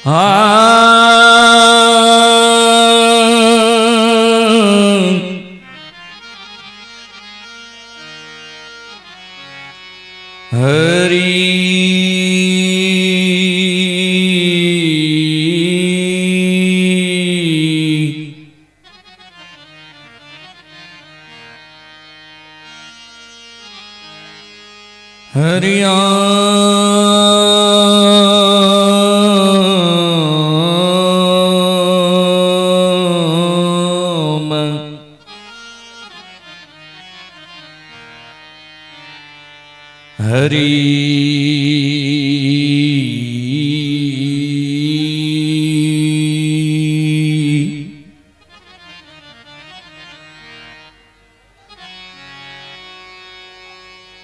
हरि हरि ओम हरि।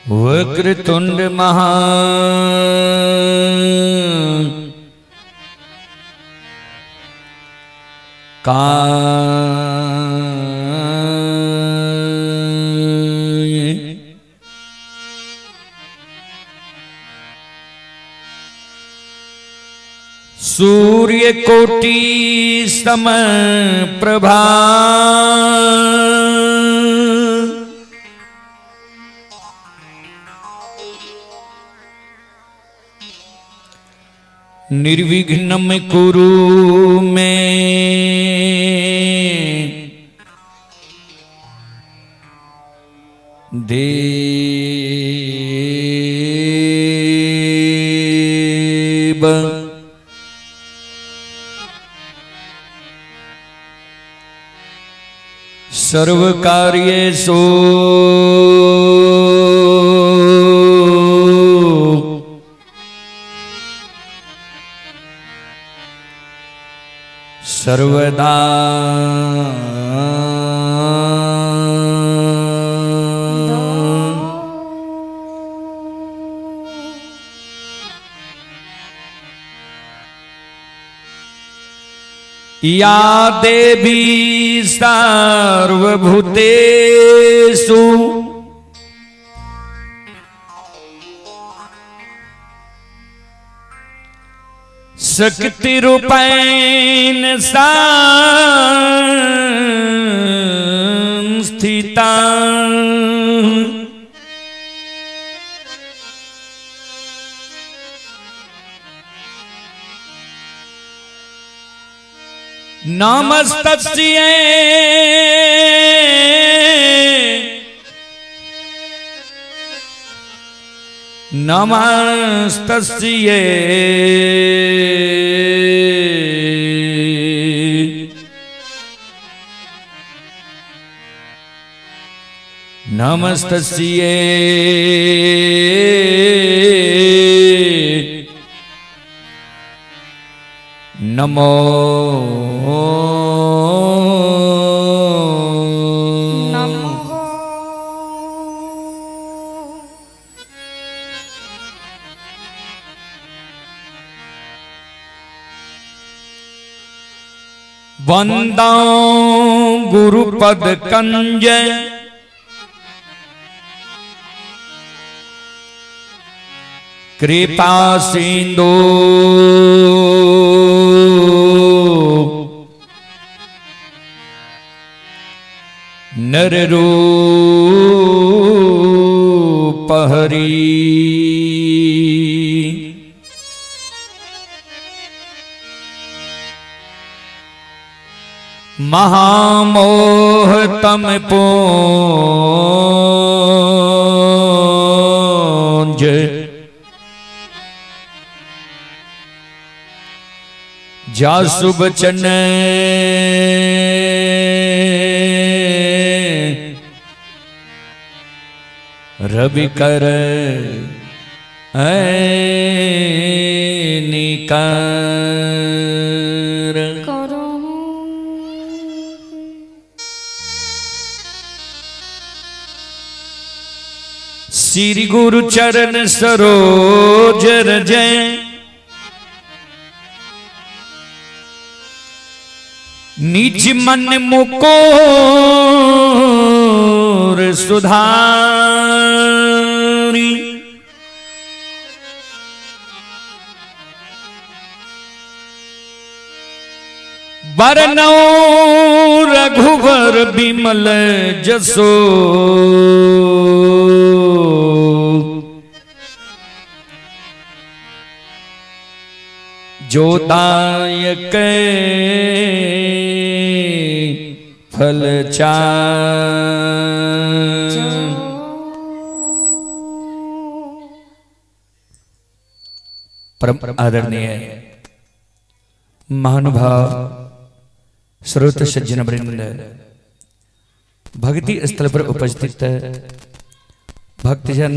वक्रतुंड महा काय सूर्य कोटि सम प्रभा निर्विघ्नं कुरु मे देव। सर्वकार्येषु सर्वदा या देवी सर्वभूतेषु शक्तिरूपेण संस्थिता नमस्तस्यै नमस्तस्यै नमस्तस्यै नमो नमः। वंदा गुरुपद कंज कृपा सिंधु नर रूप हरि। महामोह तम पूंज जासु बचन रवि कर निकार। करो। श्री गुरु चरण सरोज रज निज मन मुकोर सुधारी। बरनौ रघुवर बिमल जसो, जो दायक फल चार। परम आदरणीय महानुभाव श्रोत सज्जन वृंद, भक्ति स्थल पर उपस्थित भक्तजन,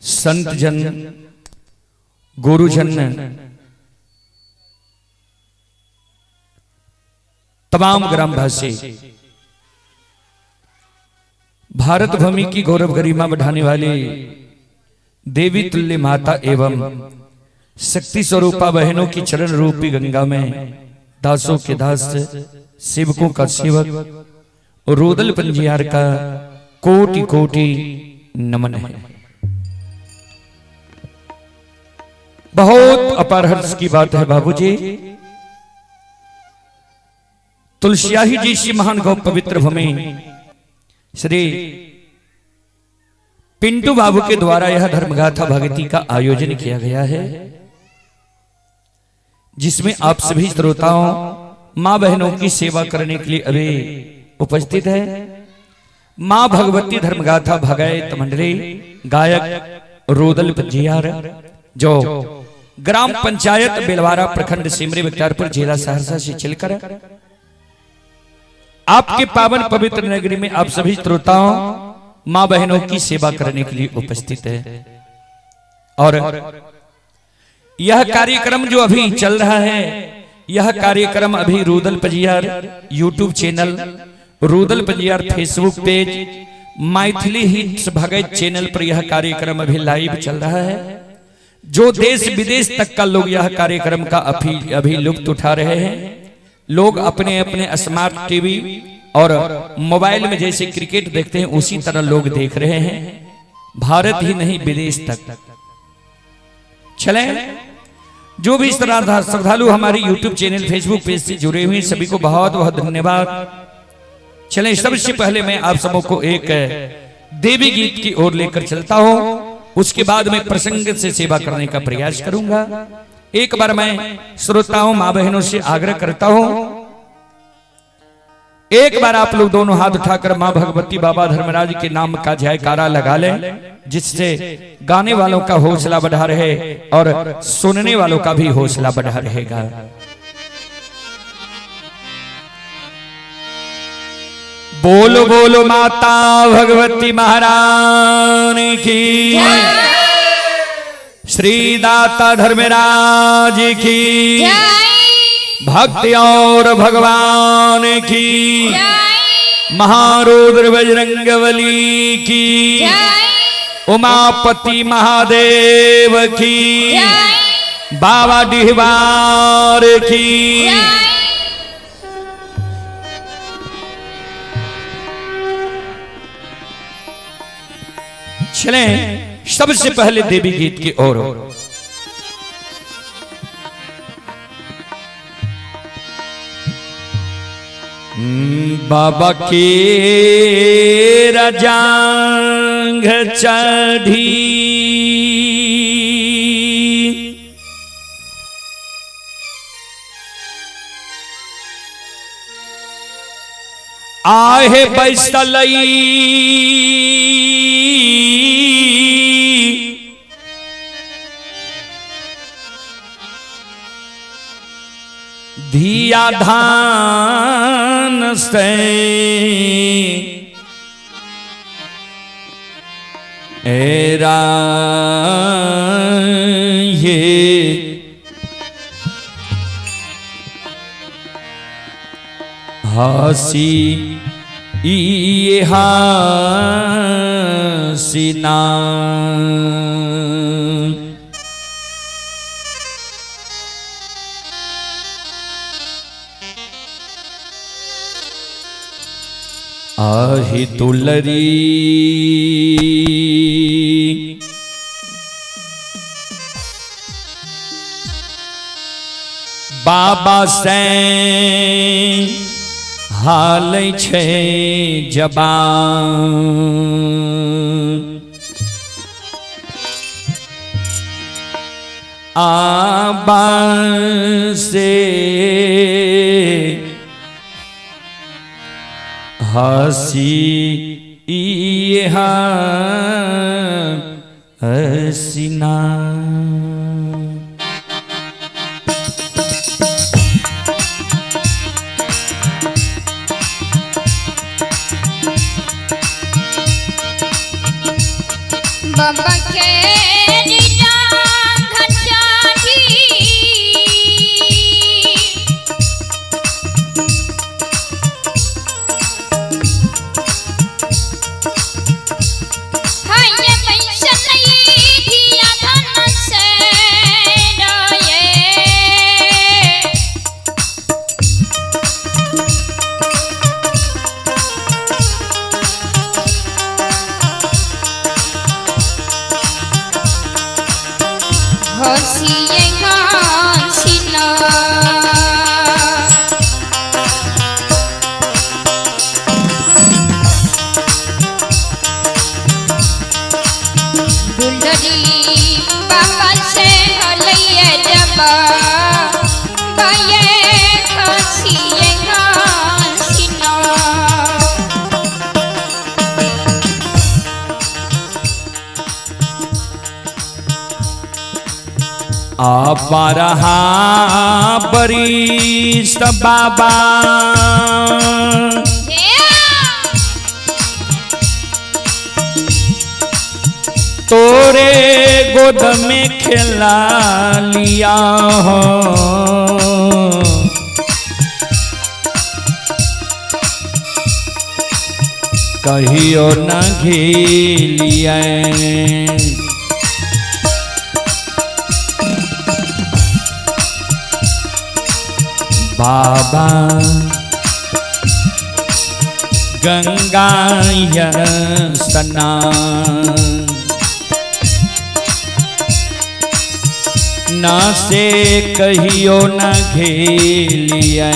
संतजन, गुरुजन, तमाम ग्रामवासी, भारत भूमि की गौरव गरिमा बढ़ाने वाली देवी तुल्य माता एवं शक्ति स्वरूपा बहनों की चरण रूपी गंगा में दासों के दास, सेवकों का सेवक रुदल पंजियार का कोटि कोटि नमन है। बहुत अपार हर्ष की बात है बाबूजी, तुलसियाही जी श्री महान गौ पवित्र भूमि श्री पिंटू बाबू के द्वारा यह धर्मगाथा भक्ति का आयोजन किया गया है, जिसमें आप सभी श्रोताओं मां बहनों की सेवा करने के लिए अभी उपस्थित है। मां भगवती धर्मगाथा भगैत मंडली गायक रुदल पंजियार, जो ग्राम पंचायत बेलवारा प्रखंड सिमरी बख्तियारपुर जिला सहरसा से चलकर आपके पावन पवित्र नगरी में आप सभी श्रोताओं मां बहनों की सेवा करने के लिए उपस्थित है। और यह कार्यक्रम जो अभी चल रहा है, यह कार्यक्रम अभी Rudal Panjiyar YouTube channel, Rudal Panjiyar Facebook page, Maithili hits Bhagat channel पर यह कार्यक्रम अभी लाइव चल रहा है। जो देश विदेश तक का लोग यह कार्यक्रम का अभी अभी लुत्फ उठा रहे हैं। लोग अपने अपने स्मार्ट टीवी और मोबाइल में जैसे क्रिकेट देखते हैं उसी तरह लोग देख रहे हैं, भारत ही नहीं विदेश तक। चले, जो भी श्रद्धालु हमारे YouTube channel Facebook page से जुड़े हुए सभी को बहुत बहुत धन्यवाद। चले, सबसे पहले मैं आप सबों को एक देवी गीत की ओर लेकर चलता हूं, उसके बाद मैं प्रसंग से सेवा करने का प्रयास करूंगा। एक बार मैं श्रोताओं मां बहनों से आग्रह करता हूं, एक बार आप लोग दोनों हाथ उठाकर मां भगवती बाबा धर्मराज के नाम का जयकारा लगा लें, जिससे गाने वालों का हौसला बढ़ा रहे और सुनने वालों का भी हौसला बढ़ा रहेगा। बोलो बोलो माता भगवती महारानी की, श्री दाता धर्मराज की, भक्ति और भगवान की, महारुद्र बजरंगबली की, उमापति महादेव की, बाबा डिहबार की। चलें सबसे पहले देवी गीत की ओर। बाबा के रजांग चढ़ी आहे बैसलई धिया धान से एरा ये हसी ये हसीना। आही दुलरी बाबा से हाल छै जबान। आबा से हसी हसीना। बाबा के बारहा बरिस बाबा तोरे गोद में खेला लिया हो। कहियो न घेलिया बाबा गंगा सना ना से कहियो न घेलिया।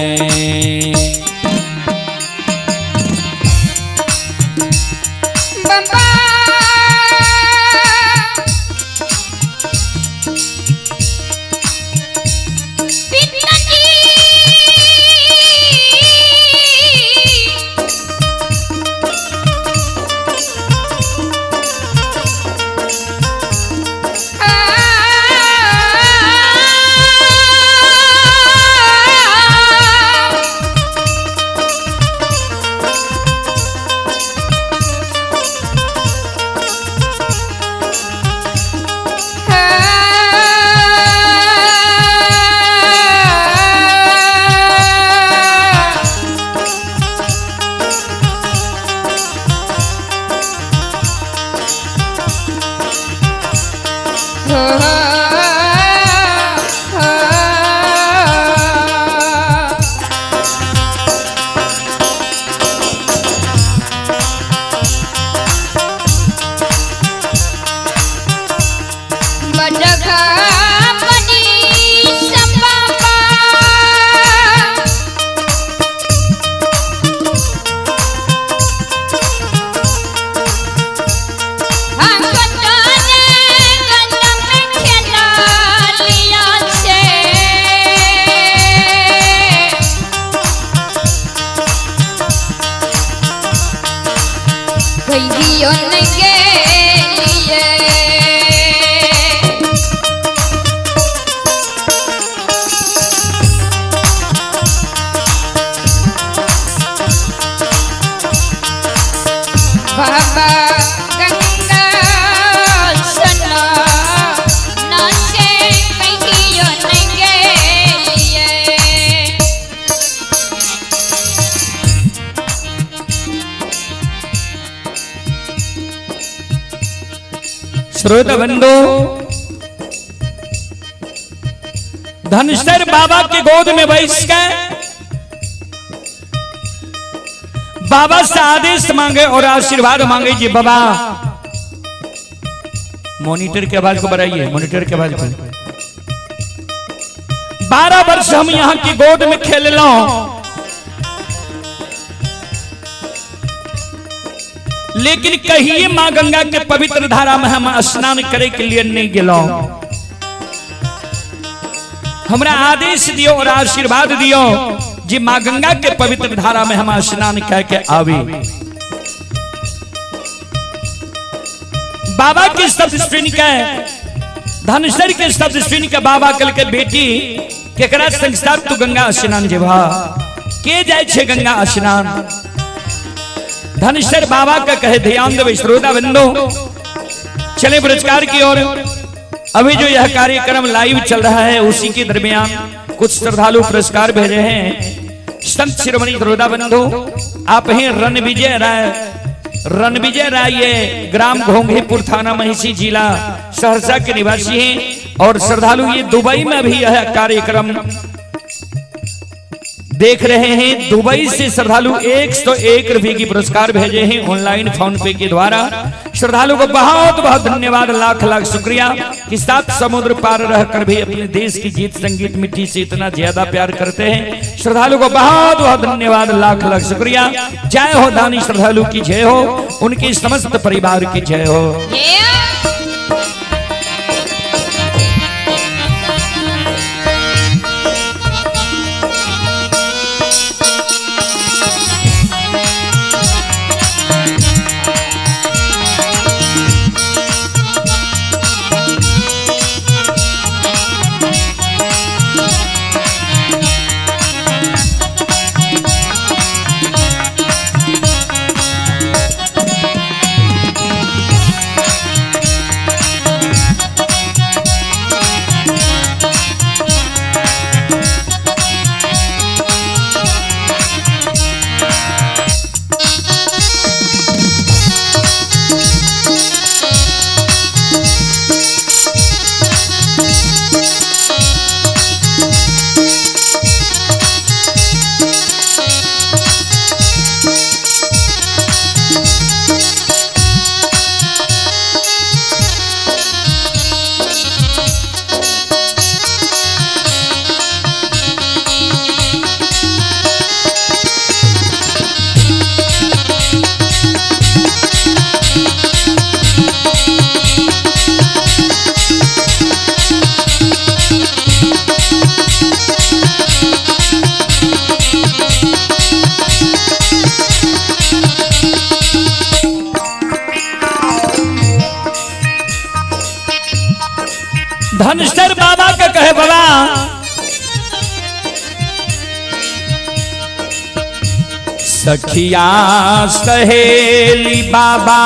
श्रोता बंधु, धनसर बाबा के गोद में बैठ के बाबा से आदेश मांगे और आशीर्वाद मांगे जी बाबा। मॉनिटर की आवाज को बढ़ाइए, मॉनिटर की आवाज को। 12 वर्ष हम यहाँ की गोद में खेललहुं, लेकिन कहिए मां गंगा के पवित्र धारा में हम स्नान करे के लिए नहीं गेलहुं। हमरा आदेश दियो और आशीर्वाद दियो जी मां गंगा के पवित्र धारा में हम स्नान कह के आवी। बाबा के शब्द सुन के, धनसर के शब्द सुन के बाबा कल के बेटी केकरा संग तू गंगा स्नान जेबा, के जाय छे गंगा स्नान? धनसर बाबा का कहे ध्यान देवे श्रोता बंधु। चले पुरस्कार की ओर। अभी जो यह कार्यक्रम लाइव चल रहा है उसी के दरमियान कुछ श्रद्धालु पुरस्कार भेजे हैं। संत शिरोमणि श्रोता बंधु, आप हैं रणविजय राय। रणविजय राय ये ग्राम घोंघीपुर, थाना महिषी, जिला सहरसा के निवासी हैं और श्रद्धालु ये दुबई में भी यह कार्यक्रम देख रहे हैं। दुबई से श्रद्धालु 101 रुपए की पुरस्कार भेजे हैं ऑनलाइन फोन पे के द्वारा। श्रद्धालु को बहुत बहुत धन्यवाद, लाख लाख शुक्रिया कि सात समुद्र पार रहकर भी अपने देश की गीत संगीत मिट्टी से इतना ज्यादा प्यार करते हैं। श्रद्धालु को बहुत बहुत धन्यवाद, लाख लाख शुक्रिया। जय हो दानी श्रद्धालु की जय हो, उनके समस्त परिवार की जय हो। धनसर बाबा का कहे बाबा सखिया सहेली बाबा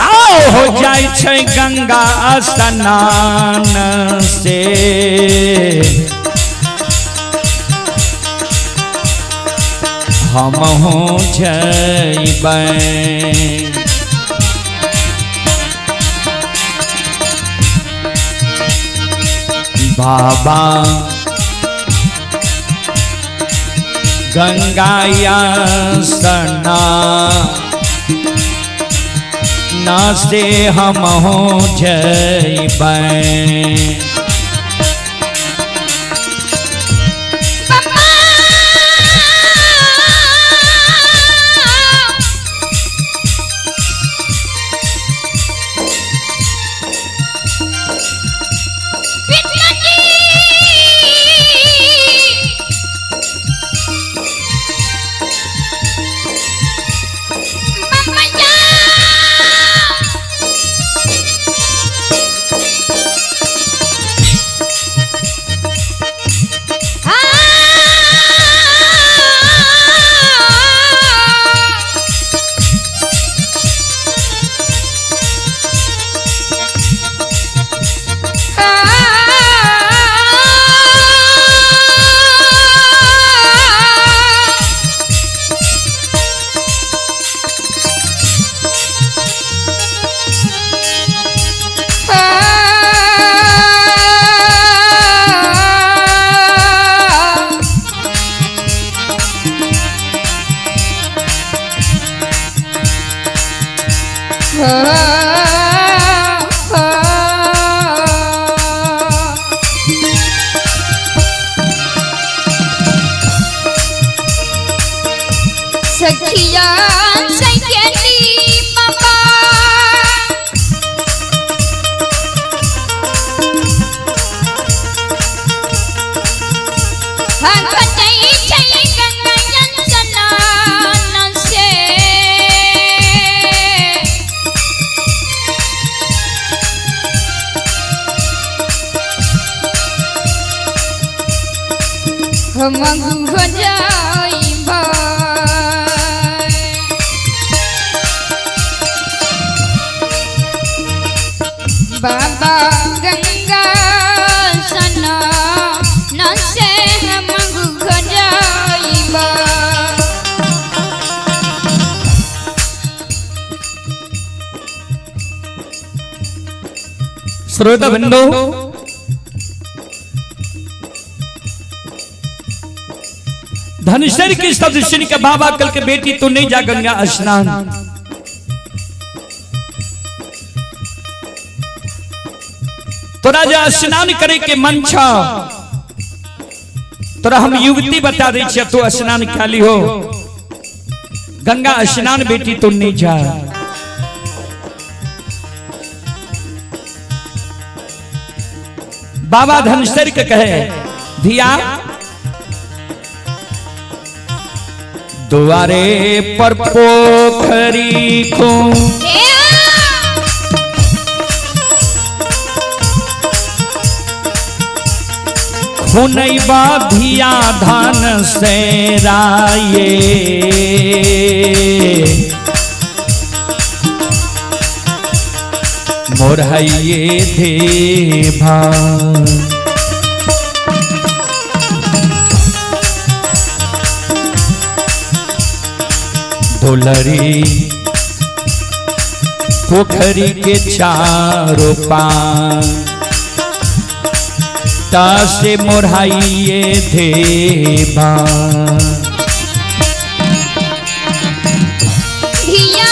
आओ हो जाय छै गंगा स्नान से, हम हो जइबै। बाबा गंगा स्नान से हम हो जइबै। हम हो जाइबा। बाबा गंगा सना न से हम हो जाइबा। श्रोता बंधु, धनसर के शब्द सुन के बाबा कल के बेटी तू नहीं जा गंगा स्नान। तोरा जा स्नान करे के मन छ, तोरा हम युवती बता दै छियै, तू स्नान खाली हो गंगा स्नान, बेटी तू नहीं जा। बाबा धनसर के कहे, धिया दुआरे पर पोखरी को खुनैबा धिया धान से राये, मोरहैये देभा। दुलरी पोखरी के चारों पान से मोरहाइए देवा। धिया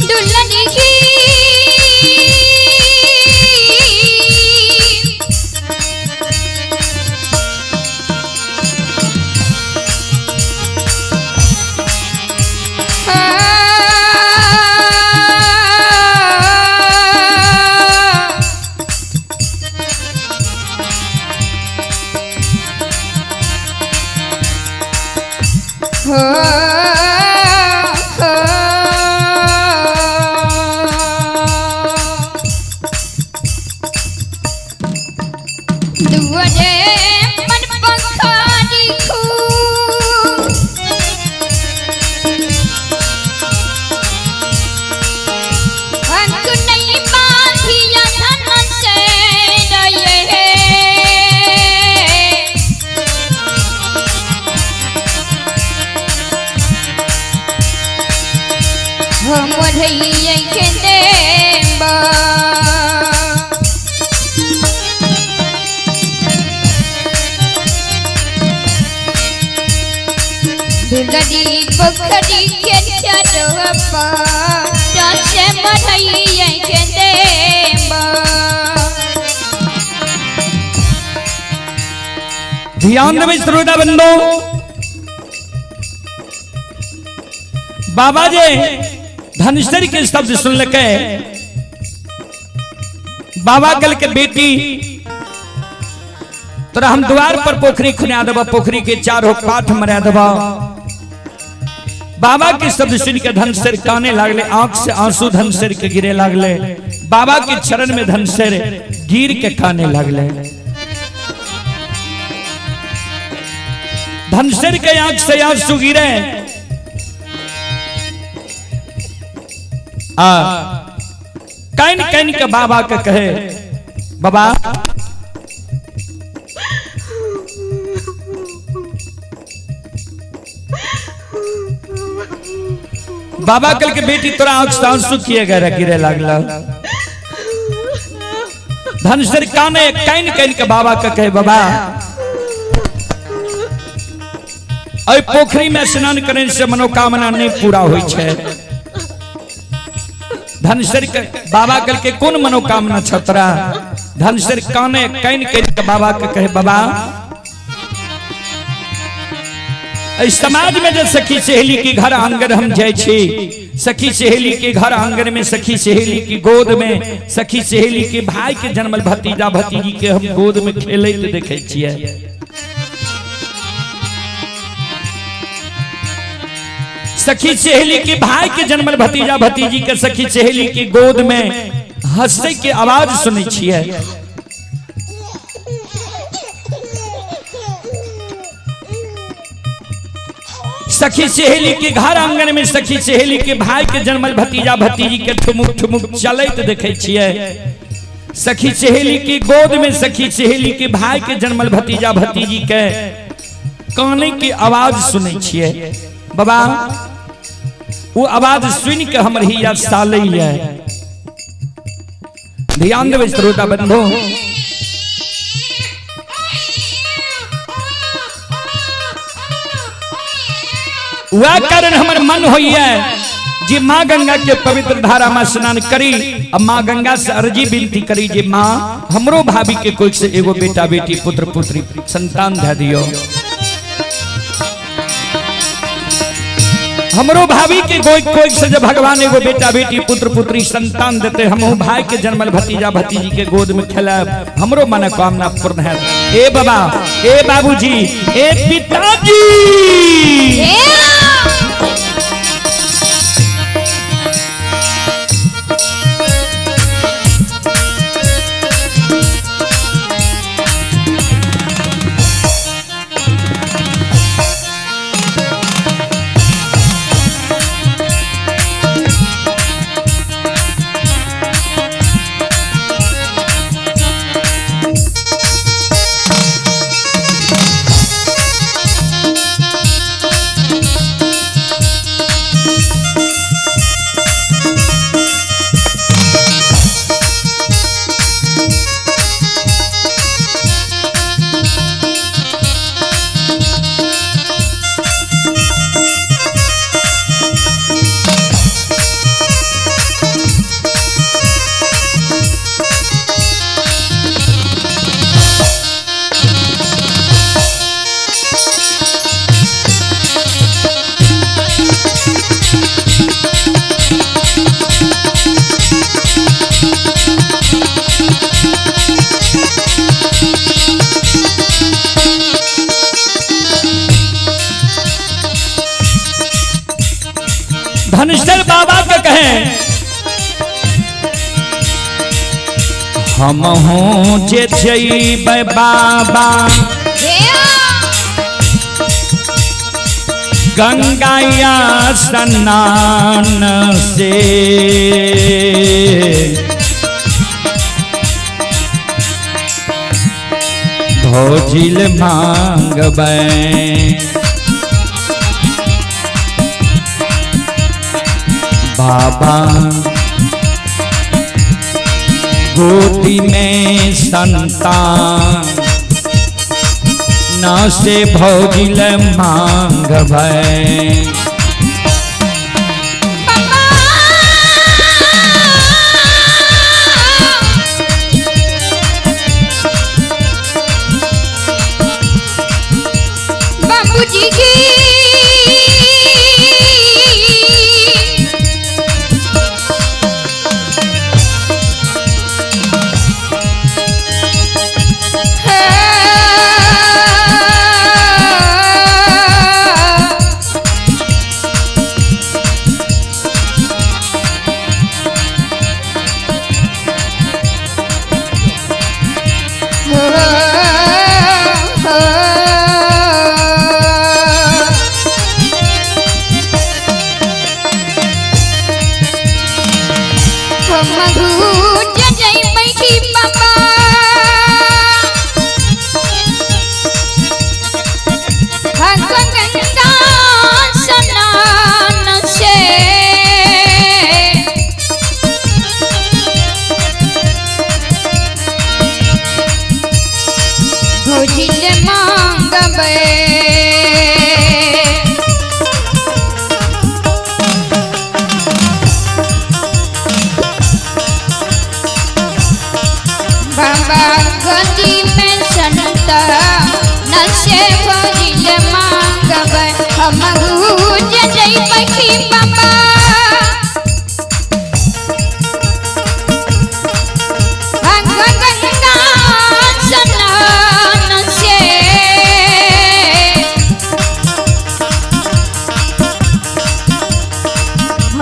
दुल्हन की हो दुआरे मन पखारी खूब अंक नहीं बांधिया धन से रये। हम रहिए के देबा। दुलरी पोखरी के चरोपा से मरैया के देबा। ध्यान देवे श्रोता बंधु, बाबा जे धनसर के शब्द सुन लके बाबा कल के बेटी तोरा हम द्वार पर पोखरी खुना देबा, पोखरी के चारों पाठ मरा देबा। बाबा के शब्द सुन के धनसर काने लागले, आंख से आंसू धनसर के गिरे लागले, बाबा के चरण में धनसर गिर के काने लागले। धनसर के आंख से आंसू गिरे आ can can के बाबा के कहे, बाबा बाबा कल के बेटी तोरा आंख से आंसू किए गए गिरे लागला। धनसर काने can can के बाबा के कहे, बाबा अय पोखरी में स्नान करने से मनोकामना नहीं पूरा होई छै। धनसर के बाबा कल के कोन मनोकामना छतरा। धनसर काने can can के बाबा के कहे, बाबा समाज में जो सखी सहेली के घर आंगन हम जाय छी, सखी सहेली के घर आंगन में, सखी सहेली की गोद में, सखी सहेली के भाई के जन्मल भतीजा भतीजी के हम गोद में खेलैत देखै छियै। सखी सहेली के भाई के जन्मल भतीजा भतीजी के सखी सहेली के गोद में हंसे के आवाज सुनै छियै। सखी सहेली के घर आंगन में सखी सहेली के भाई के जन्मल भतीजा भतीजी के ठुमुक ठुमुक चलैत देखै छियै। सखी सहेली के गोद में सखी सहेली के भाई के जन्मल भतीजा भतीजी के काने के आवाज सुनै छियै। बाबा वो आवाज सुन के हमर हिया सालैया। ध्यान देबै श्रोता बंधु, वह कारण हमर मन होइए जे माँ गंगा के पवित्र धारा में स्नान करी और माँ गंगा से अर्जी विनती करी जे माँ हमरो भाभी के कोई से एगो बेटा बेटी पुत्र पुत्री संतान दे दियो, हमरो भाभी के कोई कोई से जब भगवान एगो बेटा बेटी पुत्र पुत्री संतान देते, हम भाई के जन्मल भतीजा भतीजी के गोद में खेलाब, हमरो मनोकामना पूर्ण है। ए बाबा, ए बाबूजी, ए पिताजी, धनेश्वर बाबा के कहे हम हो जे जइबै बाबा गंगा या स्नान से, भोजिल मांगबै बाबा गोदी में संतान न से भोजिल मांगबै। बाबूजी की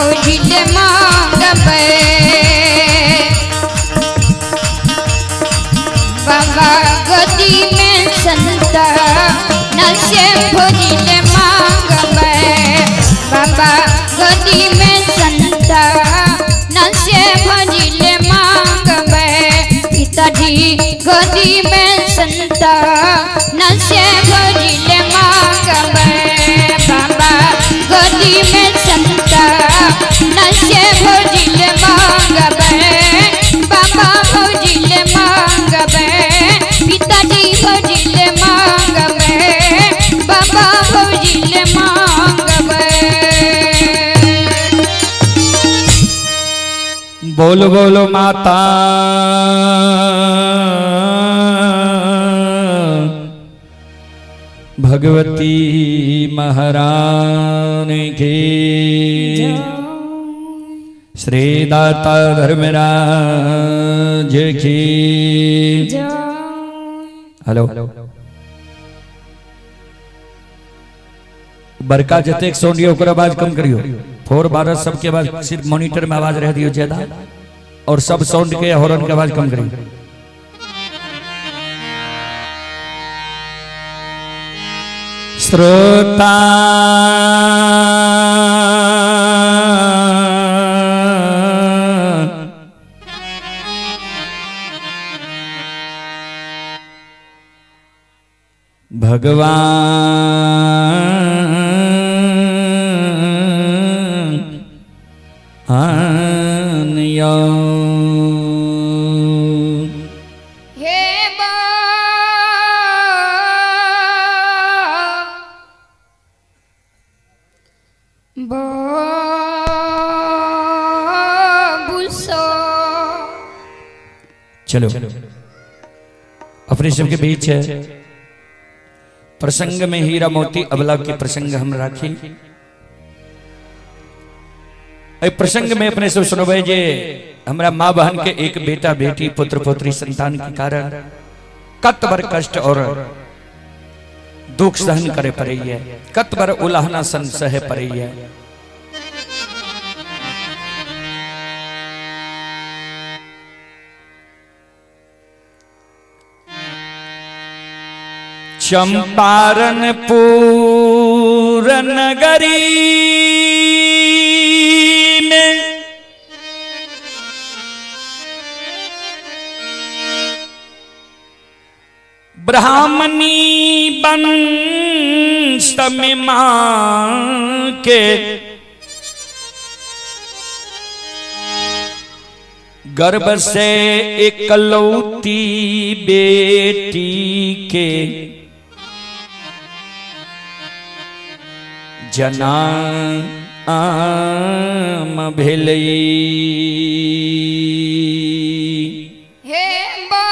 भौजी ले मांगबै। बाबा गोदी में संतान से भौजी ले मांगबै। बाबा गोदी में संतान से भौजी ले मांगबै। पिताजी गोदी में संतान से भौजी ले मांगबै। बाबा गोदी में संतान से भौजी ले मांगबै। बाबा भौजी ले मांगबै। पिताजी भौजी ले मांगबै। बाबा भौजी ले मांगबै। बोलो बोलो माता भगवती महारानी की, श्री दाता धर्मराज की। हेलो बड़का जतेक साउंड यऽ ओकर आवाज कम करियो। 4 12 सबके आवाज सिर्फ मॉनिटर में आवाज रह दियो ज्यादा और सब साउंड के हॉर्न के आवाज कम करियो। श्रोता भगवान आन यो। हे बा बाबूसो। चलो अपने सबके बीच है प्रसंग में हीरा मोती अबला के प्रसंग हम राखी। एहि प्रसंग में अपने सब सुनबै जे हमरा माँ बहन के एक बेटा बेटी पुत्र पुत्री संतान के कारण कत बर कष्ट और दुख सहन करे पड़ैया, कत बर उलाहना सन सहे पड़ैया। चंपारणपुर नगरी में ब्राह्मणी वंश में मां के गर्भ से इकलौती बेटी के जन्म भेलै। हे बा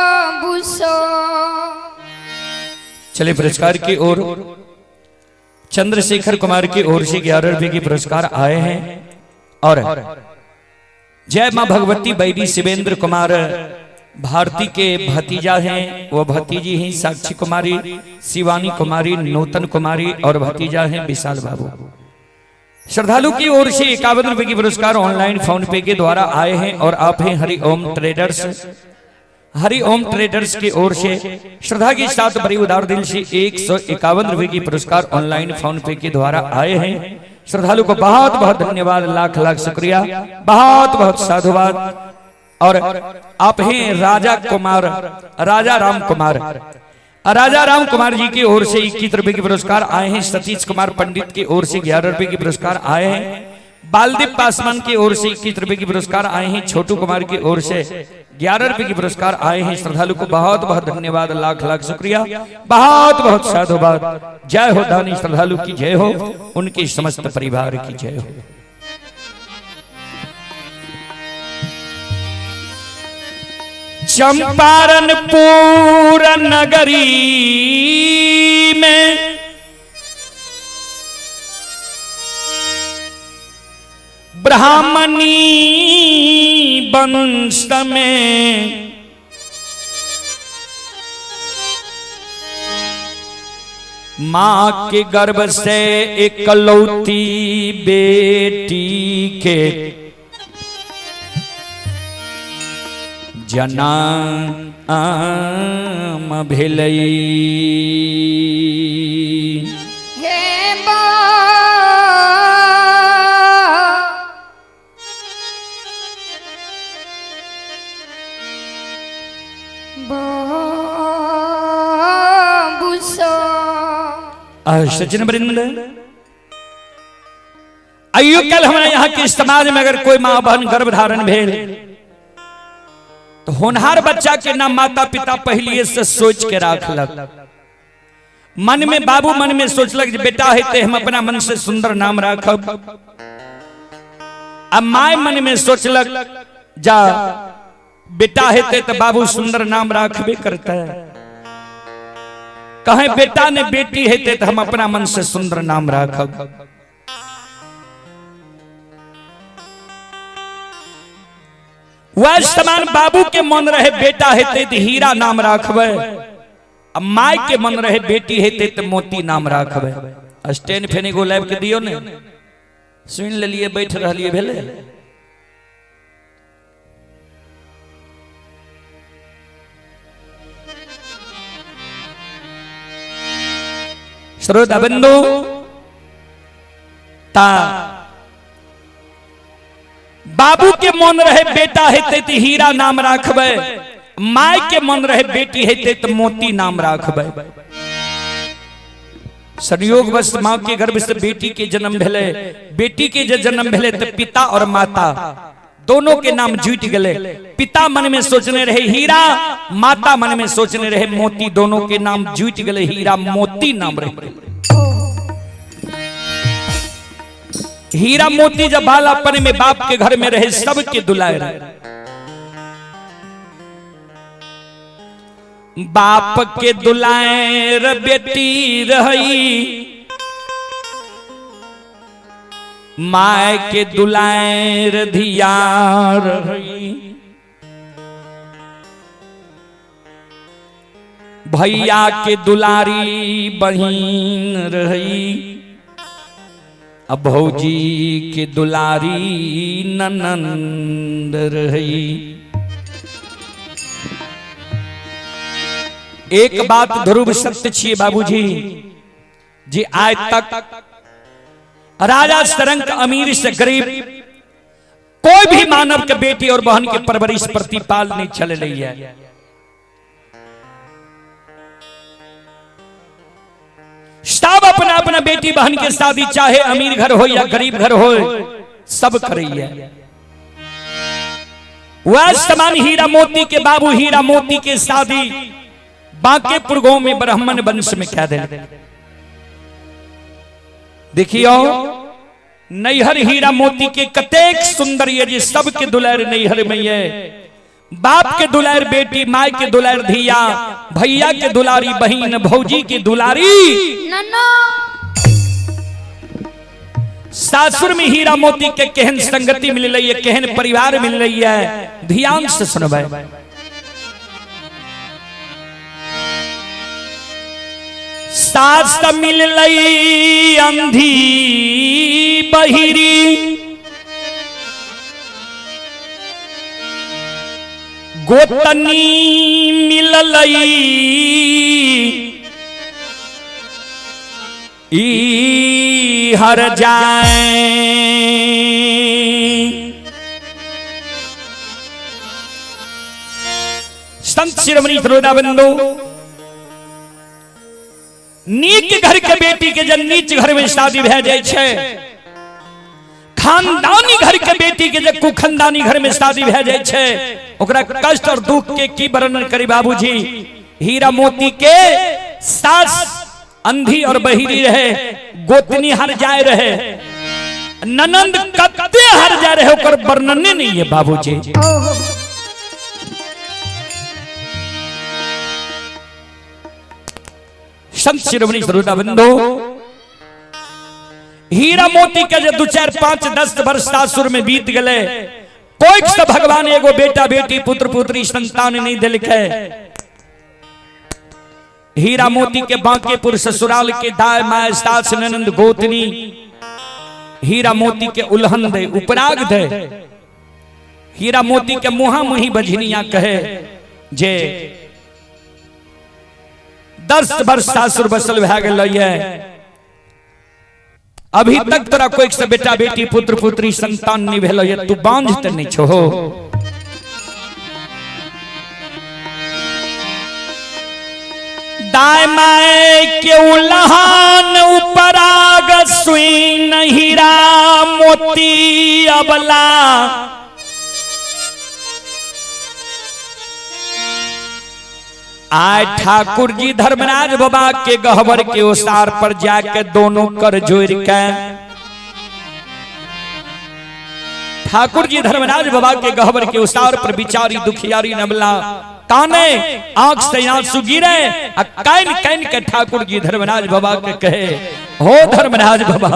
बाबूसो। चले पुरस्कार की ओर। चंद्रशेखर कुमार की ओर से 11 रुपए के पुरस्कार आए हैं और जय मां भगवती बैरी शिवेंद्र कुमार भारती के भतीजा हैं, वो भतीजी हैं साक्षी कुमारी, शिवानी कुमारी, नूतन कुमारी और भतीजा हैं विशाल बाबू। श्रद्धालु की ओर से 51 रुपए की पुरस्कार ऑनलाइन फोन पे के द्वारा आए हैं और आप हैं हरि ओम ट्रेडर्स। हरि ओम ट्रेडर्स की ओर से श्रद्धा के साथ बड़ी उदार दिल से 151 रुपए की पुरस्कार ऑनलाइन फोन पे के द्वारा आए हैं। श्रद्धालु को बहुत बहुत धन्यवाद, लाख लाख शुक्रिया, बहुत बहुत साधुवाद। और आप हैं राजा कुमार, राजा राम कुमार, राजा राम कुमार जी की ओर से 21 रुपए के पुरस्कार आए हैं। सतीश कुमार पंडित की ओर से 11 रुपए के पुरस्कार आए हैं। बालदीप पासवान की ओर से 21 रुपए के पुरस्कार आए हैं। छोटू कुमार की ओर से 11 रुपए के पुरस्कार आए हैं। श्रद्धालु को बहुत बहुत धन्यवाद, लाख लाख शुक्रिया, बहुत बहुत साधुवाद। जय हो दानी श्रद्धालु की जय हो, उनके समस्त परिवार की जय हो। चंपारणपुर नगरी में ब्राह्मणी वंश में माँ के गर्भ से एकलौती बेटी के जन्म भेलै। हे बा बाबू सो सचिन वृंद, आइयो कल हमारे यहाँ के समाज में अगर कोई माँ बहन गर्भ धारण भेल तो होनहार बच्चा के नाम माता पिता पहले से सोच के राखलक। मन में बाबू मन में सोचलक जे बेटा हेतै हम अपना मन से सुंदर नाम राखब। आ my मन में सोचलक जा बेटा हेतै तो बाबू सुंदर नाम राखबे करता है। कहे बेटा ने बेटी हेतै तो हम अपना मन से सुंदर नाम राखब। वह समान बाबू के मन रहे बेटा हेतै तो हीरा नाम राखबै, आ my के मन रहे बेटी हेतै तो मोती नाम राखबै। स्टैंड फैन एगो लाबि के दियौ ने, सुनि लेलियै बैठ रहलियै भेलै। श्रोता बंधु ता बाबू के मन रहे बेटा हेतै तो हीरा नाम राखबै, my के मन रहे बेटी हेतै तो मोती नाम राखबै। संयोगवश माँ के गर्भ से बेटी के जन्म भेलै, बेटी के जे जन्म भेलै तो पिता और माता दोनों के नाम जुटि गेलै। पिता मन में सोचने रहे हीरा, माता मन में सोचने रहे मोती, दोनों के नाम जुटि गेलै, हीरा मोती नाम रहे। हीरा मोती जब बालापन में बाप के घर में रहे सबके दुलाए रहे। बाप के दुलाए बेटी रही, my के दुलाए धिया रही, भैया के दुलारी बहिन रही, अब भौजी के दुलारी ननंद रही। एक बात ध्रुव सत्य छिए बाबूजी जी, आज तक राजा सरंग अमीर से गरीब कोई भी मानव के बेटी और बहन के परवरिश प्रतिपाल नहीं चल रही है। सब अपना अपना बेटी बहन के शादी चाहे अमीर घर हो या गरीब घर हो सब करैया। वह समान हीरा मोती के बाबू हीरा मोती के शादी बांकेपुर गांव में ब्राह्मण वंश में कह दे। देखियो नैहर हीरा मोती के कतेक सुंदर ये जी, सबके दुलार नैहर में ये, बाप के दुलार बेटी, my के दुलार धिया, भैया के दुलारी बहन, भौजी के दुलारी नन्ना। सासुर में हीरा मोती के केहन संगति मिल रही है, केहन परिवार मिल रही है, ध्यान से सुनबै। सास मिल रही अंधी बहिरी, गोतनी मिललई ई हर जाए। संत शिरोमणि श्रोता बंधु, नीक घर के बेटी के जब नीच घर में शादी भए जाय छै, खानदानी घर के बेटी के जब कुखनदानी घर में शादी भए जाय छै, ओकरा कष्ट और दुख के की वर्णन करी बाबूजी। हीरा मोती के सास अंधी और बहिरी रहे, गोतनी हर जाए रहे, ननंद कत्ते हर जाए रहे, ओकर वर्णन नहीं है बाबूजी। संत शिरोमणि श्रोता बंधु, हीरा मोती के जे 2 4 5 10 वर्ष सासुर में बीत गए, कोई से भगवान एगो बेटा बेटी पुत्र पुत्री संतान नहीं दिलकै। हीरा मोती के बांकेपुर ससुराल के दाय my सास ननंद गोतनी हीरा मोती के उल्हन दे उपराग दे। हीरा मोती के मुहा मुही बझनिया कहे जे 10 वर्ष सासुर बसल भए गेल, अभी तक तोरा कोई से बेटा बेटी पुत्र पुत्री संतान नहीं भेल, तू बांझ त नहीं छो। दाय my के उल्हान उपराग सुई हीरा मोती अबला आय ठाकुर जी धर्मराज बाबा के गहबर के ओसार पर जाके दोनों कर जोड़ के ठाकुर जी धर्मराज बाबा के गहबर के ओसार पर बिचारी दुखियारी नबला काने आंख से आंसू गिरे आ can can के ठाकुर जी धर्मराज बाबा के कहे हो धर्मराज बाबा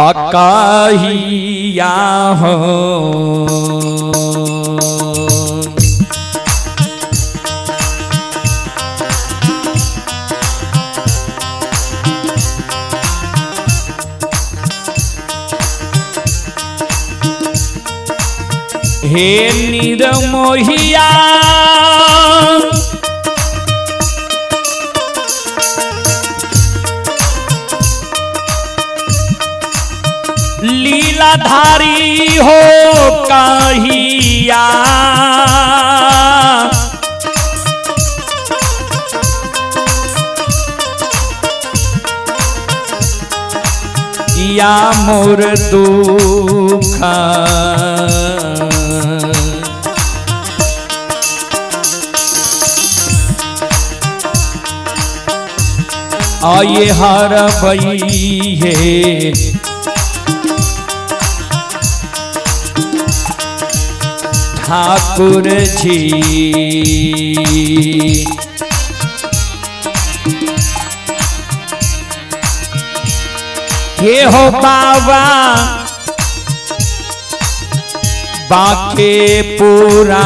अकाहिया हो हे निरमोहिया लीलाधारी हो कहिया या मोर दुख आये हर हे ठाकुर जी। हे हो बाबा बाके पूरा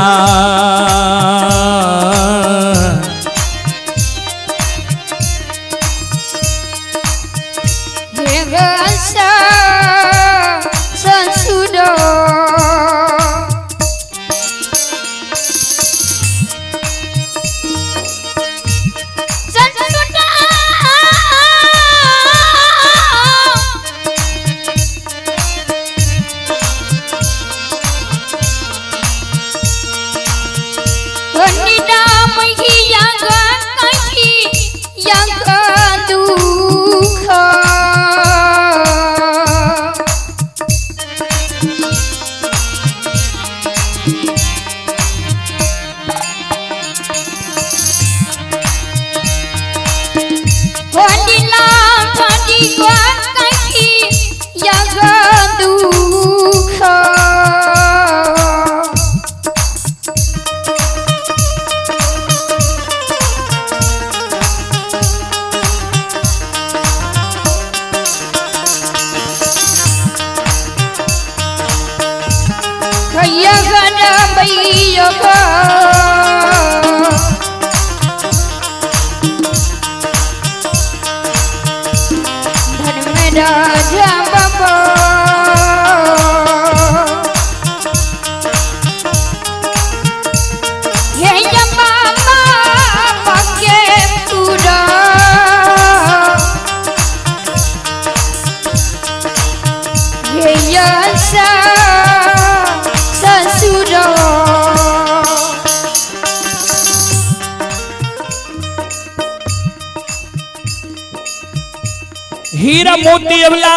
हीरा मोती अबला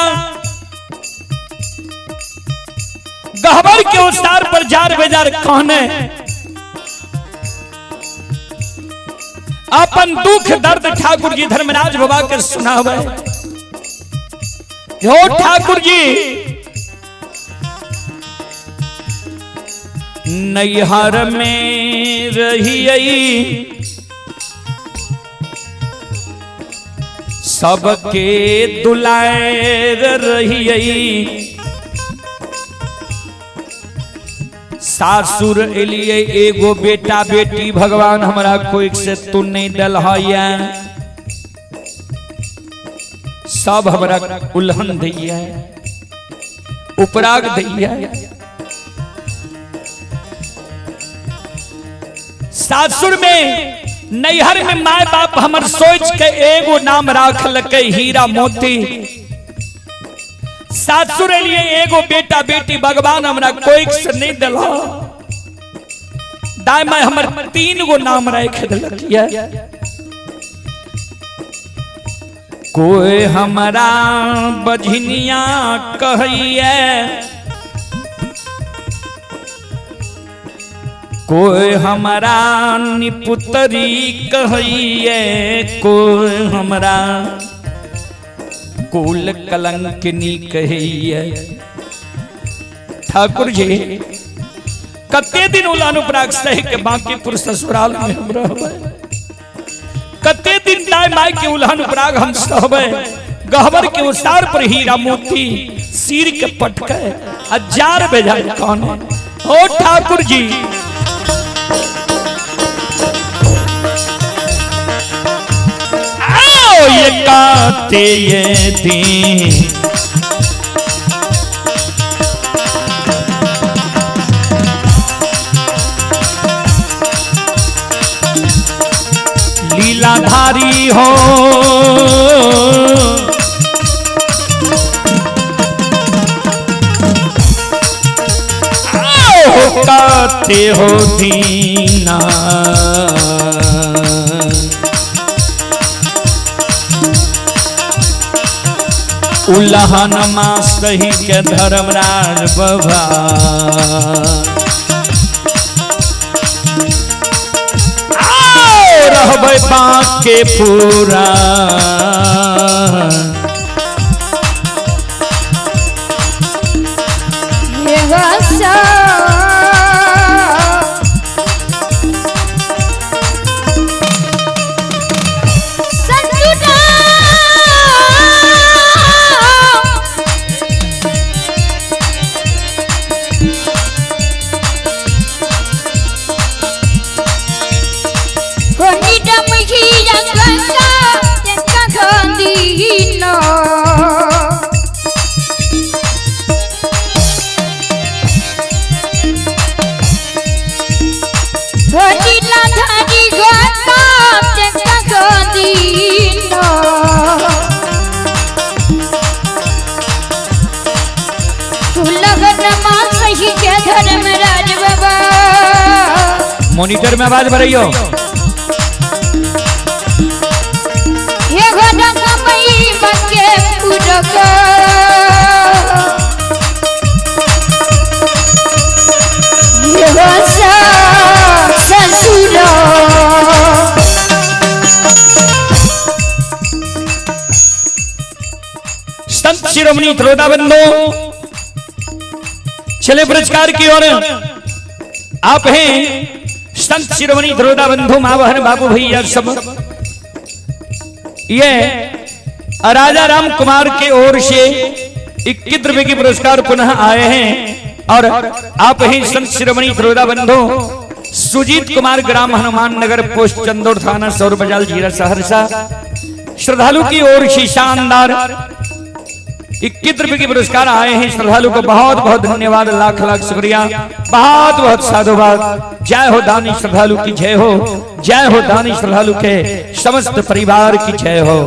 गहबर के उसार पर जार बेजार कहने अपन दुख दर्द ठाकुर जी धर्मराज बाबा के सुनावे। हो ठाकुर जी नैहर में रही सबके दुलार रही, सासुर एलिए एगो बेटा बेटी भगवान हमरा कोई से तू नहीं दल है, सब हमरा उल्हन दैया, उपराग दैया। सासुर में नैहर में माय बाप हमर सोच के एगो नाम राख लके हीरा मोती। सासुर लिए एगो बेटा बेटी भगवान हमरा कोई से नहीं दिल, दाय माय हमर 3 गो नाम राख दिलक। कोई हमरा बझनिया कहिए, कोई हमरा निपुतरी कहिए, कोई हमरा कुल कलंकिनी कहिए। ठाकुर जी कते दिन उलान उपराग सह के बांकीपुर ससुराल में हम रहबै, कते दिन दाय माय के उल्हन उपराग हम सहबै। गहबर के उसार पर हीरा मोती सिर के पटके हजार बेजा कौन ओ ठाकुर जी। आओ ये काते ये दिन लीलाधारी हो, आओ काते हो दीना। उल्हन मां सही के धर्मराज बाबा, रहबै बाके पूरा। मॉनिटर में आवाज भरइयो। संत शिरोमणि त्रोदा बंधु चले पुरस्कार की ओर आप हैं। संत शिरोमणि द्रोदा बंधु माँ बहन बाबू भैया सब ये राजा राम कुमार के ओर से 21 रुपए के पुरस्कार पुनः आए हैं। और आप ही संत शिरोमणि द्रोदा बंधु सुजीत कुमार ग्राम हनुमान नगर पोस्ट चंदौर थाना सौर बजाल जीरा सहरसा श्रद्धालु की ओर से शानदार 21 रुपए के पुरस्कार आए हैं। श्रद्धालु को बहुत बहुत धन्यवाद, लाख लाख शुक्रिया, बहुत बहुत साधुवाद। जय हो दानी श्रद्धालु की जय हो, जय हो दानी श्रद्धालु के समस्त परिवार की जय हो।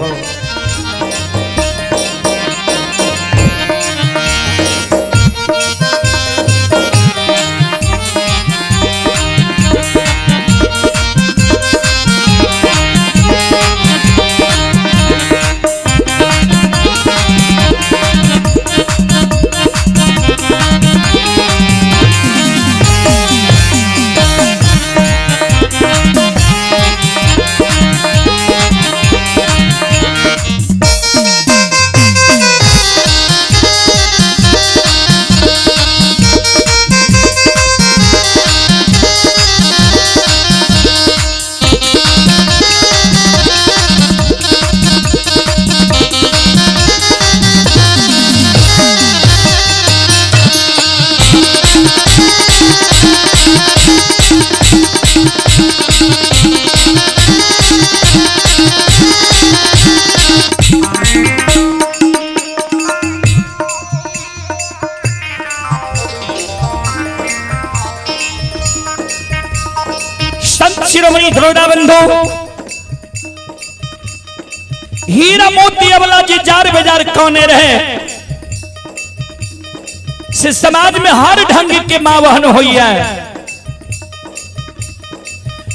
शिरोमणि धरोदा बंधु हीरा मोती अबला जी जार बेजार कौने रहे से समाज में हर ढंग के माँ बहन हुई है।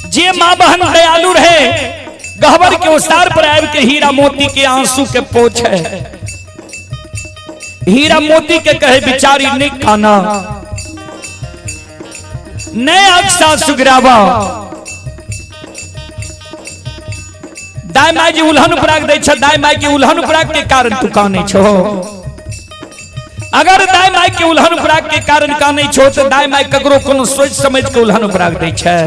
जे माँ बहन दयालु रहे गहबर के उसार पर आब के हीरा मोती के आंसू के पोछ है, हीरा मोती के कहे बिचारी नहीं खाना नहीं अक्सा सुगरावा। दाई माई जी उल्हन उपराग दै छ, दाई माई के उल्हन उपराग के कारण तू कानै छो। अगर दाई माई के उल्हन उपराग के कारण कानै छो तो दाई माई ककरो कोनो सोच समझ के उल्हन उपराग दै छै।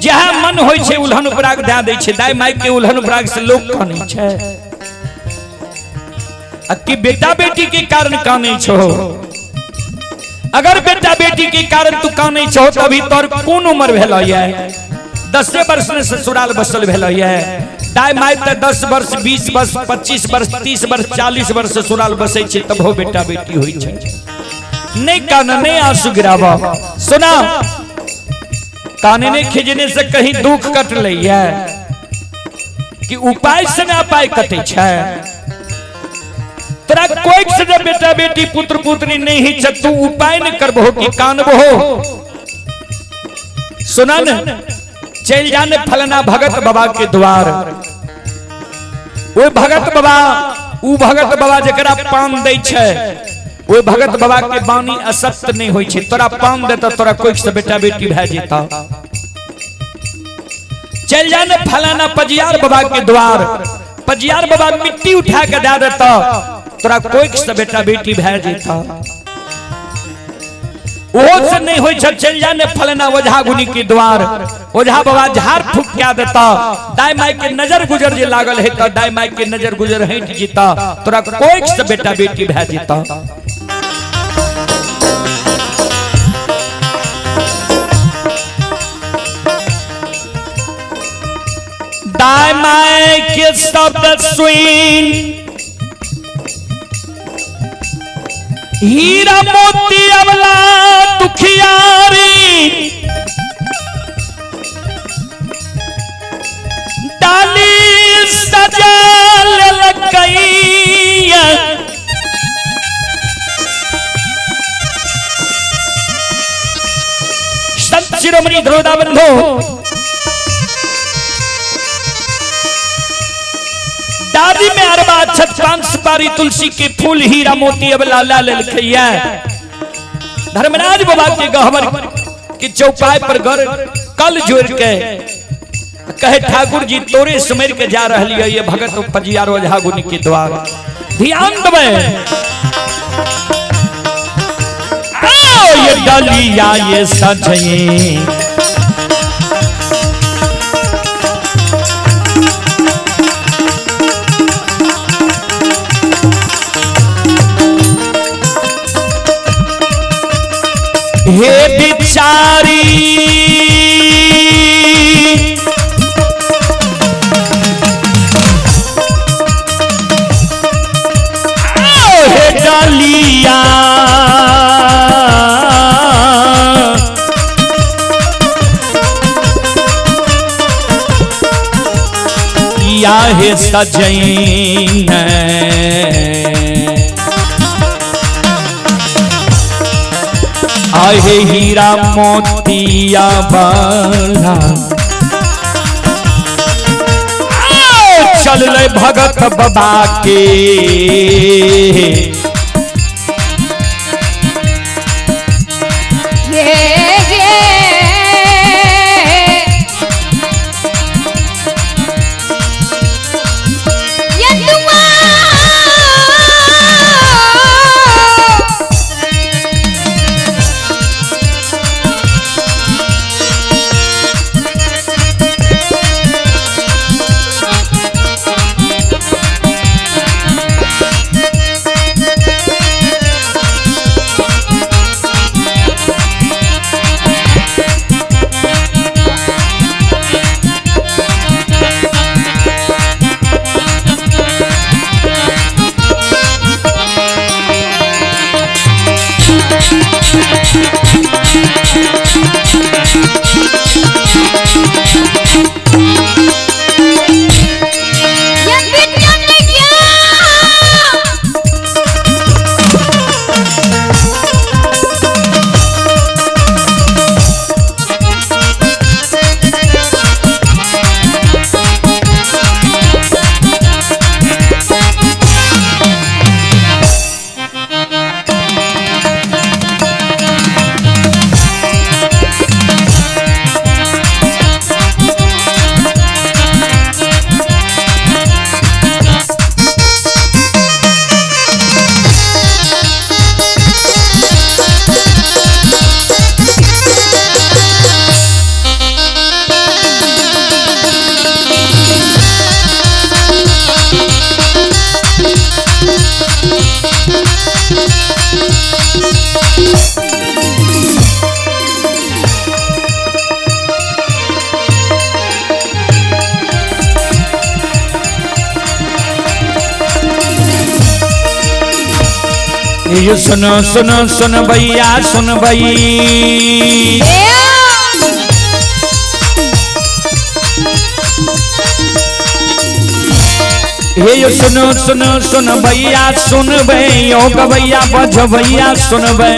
जहाँ मन होइ छै उल्हन उपराग दए दै छै, दाई माई के उल्हन उपराग से लोग कानै छै। आ कि बेटा बेटी के कारण कानै छो, अगर बेटा बेटी के कारण तू कानै छो तो अभी तोर कोन उम्र भेल ये? 10 वर्ष में ससुराल बसल भेल ये। दाई माई त 10 वर्ष 20 वर्ष 25 वर्ष 30 वर्ष 40 वर्ष ससुराल बसै छै तब हो बेटा बेटी होइ छै। नहीं कान नहीं आंसू गिरावा। सुना काने ने खिजने से कहीं दुख कट लई है कि उपाय से ना उपाय कटे छै। तोरा कोई से जब बेटा बेटी पुत्र पुत्री नहीं ही छ तू उपाय न करबहो कि कानबहो। सुना न चल जाने फलना भगत बाबा के द्वार, वो भगत बाबा उ भगत बाबा जकरा पान दै छै वो भगत बाबा के बानी असत्य नहीं होई छै। तोरा पान देता तोरा कोई से बेटा बेटी भए जेता। चल जाने फलाना पजियार बाबा के द्वार, पजियार बाबा मिट्टी उठा के दे देता तोरा कोई से बेटा बेटी भए जेता। ओहो से नहीं होई छै चल जाने फलाना ओझा गुनी के द्वार, ओझा बाबा झाड़ फूक के देता। दाई माई के नजर गुजर जे लागल है तो दाई माई के नजर गुजर हट जेता तोरा कोई से बेटा बेटी भए जेता। दाई माई के शब्द सुन हीरा मोती अबला दुखियारी डाली सजा ललकैया। संत शिरोमणि धरोदा बंधु दादी में अरबा छत पांच सुपारी तुलसी के फूल हीरा मोती अब लाला ललखैया। धर्मराज बाबा के गहबर के चौपाई पर घर कल जोड़ के कहे ठाकुर जी तोरे सुमेर के जा रही है ये भगत पजियार ओझा गुनी के द्वार। ध्यान दबे ये डलिया ये सजई हे बिचारी हे डलिया या हे सजैन आहे हीरा मोतिया बाला चल ले भगत बाबा के। ये सुनो सुनो सुन भैया सुन भई। हे यो सुनो सुनो सुन भैया सुन भई, ओ गवैया बजवैया सुन भई।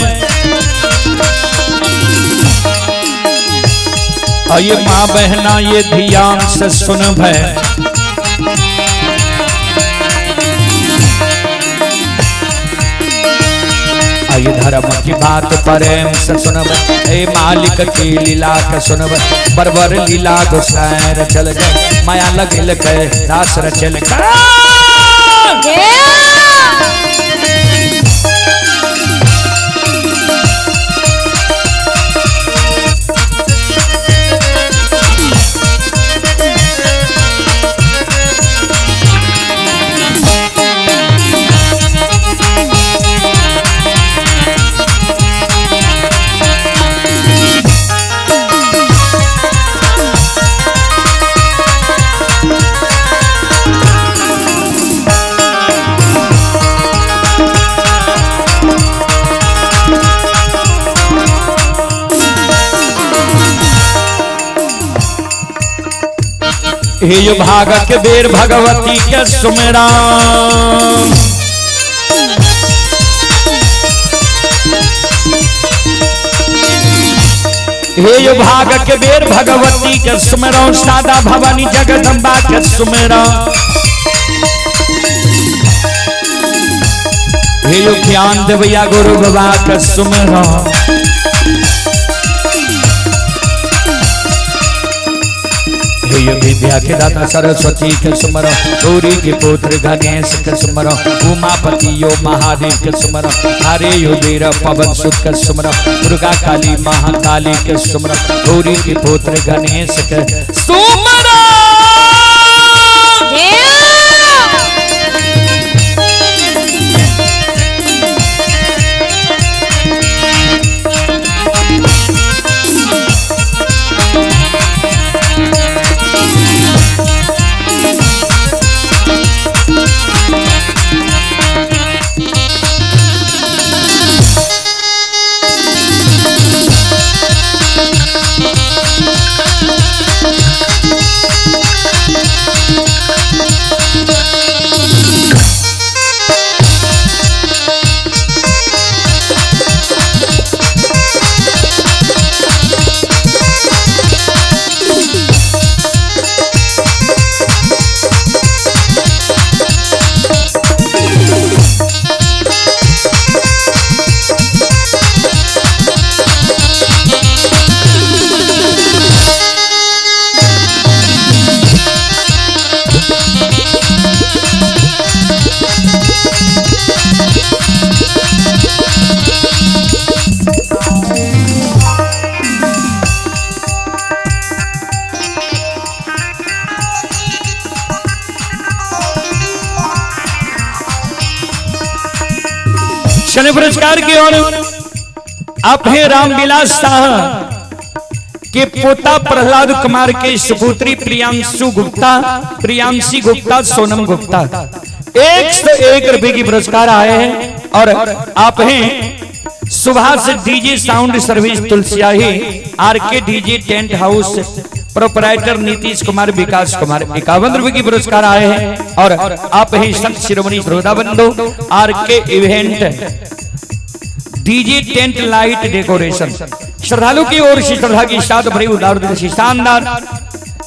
ये माँ बहना ये ध्यान से सुन भई। ये धर्म की बात प्रेम से सुनब, ए मालिक की लीला के सुनब। बरबर लीला गोसाई रचल गए, माया लगल के दास रचल गए। हे भाग के बेर भगवती के सुमेरा, हे भाग के बेर भगवती के सुमेरा, सादा भवानी जगदम्बा के सुमेरा। हे ज्ञान देवैया गुरु बाबा के सुमेरा। विद्या के दाता सरस्वती के सुमरो, गौरी के पुत्र गणेश के सुमरो, उमापति यो महादेव के सुमरो, हरे यो वीर पवन सुत के सुमरो, दुर्गा काली महाकाली के सुमरो, गौरी के पुत्र गणेश के सुमरो। शनि पुरस्कार की ओर आप हैं रामविलास शाह के पोता प्रहलाद कुमार के सुपुत्री प्रियांशु गुप्ता, प्रियांशी गुप्ता, सोनम गुप्ता 101 रुपए की पुरस्कार आए हैं। और आप हैं Subhash DJ sound service Tulsiyahi, R K DJ tent house proprietor Nitish Kumar, Vikas Kumar 51 रुपए की पुरस्कार आए हैं। और आप ही संत शिरोमणि श्रोता बंधु R K event DJ tent light decoration श्रद्धालु की ओर से श्रद्धा की साथ भरी उदार दिल से शानदार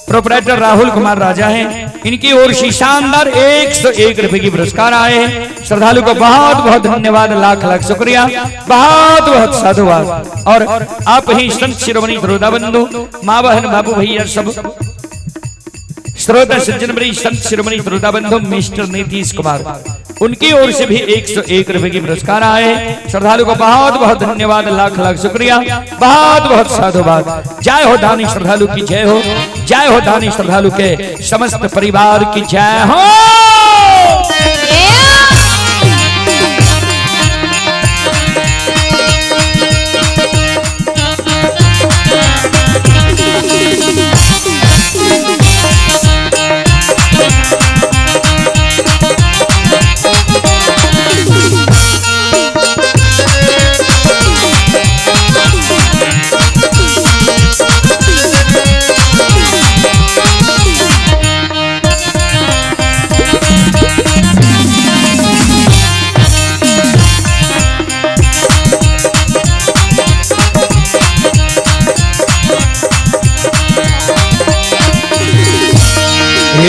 प्रोपराइटर राहुल कुमार राजा हैं, इनकी ओर से शानदार 101 रुपए की पुरस्कार आए हैं। श्रद्धालु को बहुत बहुत धन्यवाद, लाख लाख शुक्रिया, बहुत बहुत साधुवाद। और आप ही संत शिरोमणि श्रोता बंधु माँ बहन बाबू भैया सब श्रोता सज्जन बड़ी संत शिरोमणि श्रोता बंधु मिस्टर नीतीश कुमार, उनकी ओर से भी 101 रुपए की पुरस्कार आए। श्रद्धालु को बहुत बहुत धन्यवाद, लाख लाख शुक्रिया, बहुत बहुत साधुवाद। जय हो दानी श्रद्धालु की जय हो, जय हो दानी श्रद्धालु के समस्त परिवार की जय हो।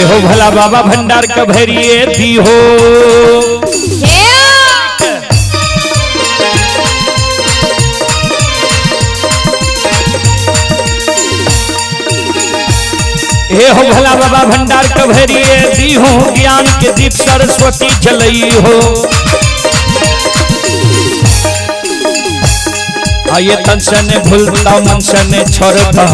हो भला बाबा भंडार कभरिए दी हो। हे हो भला बाबा भंडार कभरिए दी हो, ज्ञान के दीप सरस्वती जलई हो। आये तन से ने भूलता मन से ने छोड़ता,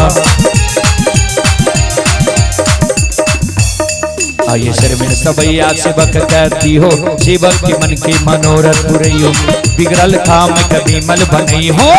आये सर में सबैया सेवक कहती हो, सेवक के मन के मनोरथ पुरई हो, बिगड़ल काम कभी मल बनई हो।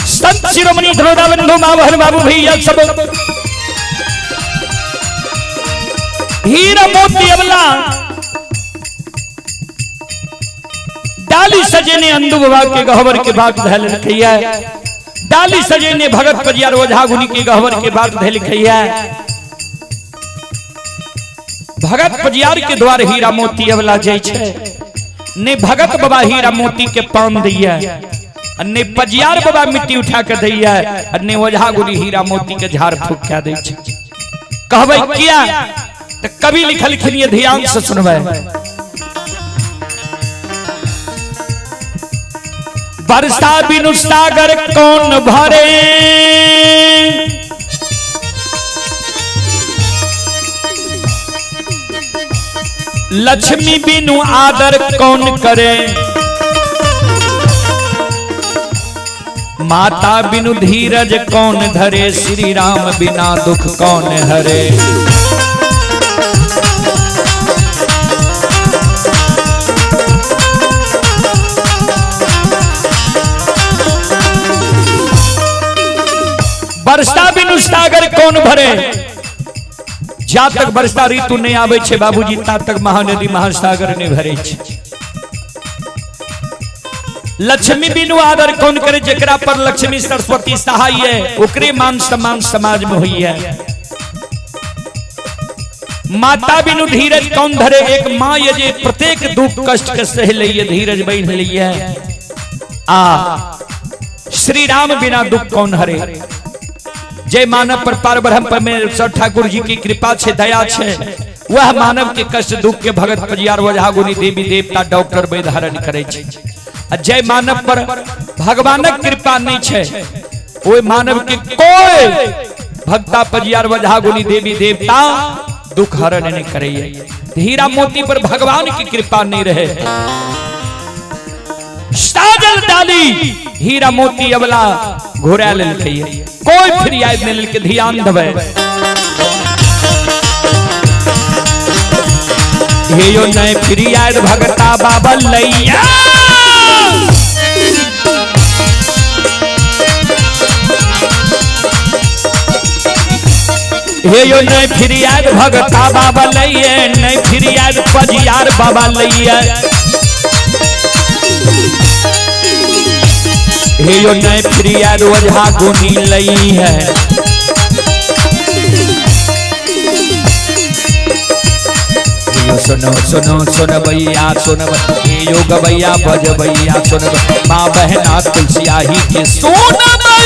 संत शिरोमणि ध्रुवबंधु मावहन बाबू भैया सब हीरा मोती अबला डाली सजेने अंदु बाबा के गहवर के बाग धैल रखैया, डाली सजेने भगत पजियार ओझा गुनी के गहवर के बाग धैल खैया। भगत पजियार के द्वार हीरा मोती अबला जाय छै, ने भगत बाबा हीरा मोती के पान दैया, ने पजियार बाबा मिट्टी उठा के दैया, ने ओझा गुनी हीरा मोती के झाड़ फूक के दै छै। कहबै किया त कवि लिखलखिन ये ध्यान से सुनबै। वर्षा बिनु सागर कौन भरे, लक्ष्मी बिनु आदर कौन करे, माता बिनु धीरज कौन धरे, श्री राम बिना दुख कौन हरे। वर्षा बिनु सागर कौन भरे, जा तक वर्षा ऋतु नहीं आवे छे बाबूजी ता तक महानदी महासागर नहीं भरे छे। लक्ष्मी बिनु आदर कौन करे, जेकरा पर लक्ष्मी सरस्वती सहाय है ओकरे मान सम्मान समाज में हुई है। माता बिनु धीरज कौन धरे, एक मां ये जे प्रत्येक दुख कष्ट के सह लइए धीरज बन लइए। आ श्री राम बिना दुख कौन हरे। जय मानव पर पार ब्रह्म परमेश्वर ठाकुर जी की कृपा छे दया छे, वह मानव के कष्ट दुख के भगत पजियार ओझा गुनी देवी देवता डॉक्टर वैद्य हरण करे छे। जय मानव पर भगवानक कृपा नहीं छे, ओय मानव के कोई भक्ता पजियार ओझा गुनी देवी देवता दुख हरण नहीं करे। हीरा मोती पर भगवान की कृपा नहीं रहे, साजल डाली हीरा मोती अबला घोड़ा लेलकै, कोई फरियाद नहीं लेलकै। ध्यान देबै हे यो नहीं फरियाद भगता बाबा लैया, हे यो नहीं फरियाद भगता बाबा लैया, नहीं फरियाद पजियार बाबा लैया, हे यो नहीं फरियाद ओझा गुनी लई है। यो सुनो सुनो सुनबैया सुनब, हे यो गबैया बजबैया सुनब, माँ बहना तुलसिया ही के सुनबई।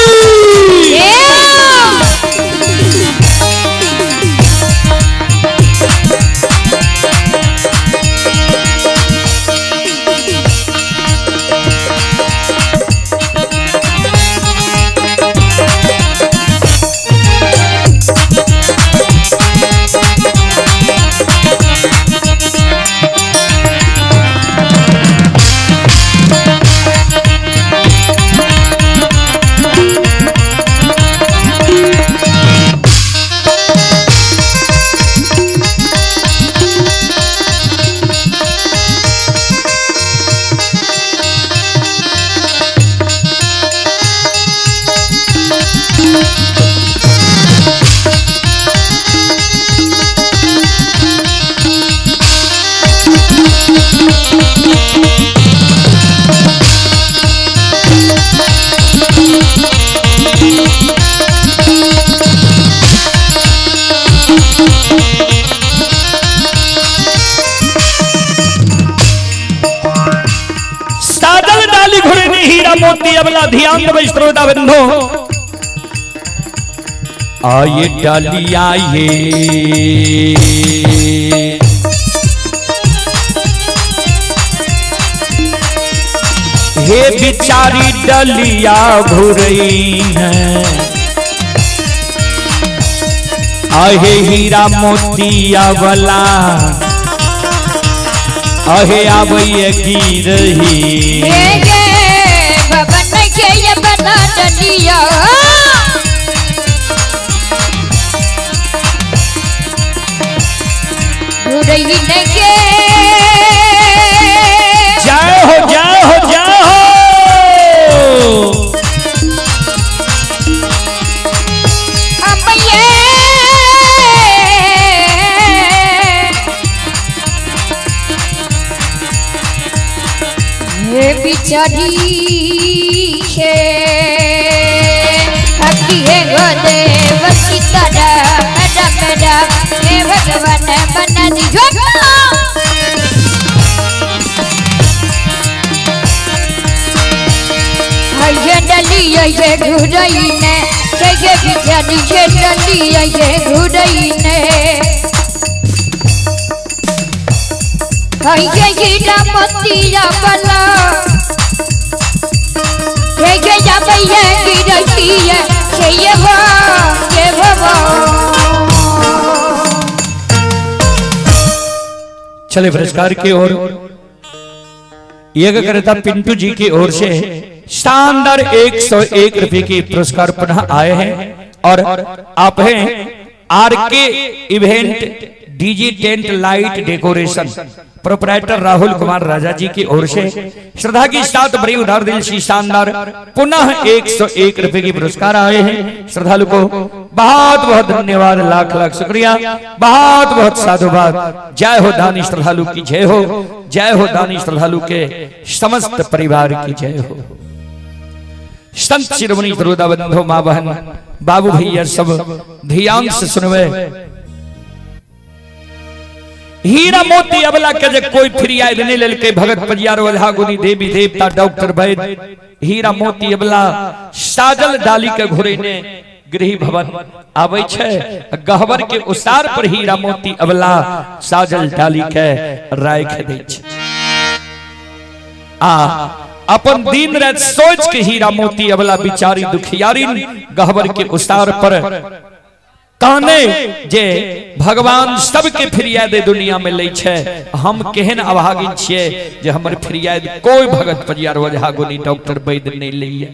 मोती अबला, ध्यान देबै श्रोता बंधु। आये डालिया ये हे बिचारी डलिया घुरई है, आहे हीरा मोतिया वाला अहे आबैये गिरही। हे गे भवन के ये बना डलिया घुरई ने के। जय हो जय हो जय हो। अब ये हे बिचारी है हकी है गोदेव सीतारा मेरा मेरा हे भगवान बना दियो। ये डलिया ये घुरई ने, ये बिचारी ये डलिया ये घुरई ने, ये हीरा मोतिया वाला ये ये जाबैया गिरही है, ये वो ये वो। चले पुरस्कार की ओर। यज्ञ करता पिंटू जी की ओर से शानदार 101 रुपए के पुरस्कार पुनः आए हैं और आप हैं R K event DJ tent light decoration proprietor Rahul Kumar Raja ji की ओर से श्रद्धा के साथ बड़ी उदार दिल से शानदार पुनः 101 रुपए के पुरस्कार आए हैं। श्रद्धालु को बहुत बहुत धन्यवाद, लाख लाख शुक्रिया, बहुत बहुत साधुवाद। जय हो दानी श्रद्धालु की जय हो, जय हो दानी श्रद्धालु के समस्त परिवार की जय हो। संत शिरोमणि श्रोता बंधु, माँ बहन, बाबू भैया सब ध्यान से सुनवे। हीरा मोती अबला के जे कोई फरियाद नहीं लेलके, भगत परियार ओझा गुनी देवी देवता डॉक्टर वैद्य, हीरा मोती अबला साजल डाली के घुरे ने गृह भवन आबै छै। गहबर के उसार पर हीरा मोती अबला साजल डाली के राख दै छै। आ अपन दिन रात सोच के हीरा मोती अबला बिचारी दुखियारी गहबर के उसार पर काने जे भगवान सबके फरियाद दुनिया में लै छै, हम केहन अभागिन छियै जे हमर फरियाद कोई भगत परियार ओझा गुनी डॉक्टर वैद्य नहीं लैया।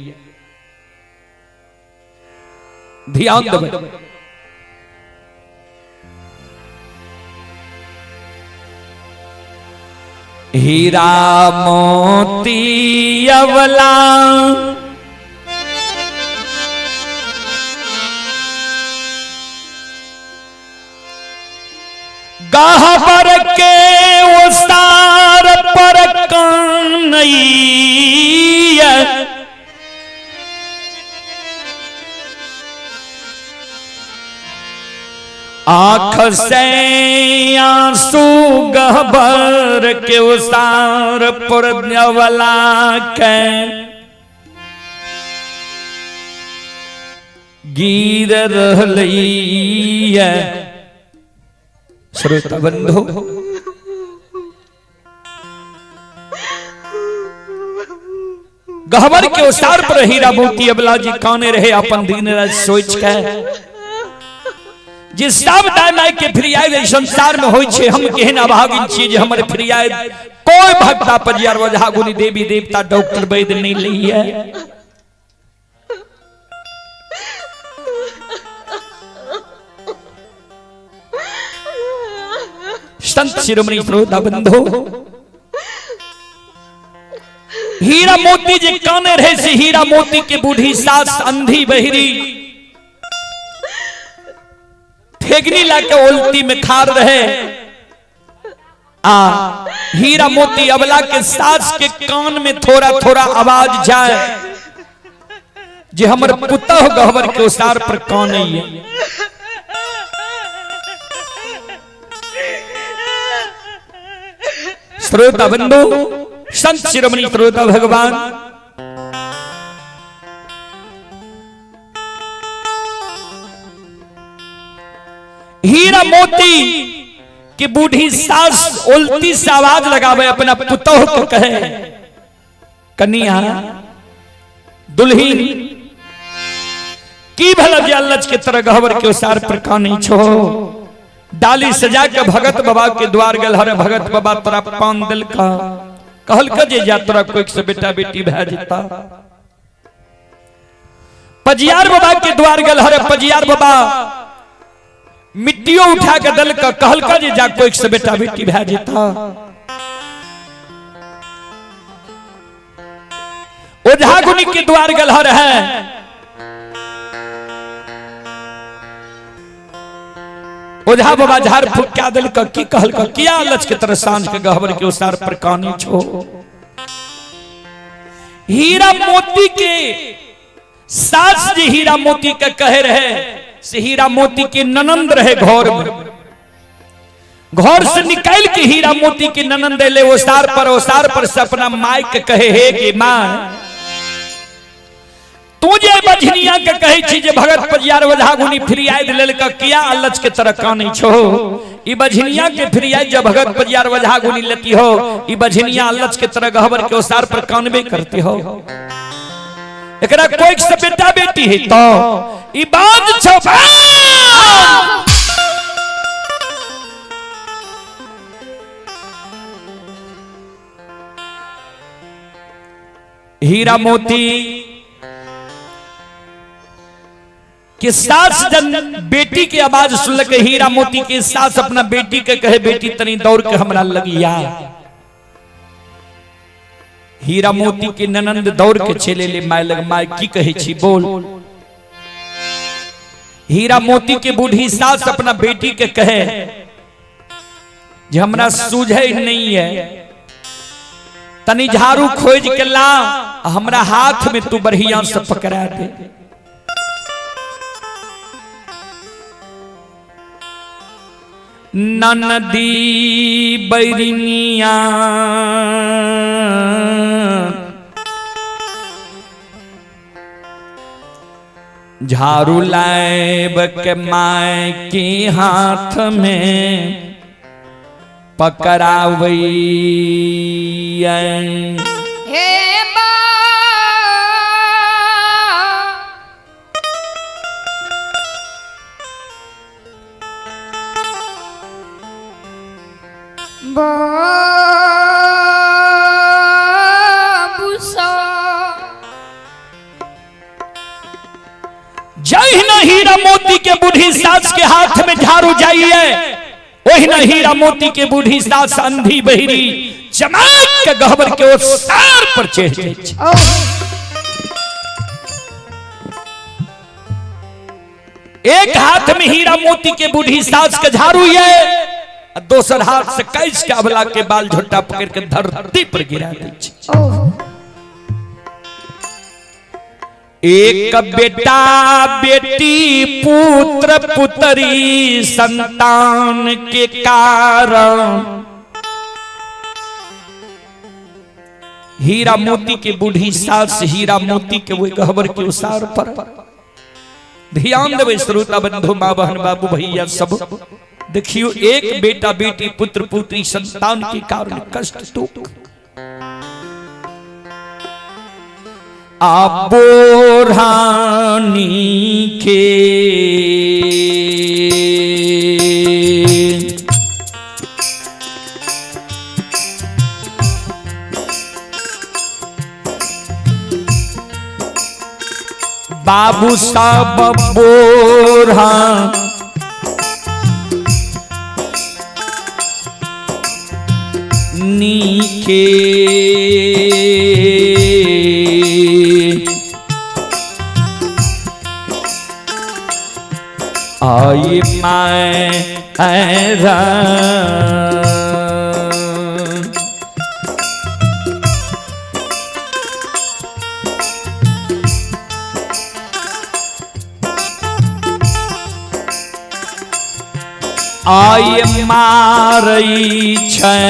ध्यान देबै। हीरा मोती अवला गहबर के ओसार पर कानैया, आँख से आंसू गहबर के उसार पर अवला के गिर रहलैया। श्रोता बंधु, गहबर के उसार पर हीरा मोती अबला जी काने रहे अपन दिन रात सोच के जे सब दाय माय के फरियाद एहि संसार में होइ छै, हम केहन अभागिन छियै जे हमर फरियाद कोई भक्ता परियार ओझा गुनी देवी देवता डॉक्टर वैद्य नहीं लैया। संत शिरोमणि श्रोता बंधु, हीरा मोती जे काने रहे से हीरा मोती के बूढ़ी सास अंधी बहिरी ठेगनी लाके ओलती में खार रहे आ हीरा मोती अबला के सास के कान में थोड़ा थोड़ा आवाज जाए जे हमर पुतह गहबर के उसार पर कान है। श्रोता बंधु, संत शिरोमणि श्रोता भगवान, हीरा मोती की बूढ़ी सास उल्टी से आवाज लगावे अपना पुतोह को कहे, कनिया दुल्हीन की भला जे अल्लच के तरह गहवर के उसार पर कानी छो। डाली सजा के भगत बाबा के द्वार गल, हरे भगत बाबा तोरा पान दिल का, कहल के जे जा तोरा कोई से बेटा बेटी भै जेता। पजियार बाबा के द्वार गल, हरे पजियार बाबा मिट्टियों उठा के दल का, कहल का जे जा कोई से बेटा बेटी भै जेता। ओझा गुनी के द्वार गल हर है, ओझा बाबा झाड़ फूक क्या दिल का, की कहल का किया लच के तरह सांझ के गहबर के उसार पर कानी छो। हीरा मोती के सास जी हीरा मोती के कहे रहे से हीरा मोती के ननंद रहे घर में, घर से निकाल के हीरा मोती के ननंद ले ओसार पर, ओसार पर से अपना माई के कहे हे कि मां तू जे बझनिया के कहे छी जे भगत पजियार ओझा गुनी फिरियाद लेल का किया अलच के तरह कानी छो। ई बझनिया के फिरियाद जब भगत पजियार ओझा गुनी लेती हो, ई बझनिया अलच के तरह गहबर के ओसार पर कानबे करती हो, एकरा कोई से बेटा बेटी है तो ई बात छो। हीरा मोती के सास जन बेटी के आवाज सुन के हीरा मोती के सास अपना बेटी के कहे बेटी तनी दौड़ के हमरा लगिया। हीरा मोती के ननंद दौड़ के चले ले my लग, my की कहे छी बोल। हीरा मोती के बूढ़ी सास अपना बेटी के कहे जे हमरा सूझे नहीं है, तनी झाड़ू खोज के ला हमरा हाथ में तू बढ़िया से पकड़ा दे। ननदी बैरिनिया झाड़ू लाएब के my के हाथ में पकड़ावैया। हे बा जहिना हीरा मोती के बूढ़ी सास के हाथ में झाड़ू जाइए, वही हीरा मोती के बूढ़ी सास अंधी बहिरी चमक के गहबर के ओसार पर चढ़ जाय छै। एक हाथ में हीरा मोती के बूढ़ी सास के झाड़ू ये, दोसर हाथ से कैस के अबला के बाल झोटा पकड़ के धरती पर गिरा दै छै। एक बेटा बेटी पुत्र पुत्री संतान के कारण हीरा मोती के बूढ़ी सास हीरा मोती के वही गहबर के उसार पर। ध्यान देवे श्रोता बंधु माँ बहन बाबू भैया सब, देखियो एक बेटा बेटी पुत्र पुत्री संतान के कारण कष्ट दुख। आबोरानी के बाबू साहब बोरा नीके आई मैं आई मारई छै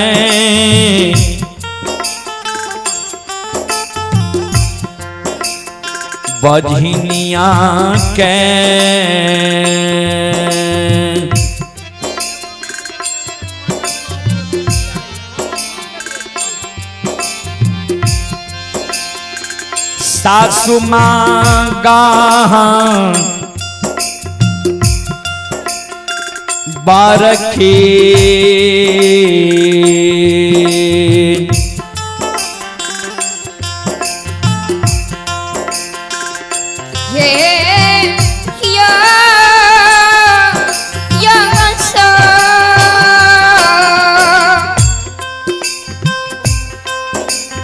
बझनिया के। सासु माँ गाहाँ बारखी। ये या या सा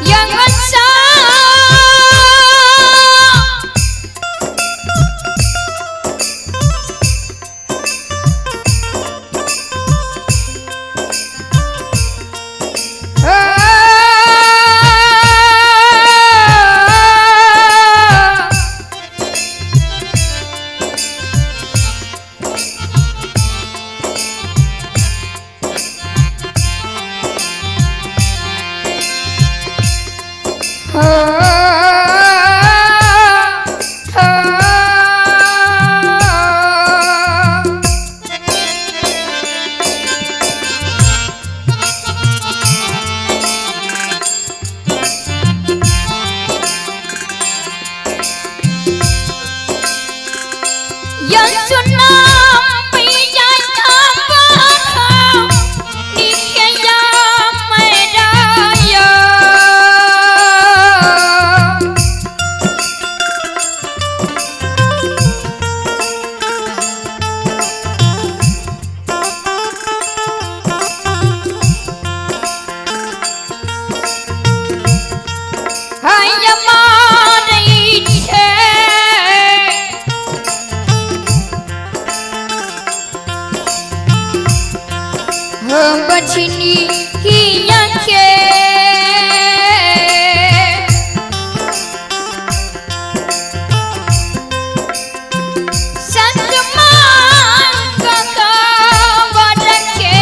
या सा। बछनी ही आंखें संत मांग का रखे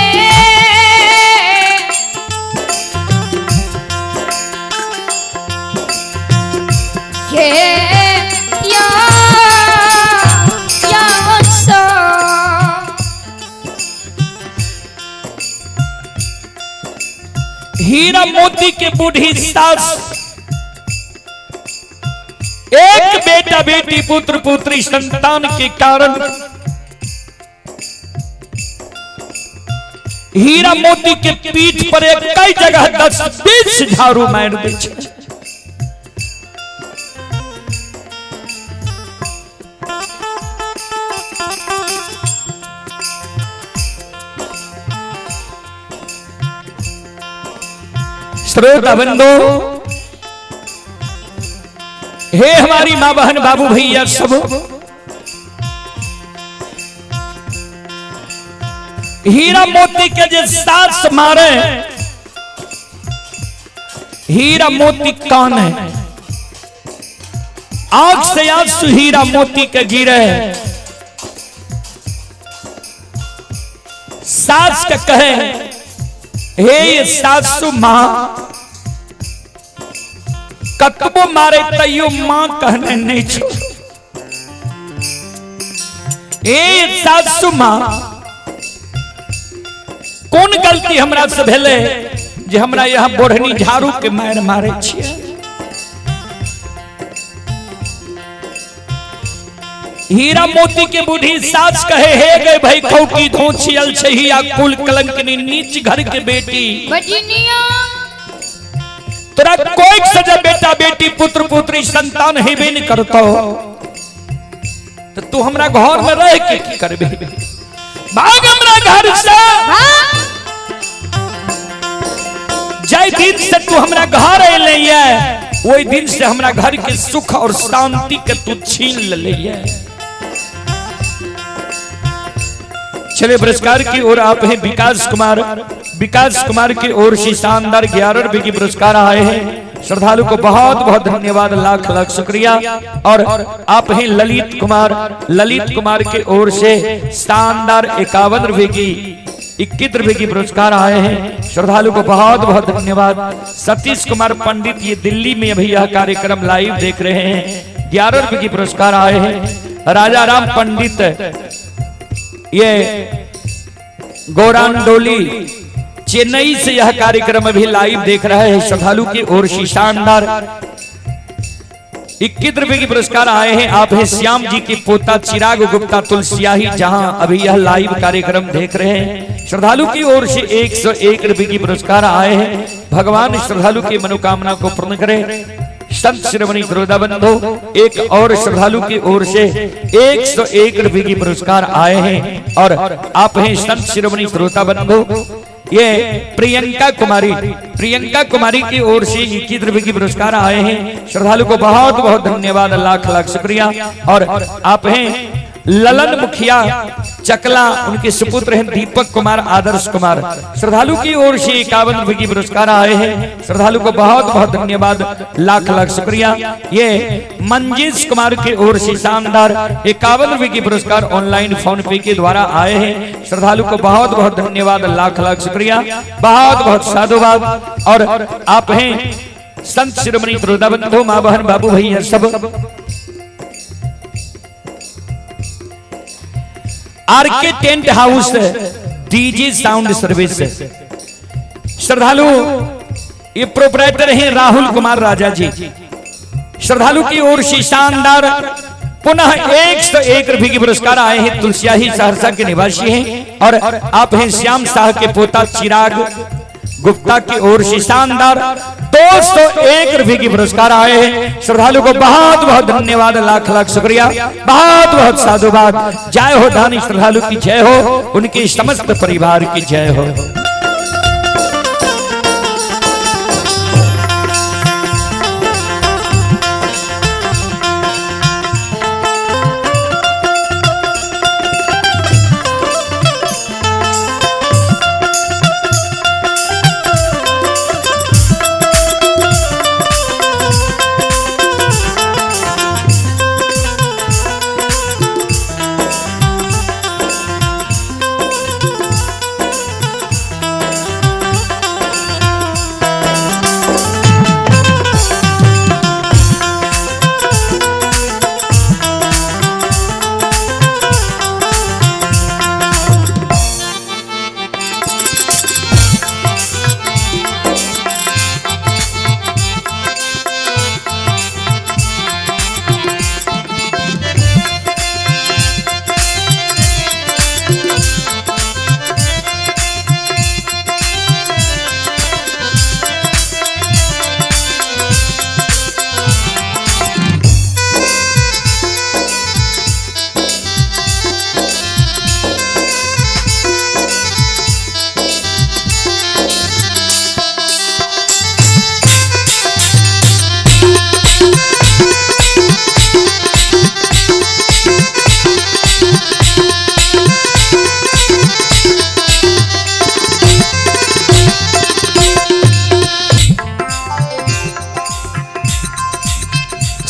के या या सा। हीरा मोती के बूढ़ी सास, एक बेटा बेटी पुत्र पुत्री संतान के कारण हीरा मोती के पीठ पर एक कई जगह 10-20 झाड़ू मार दै छै। श्रोता बंधु, हे हमारी माँ बहन बाबू भैया सब, हीरा मोती के जे सास मारे, हीरा मोती कौन है? आंख से आंसू हीरा मोती के गिरे, सास के कहे, हे ये सासू माँ, कतबो मारे तैयो माँ कहने नहीं छो। ए सासू माँ, कौन गलती हमरा से भेले जे हमरा यहाँ बोढ़नी झाड़ू के मार मारे छियै? हीरा मोती के बूढ़ी सास कहे, हे गए भाई खौकी धोछियल छहिया कुल कलंकनी नीच घर के बेटी, बजनिया तोरा कोई सजा बेटा बेटी पुत्र पुत्री संतान हेबे नहीं करतो, तो तू हमरा घर में रह के की करबे? भाग हमरा घर से। जय दिन से तू हमरा घर अइले ये, वही दिन से हमरा घर के सुख और शांति के तू छीन ले। चले पुरस्कार की ओर आप हैं विकास कुमार। विकास कुमार की ओर से शानदार 11 रुपए की पुरस्कार आए हैं। श्रद्धालु को बहुत बहुत धन्यवाद, लाख लाख शुक्रिया। और आप हैं ललित कुमार। ललित कुमार के ओर से शानदार 51 रुपए की 21 रुपए की पुरस्कार आए हैं। श्रद्धालु को बहुत बहुत धन्यवाद। सतीश कुमार पंडित ये दिल्ली में अभी यह कार्यक्रम लाइव देख रहे हैं, 11 रुपए की पुरस्कार आए हैं। राजा राम पंडित ये गौरांडोली चेन्नई से यह कार्यक्रम अभी लाइव देख रहे हैं। श्रद्धालु की ओर से शानदार 21 रुपए की पुरस्कार आए हैं। आप हैं श्याम जी के पोता चिराग गुप्ता तुलसियाही, जहां अभी यह लाइव कार्यक्रम देख रहे हैं। श्रद्धालु की ओर से 101 रुपए की पुरस्कार आए हैं। भगवान श्रद्धालु की मनोकामना को पूर्ण करे। संत शिरोमणि श्रोता बंधु, एक और श्रद्धालु की ओर से 101 रुपए की पुरस्कार आए हैं और आप हैं संत शिरोमणि श्रोता बंधु, ये प्रियंका कुमारी, प्रियंका कुमारी की ओर से 21 रुपए की पुरस्कार आए हैं। श्रद्धालु को बहुत बहुत धन्यवाद, लाख लाख शुक्रिया। और आप हैं ललन मुखिया चकला, उनके सुपुत्र हैं दीपक कुमार, आदर्श कुमार। श्रद्धालु की ओर से 51 रुपए की पुरस्कार आए हैं। श्रद्धालु को बहुत बहुत धन्यवाद, लाख लाख शुक्रिया। ये मंजीश कुमार की ओर से शानदार 51 रुपए की पुरस्कार ऑनलाइन फोन पे के द्वारा आए हैं। श्रद्धालु को बहुत बहुत धन्यवाद, लाख लाख शुक्रिया, बहुत बहुत साधुवाद। और आप हैं संत शिरोमणि श्रोता बंधु, माँ बहन बाबू भैया सब, RK tent house DJ sound service श्रद्धालु ये प्रोपराइटर हैं राहुल कुमार राजा जी। श्रद्धालु की ओर से शानदार पुनः 101 रुपए की पुरस्कार आए हैं। तुलसियाही सहरसा के निवासी हैं और आप हैं श्याम शाह के पोता चिराग गुप्ता की ओर से शानदार 201 रुपए की पुरस्कार आए हैं। श्रद्धालु को बहुत बहुत धन्यवाद, लाख लाख शुक्रिया, बहुत बहुत साधुवाद। जय हो दानी श्रद्धालु की जय हो, उनके समस्त परिवार की जय हो।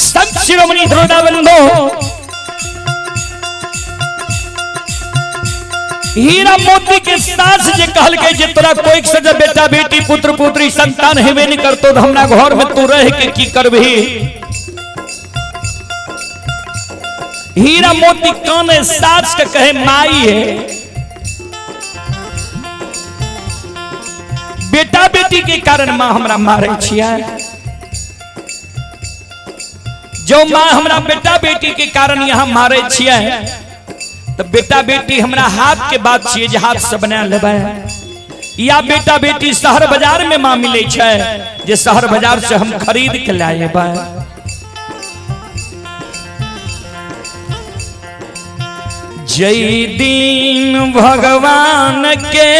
संत शिरोमणि श्रोता बंधु, हीरा मोती के सास जे कहलकै जे तोरा कोई से जे बेटा बेटी पुत्र पुत्री संतान हेबे नहीं करतो तो हमरा घर में तू रह के की करबही। हीरा मोती काने सास के कहे माई है, बेटा बेटी के कारण मां हमरा मारे छियै। जो मां हमरा बेटा बेटी के कारण यहाँ मारे छियै तो बेटा बेटी हमरा हाथ के बात छियै जे हाथ से बना लेबै, या बेटा बेटी शहर बाजार में मां मिले छै जे शहर बाजार से हम खरीद के लाएबै। जय दिन भगवान के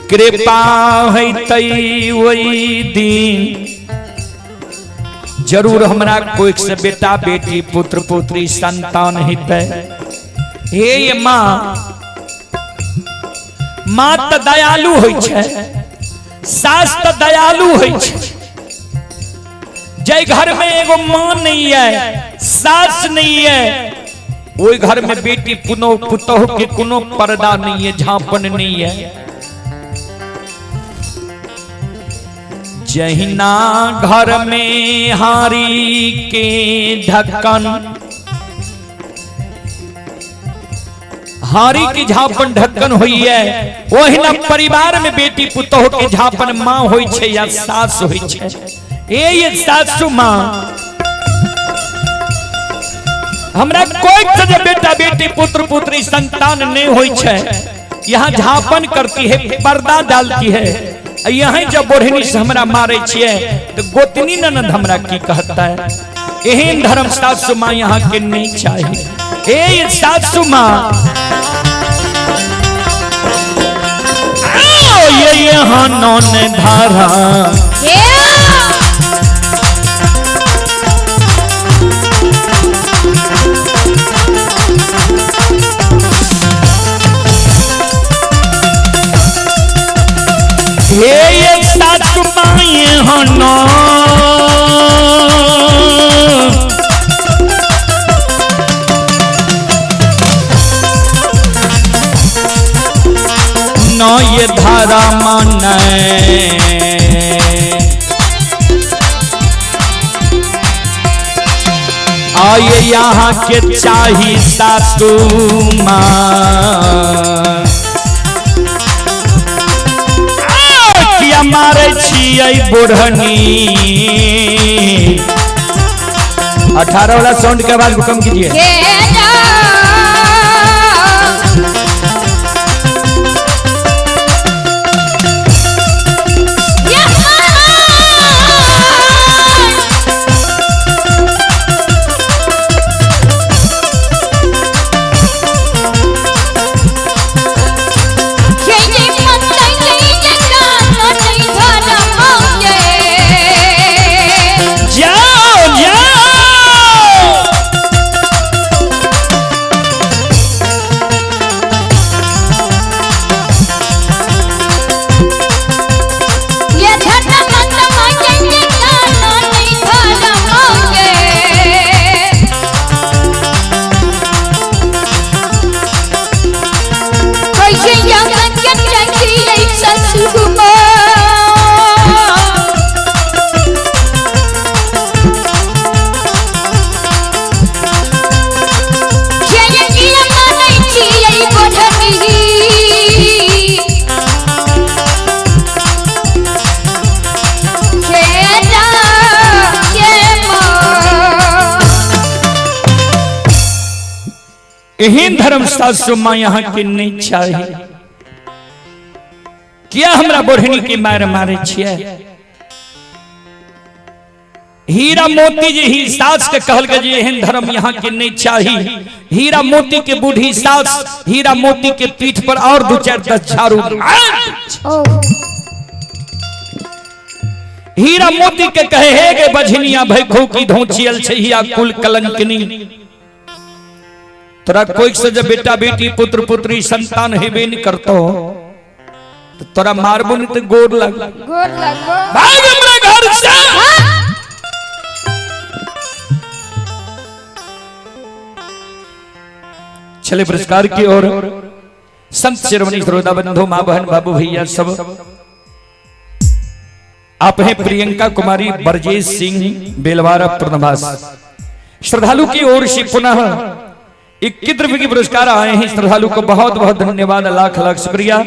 कृपा होतै ओहि दिन जरूर हमरा कोई से बेटा बेटी पुत्र पुत्री संतान हेतै। हे ये माँ, माँ त दयालु होइ छै, सास त दयालु होइ छै। जय घर में एगो माँ नहीं है, सास नहीं है, ओहि घर में बेटी पुनो पुतोह के कोनो पर्दा नहीं है, झांपन नहीं है। जहिना घर में हारी के ढक्कन हारी के झापन ढक्कन होई है, ओहिना परिवार में बेटी पुतोह के झापन माँ होई छे या सास होई छे। ए ये सासू माँ, हमरा कोई से जे बेटा बेटी पुत्र पुत्री संतान नहीं होई छे, यहाँ झापन करती है, पर्दा डालती है। यहाँ जब बोढ़नी से हमरा मारे छिए तो गोतनी ननद हमरा की कहता है। एहन धर्म सासू माँ यहाँ के नहीं चाहिए। ए सासू माँ, आओ ये यहाँ नौन धारा। हे ये सासू माँ यहाँ नौन नौ ये धारा माने। आये यहाँ के चाही सासू माँ, किया मारे छियै बुढ़नी। 18 वाला साउंड के आवाज को कम कीजिए। जाओ जाओ। एहन धर्म सासू माँ यहाँ के नहीं चाहिए। क्या हमरा बोढ़नी के मार मारे छियै? हीरा मोती जी ही सास के कहल के जी एहन धर्म यहाँ के नहीं चाहिए। हीरा मोती के बूढ़ी सास हीरा मोती के पीठ पर और 2-4 10 झाड़ू। हीरा मोती के कहे हे गे बझनिया भैखो की धोचियल छहिया कुल कलंकनी। तोरा कोई से जब बेटा बेटी पुत्र पुत्री संतान हेबे नहीं करतो तो तोरा मारबो नहीं तो गोर लग गोर लगबो। भाग हमरा घर से। चले पुरस्कार की ओर। संत शिरोमणि श्रोता बंधु माँ बहन बाबू भैया सब, आप हैं प्रियंका कुमारी बरजेश सिंह बेलवारा पूर्णवास। श्रद्धालु की ओर से पुनः 21 रुपए के पुरस्कार आए हैं। श्रद्धालु को बहुत बहुत धन्यवाद, लाख लाख शुक्रिया।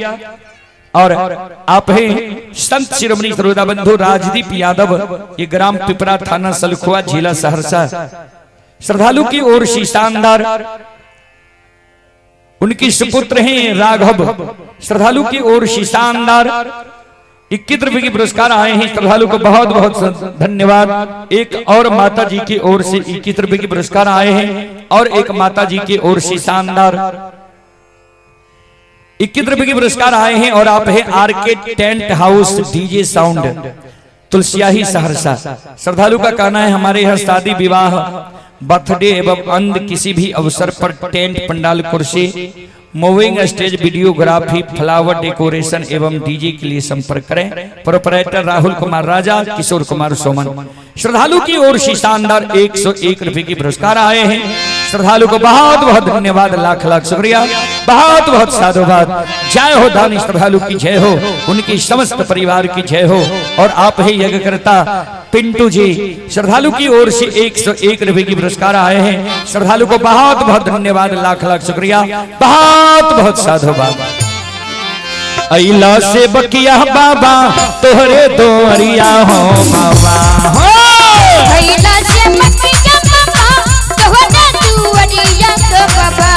और आप हैं संत शिरोमणि श्रोता बंधु राजदीप यादव, ये ग्राम पिपरा थाना सलखुआ जिला सहरसा। श्रद्धालु की ओर से शानदार उनकी सुपुत्र हैं राघव। श्रद्धालु की ओर से शानदार 21 रुपए के पुरस्कार आए हैं। श्रद्धालु को बहुत बहुत धन्यवाद। एक और माता जी की ओर से 21 रुपए के पुरस्कार आए हैं और एक माता जी की ओर से शानदार 21 रुपए के पुरस्कार आए हैं। और आप है R K tent house DJ sound Tulsiyahi Saharsa. श्रद्धालु का कहना है हमारे यहाँ शादी विवाह बर्थडे एवं अन्य किसी भी अवसर पर टेंट पंडाल कुर्सी moving stage videography flower decoration एवं डीजे के लिए संपर्क करें। प्रोपराइटर राहुल कुमार राजा, किशोर कुमार सोमन। श्रद्धालु की ओर से शानदार 101 रुपए की पुरस्कार आए हैं। श्रद्धालु को बहुत बहुत धन्यवाद, लाख लाख शुक्रिया, बहुत बहुत साधुवाद। जय हो दानी श्रद्धालु की जय हो, उनकी समस्त परिवार की जय हो। और आप ही यज्ञकर्ता पिंटू जी, श्रद्धालु की ओर से 101 रुपए की पुरस्कार आए हैं। श्रद्धालु को बहुत बहुत धन्यवाद, लाख लाख शुक्रिया, बहुत बहुत साधुवाद। अइला से बकिया बाबा तोहरे दोरिया हो बाबा हो। अइला से बकिया बाबा तोहरे दुआरिया हो बाबा।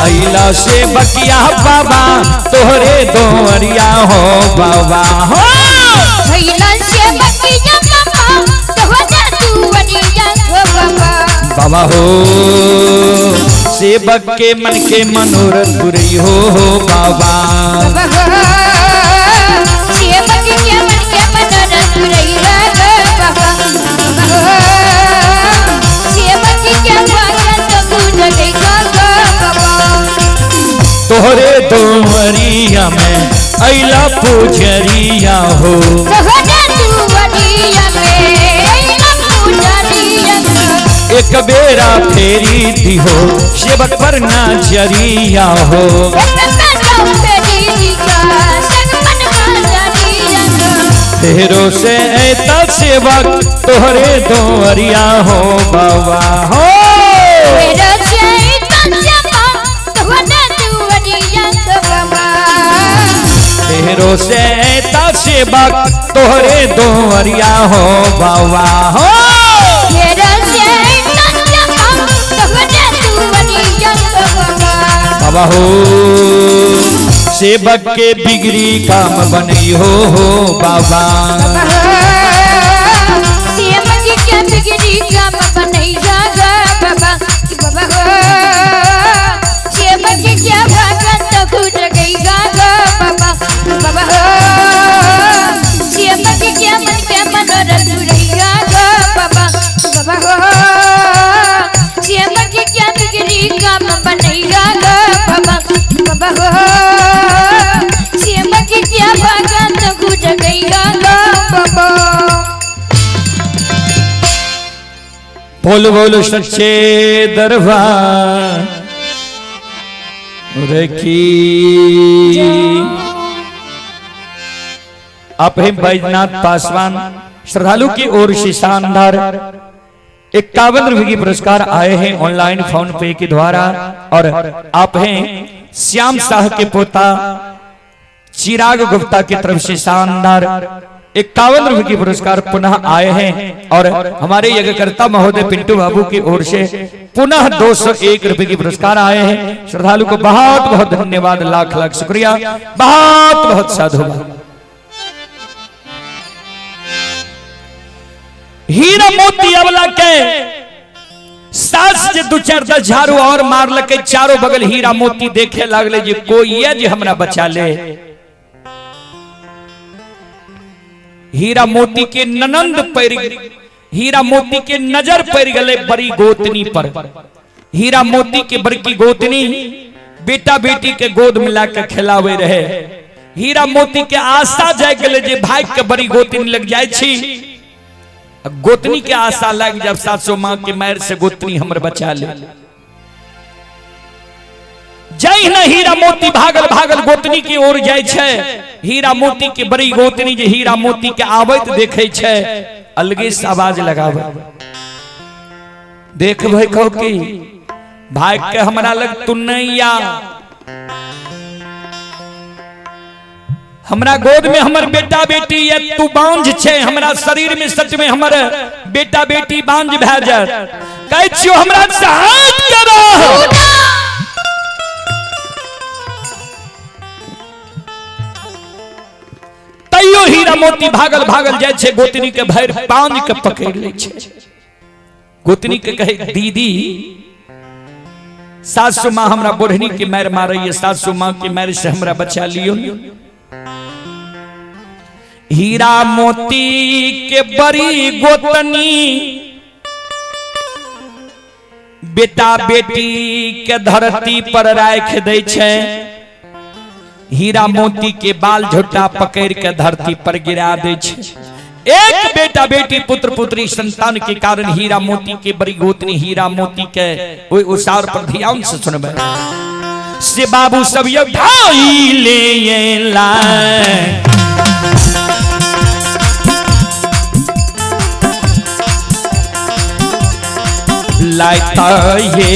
अइला से बकिया बाबा तोहरे दोरिया हो बाबा हो। अइला से बकिया बाबा तोहरे दुआरिया हो बाबा। बाबा हो, सेवक के मन के मनोरथ पुरई हो बाबा। बाबा हो, सेवक के मन के मनोरथ पुरई हो बाबा। बाबा हो, सेवक के भगत गुण गई बाबा। तोहरे दोहरिया में अइला पुजरिया हो। तोहरे दुआरिया में अइला पुजरिया हो। एक बेरा फेरी दिहो सेवक पर नजरिया हो। एक बेरा फेरी दिहो सेवक पर नजरिया हो। फेरो से ऐता सेवक तोहरे दोहरिया हो बाबा हो। फेरो से ऐता सेवक तोहरे दुआरिया हो बाबा। फेरो से ऐता सेवक तोहरे दोहरिया हो बाबा हो। फेरो से ऐता सेवक तोहरे दुआरिया हो बाबा। बाबा हो, सेवक के बिगड़ी काम बनई हो बाबा। बाबा हो, सेवक के बिगड़ी काम बनई हो बाबा। बाबा हो, सेवक के भगत खुद गई बाबा। बाबा हो, सेवक के मन के मनोरथ पुरई बाबा। बाबा हो, सेवक के बिगड़ी काम बनई बाबा। बाबा हो, सेवक के भगत खुद गई बाबा। बोल बोल सच्चे दरबार की। आप हैं बैजनाथ पासवान, श्रद्धालु की ओर से शानदार 51 रुपए की पुरस्कार आए हैं ऑनलाइन फोन पे के द्वारा। और आप हैं श्याम शाह के पोता चिराग गुप्ता की तरफ से शानदार 51 रुपए की पुरस्कार पुनः आए हैं। और हमारे यज्ञकर्ता महोदय पिंटू बाबू की ओर से पुनः 201 रुपए की पुरस्कार आए हैं। श्रद्धालु को बहुत बहुत धन्यवाद, लाख लाख शुक्रिया, बहुत बहुत साधुवाद। हीरा मोती अवला के सास जे दू चार दस झाड़ू और मारलकै, चारों बगल हीरा मोती देखे लागले जे कोई ये जे हमरा बचा ले। हीरा मोती के ननंद पड़, हीरा मोती के नजर पड़ गले बड़ी गोतनी पर। हीरा मोती के बड़की गोतनी बेटा बेटी के गोद मिला के खिलावे रहे। हीरा मोती के आशा जाय गले जे भाग के बड़ी गोतनी लग जाय छी। गोतनी के आशा लग जब सासू माँ के मार से गोतनी हमर बचा ले। जय न हीरा मोती भागल भागल गोतनी की ओर जाय छै। हीरा मोती के बड़ी गोतनी जे हीरा मोती के आबैत देखे छै, अलगे से आवाज लगावे, देख भाई कहो की भाग के हमरा लग तू नहीं आ, हमरा गोद में हमर बेटा बेटी ये तू बांझ छे, हमरा शरीर में सच में हमर बेटा बेटी बांझ भए जात, कहै छियो हमरा सहायत करो। तैयो हीरा मोती भागल भागल जाय छे, गोतनी के भरि पांज के पकड़ लै छे। गोतनी के कहे दीदी सासू माँ हमरा बोढ़नी के मार मारैया, सासू माँ के मार से हमरा बचा लियो। हीरा मोती के बड़ी गोतनी बेटा बेटी के धरती पर राख दै छै। हीरा मोती के बाल झोटा पकड़ के धरती पर गिरा दै छै। एक बेटा बेटी पुत्र पुत्री संतान के कारण हीरा मोती के बड़ी गोतनी हीरा मोती के ओहि उसार पर ध्यान से सुनबै से बाबू सब ये भाई ले लाए। लाता ये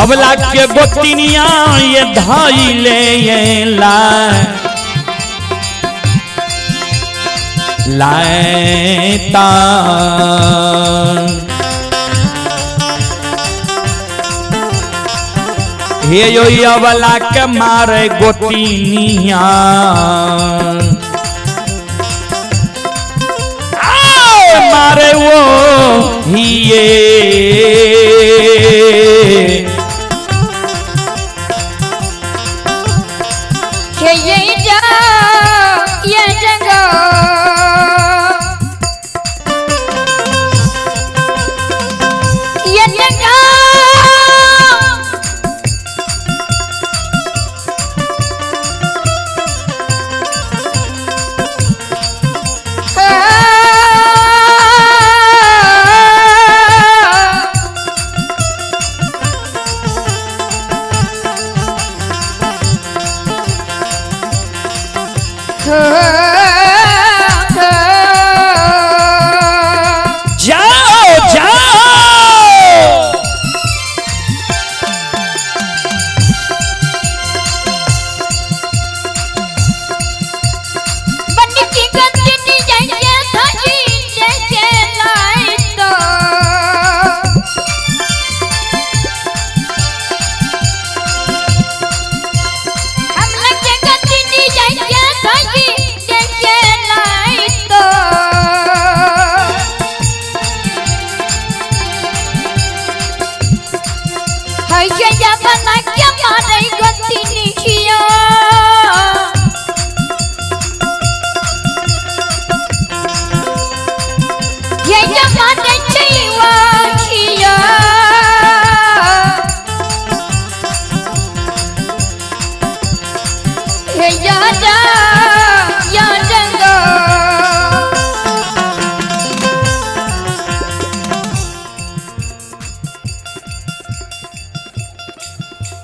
अबला के गोतिनिया ये धाई ले ये लाए लाता। हे यो अबला के मारे गोतिनिया मारे वो हिये ये जा ये जंगा ये जंगा जाओ जाओ।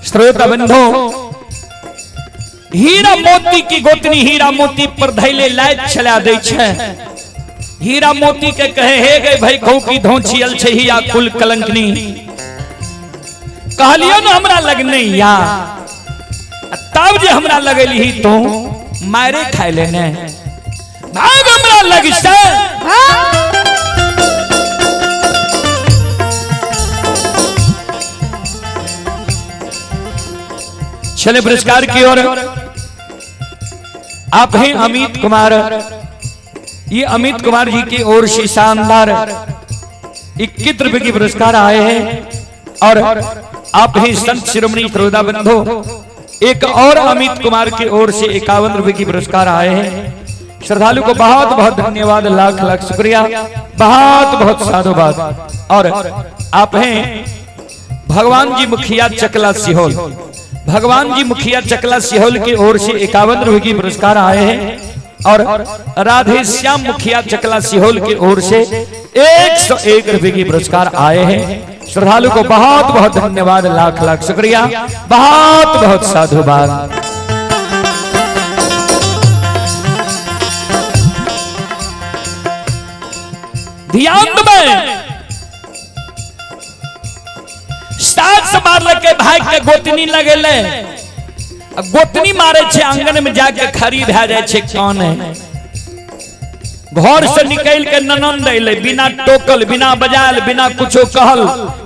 श्रोता बंधु, हीरा मोती की गोतनी हीरा मोती पर धैले लायक छला दै छै। हीरा मोती के कहे हे गए भाई कहू की धोछियल छै हिया कुल कलंकनी, कहलियो न हमरा लग नहीं या, तब जे हमरा लगेली तो मारे खाए लेने भाग हमरा लग से। चले पुरस्कार की ओर। आप हैं अमित कुमार, ये अमित कुमार जी की ओर से शानदार 21 रुपए की पुरस्कार आए हैं। और आप हैं संत शिरोमणि श्रोता बंधु, एक और अमित कुमार की ओर से 51 रुपए की पुरस्कार आए हैं। श्रद्धालु को बहुत बहुत धन्यवाद, लाख लाख शुक्रिया, बहुत बहुत साधुवाद। और आप हैं भगवान जी मुखिया चकला सिहोल, भगवान जी मुखिया चकला सिहोल की ओर से 51 रुपए की पुरस्कार आए हैं। और राधे श्याम मुखिया चकला सिहोल की ओर से 101 रुपए की पुरस्कार आए हैं। श्रद्धालु को बहुत बहुत धन्यवाद, लाख लाख शुक्रिया, बहुत बहुत साधुवाद। ध्यान में सास मारल के भाई के गोतनी लगेले, गोतनी मारे छे आंगन में जाके खड़ी भए जाय छे। कौन है घर से निकल के ननंद अइले, बिना टोकल बिना बजायल बिना कुछो कहल,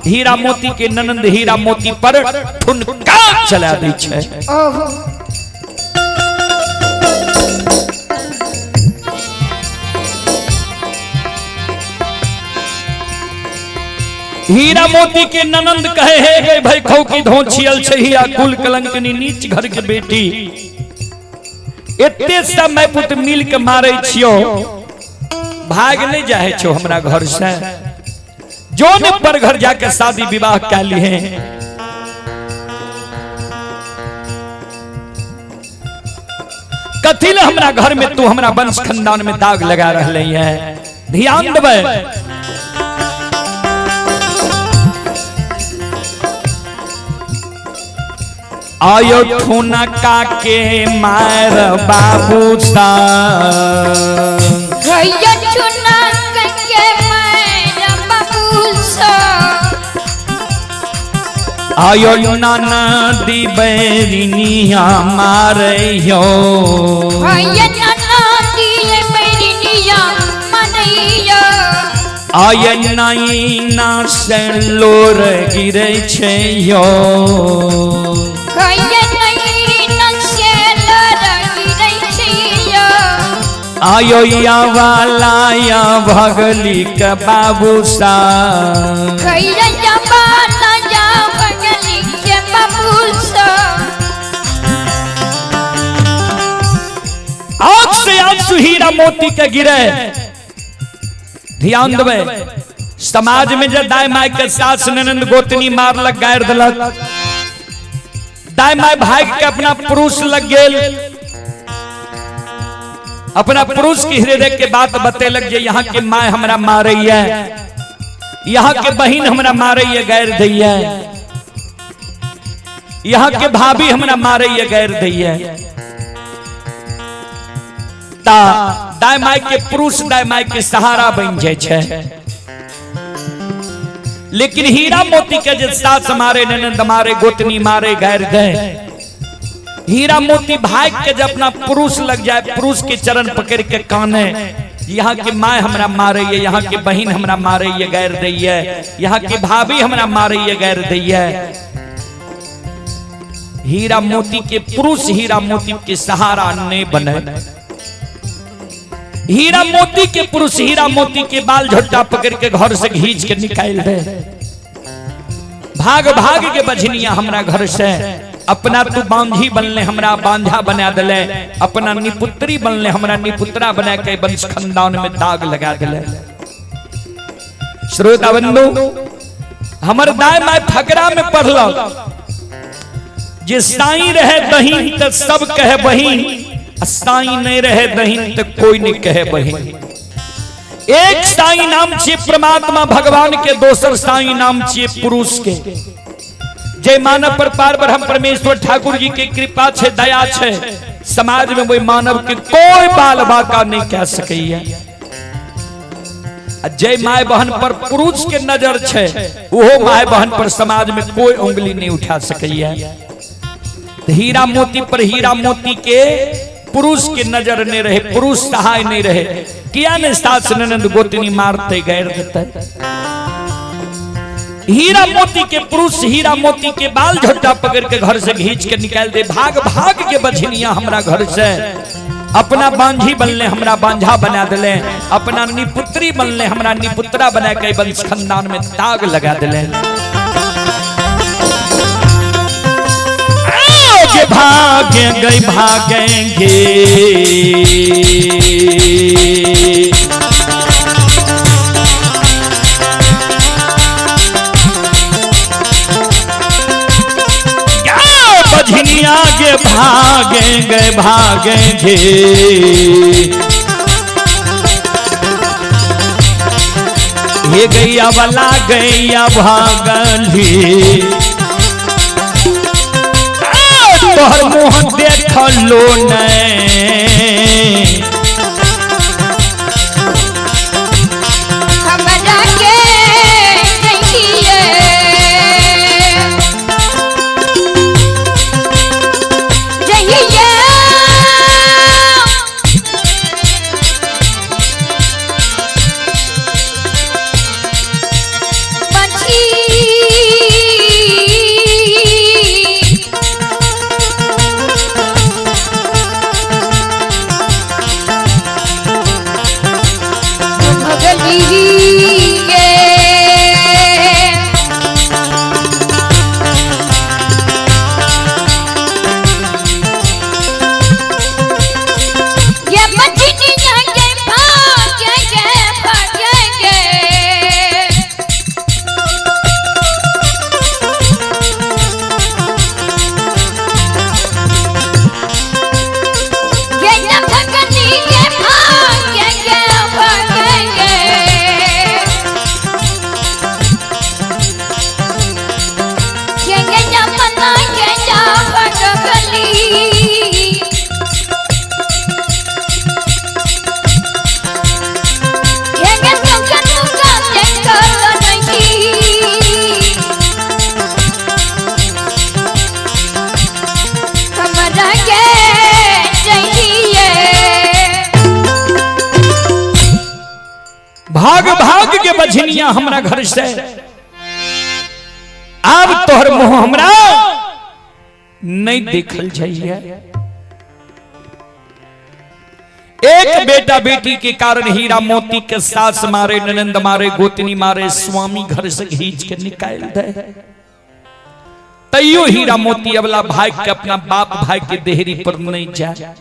हीरा मोती के ननंद हीरा मोती पर ठुनका चला दै छे। हीरा मोती के ननंद कहे हे गए भाई खौ की धोछियल छै हिया कुल कलंकनी नीच घर के बेटी, एते समय पुत मिल के मारे छियो, भाग नहीं जाए छो हमरा घर से, जो ने पर घर जाके शादी विवाह कर लिए। कथी ले हमरा घर में तू हमरा वंश खानदान में दाग लगा रहले है। ध्यान देबै, आयो ठुनका के मार बाबू सा, आयो ठुनका के मार बाबू सा, आयो नाना दी बैरिनिया मारयो, आयो नाना दी बैरिनिया मारयो, आय नैना से लोर गिरे छै यो, आयो या वाला या भगली के बाबू सा, आग से आंसू हीरा मोती के गिरे। ध्यान देबै, समाज में जे दाय my के सास ननंद गोतनी मारलक गारि देलक, दाय my भाग के अपना पुरुष लग गेल, अपना पुरुष की हृदय के बात बतेलक जे यहाँ के my हमरा मारैया, यहाँ के बहिन हमरा मारैया गारि दैया, यहाँ के भाभी हमरा मारैया गारि दैया। ता दाय my के पुरुष दाय my के सहारा बन जाय छै। लेकिन हीरा मोती के जे सास मारे ननंद मारे गोतनी मारे गारि दे, हीरा मोती भाग के जब अपना पुरुष लग जाए, पुरुष के चरण पकड़ के काने, यहाँ के my हमरा मारे ये, यहाँ के बहिन हमरा मारे ये गारि दैये, यहाँ के भाभी हमरा मारे ये गारि दैये, हीरा मोती के पुरुष हीरा मोती के सहारा नहीं बने। हीरा मोती के पुरुष हीरा मोती के बाल झोटा पकड़ के घर से घींच के निकाल दे, भाग भाग के बझनिया हमरा घर से, अपना तू बांझी बनले हमरा बांझा बना दिले, अपना निपुत्री बनले हमरा निपुत्रा बना के वंश खानदान में दाग लगा दिले। श्रोता बंधु, हमर दाय my फकरा में पढ़ल जे साईं रहे दहीन त सब कहे बहिन, साईं नहीं रहे दहीन त कोई नहीं कहे बहिन। एक साईं नाम छिए परमात्मा भगवान के, दोसर साईं नाम छिए पुरुष के। जय मानव पर पार ब्रह्म परमेश्वर ठाकुर जी के कृपा छे दया छे, समाज में वही मानव के कोई बाल बाका नहीं कह सकैया। जय my बहन पर पुरुष के नजर छे, वो my बहन पर समाज में कोई उंगली नहीं उठा सकैया। हीरा मोती पर हीरा मोती के पुरुष के नजर नहीं रहे, पुरुष सहाय नहीं रहे, किया ने सास ननंद गोतनी मारते गैर देते। हीरा मोती के पुरुष हीरा मोती के बाल झोटा पकड़ के घर से घींच के निकाल दे, भाग भाग के बझनिया हमरा घर से, अपना बांझी बनले हमरा बांझा बना दिले, अपना निपुत्री बनले हमरा निपुत्रा बना के वंश खानदान में दाग लगा दिले। भागे गए भागेंगे बझनिया के भागेंगे भागेंगे, ये गैया वाला गैया भागली, तोहर मुँह देखलो नहीं, हमरा के जइए जइए, बची भाग भाग के बझनिया हमरा घर से, आब तोहर मुंह हमरा नहीं देखल जाइए। एक बेटा बेटी के कारण हीरा मोती के सास मारे, ननंद मारे, गोतनी मारे, स्वामी घर से खींच के निकाल दे, तैयो हीरा मोती अबला भाई के अपना बाप भाई के देहरी पर नहीं जाए।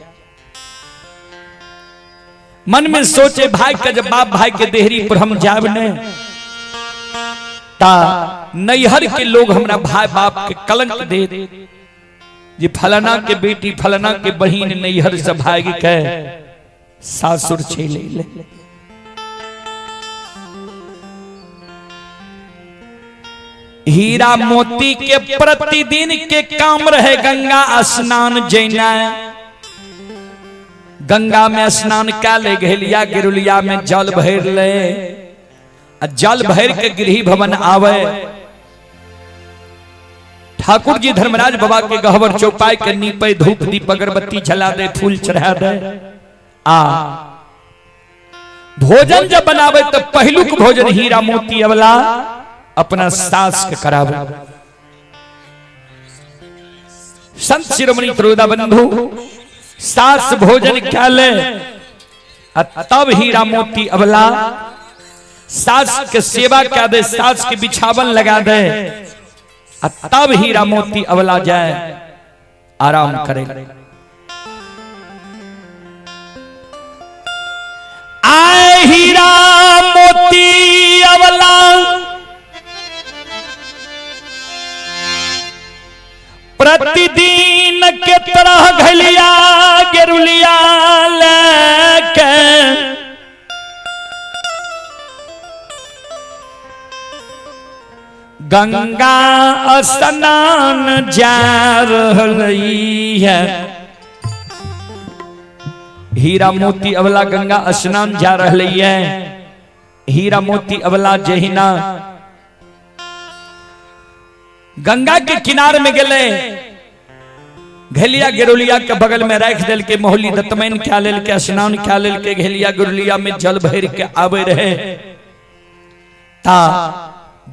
मन में सोचे भाई के जब बाप भाई के देहरी पर हम जाब नहीं ता नैहर के लोग हमरा भाई बाप के कलंक दे जे फलाना के बेटी फलाना के बहिन नैहर से भाग के सासुर चले ले। हीरा मोती के प्रतिदिन के काम रहे गंगा स्नान जैना, गंगा में स्नान कै ले, घेलिया गिरुलिया में जल भर ले, आ जल भर के गृह भवन आवे। ठाकुर जी धर्मराज बाबा के गहवर चौपाई के नीपे, धूप दीप अगरबत्ती जला दे, फूल चढ़ा दे, आ भोजन जब बनावे तो पहलुक भोजन हीरा मोती अवला अपना सास के करावे। संत शिरोमणि त्रोदा बंधु सास भोजन क्या ले, तब हीरा मोती अवला सास के सेवा क्या दे, सास के बिछावन लगा दे, तब हीरा मोती अवला जाए आराम करे। आए हीरा मोती अवला प्रतिदिन के तरह घलिया गेरुलिया लेके गंगा स्नान जा रही है। हीरा मोती अवला गंगा स्नान जा रही है। हीरा मोती अवला जहिना गंगा के किनार में गेले, घेलिया गेरुलिया के बगल में राख दिल के मोहली दतमैन खा लेल के स्नान खा लेल के घेलिया गेरुलिया में जल भर के आवे रहे। ता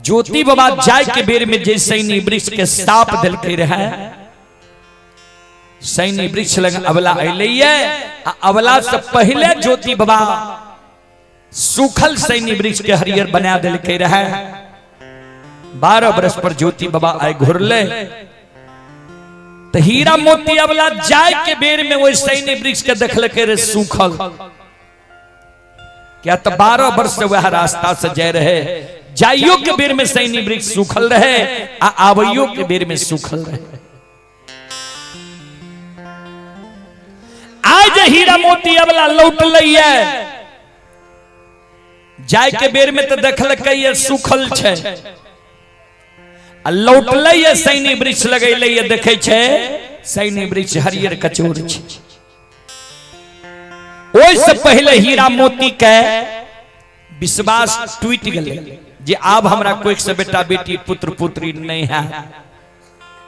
ज्योति बाबा जाय के बेर में जे सैनी वृक्ष के साप दिल के रहे, सैनी वृक्ष लग अवला अइलैये, आ अवला से पहले ज्योति बाबा सूखल सैनी वृक्ष के हरियर बना दिल के रहे। 12 बरस पर ज्योति बाबा आए घुरले तो हीरा मोती अवला जाय के बेर में वही सैनी वृक्ष के देखल के रे सूखल। क्या तो 12 वर्ष से वह रास्ता से जाय रहे, जाइयो के बेर में सैनी वृक्ष सूखल रहे आ आवैयो के बेर में सूखल रहे। आज हीरा मोती अवला लौट लैये, जाय के बेर में तो देखल के सूखल छै, आ लौटलै सैनी वृक्ष लगैलै देखै छै सैनी वृक्ष हरियर कचोर छै। ओहि से पहले हीरा मोती के विश्वास टूटि गेलै जे आब हमरा कोई से बेटा बेटी पुत्र पुत्री नहीं है,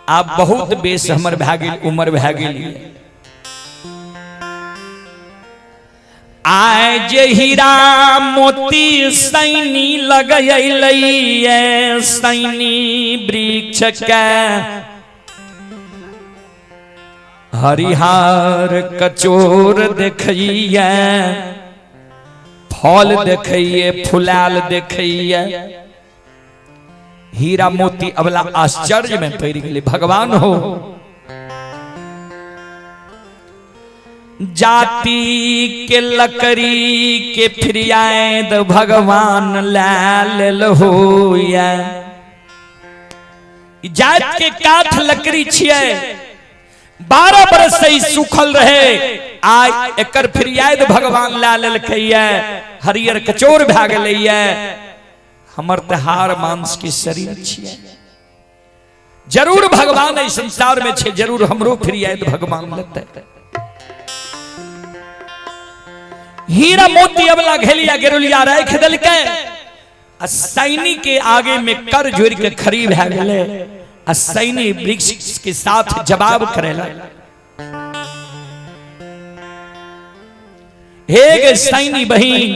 आब बहुत बेस हमर भए गेल, उम्र भए गेल। आय जे हीरा मोती सैनी लगैलै सैनी वृक्ष के हरिहार कचोर देखैये, फल देखैये, फुलाल देखैये। हीरा मोती अवला आश्चर्य में पड़ गेलै, भगवान हो जाति के लकड़ी के फिरियाद भगवान लाल हो। जात के काठ लकड़ी छियै, 12 बरस से ही सूखल रहे, आइ एकर फिरियाद भगवान ला लेलकैये, हरियर कचोर भए गेलैये। हमर तऽ हार मांस के शरीर छियै, जरूर भगवान एहि संसार में छै, जरूर हमरो फिरियाद भगवान लेतै। हीरा मोती अबला घेलिया गेरुलिया राख देलकै आ सैनी के आगे में कर जोड़ के खड़ी भए गेलै आ सैनी वृक्ष के साथ जवाब करे लगल। हे गे सैनी बहिन,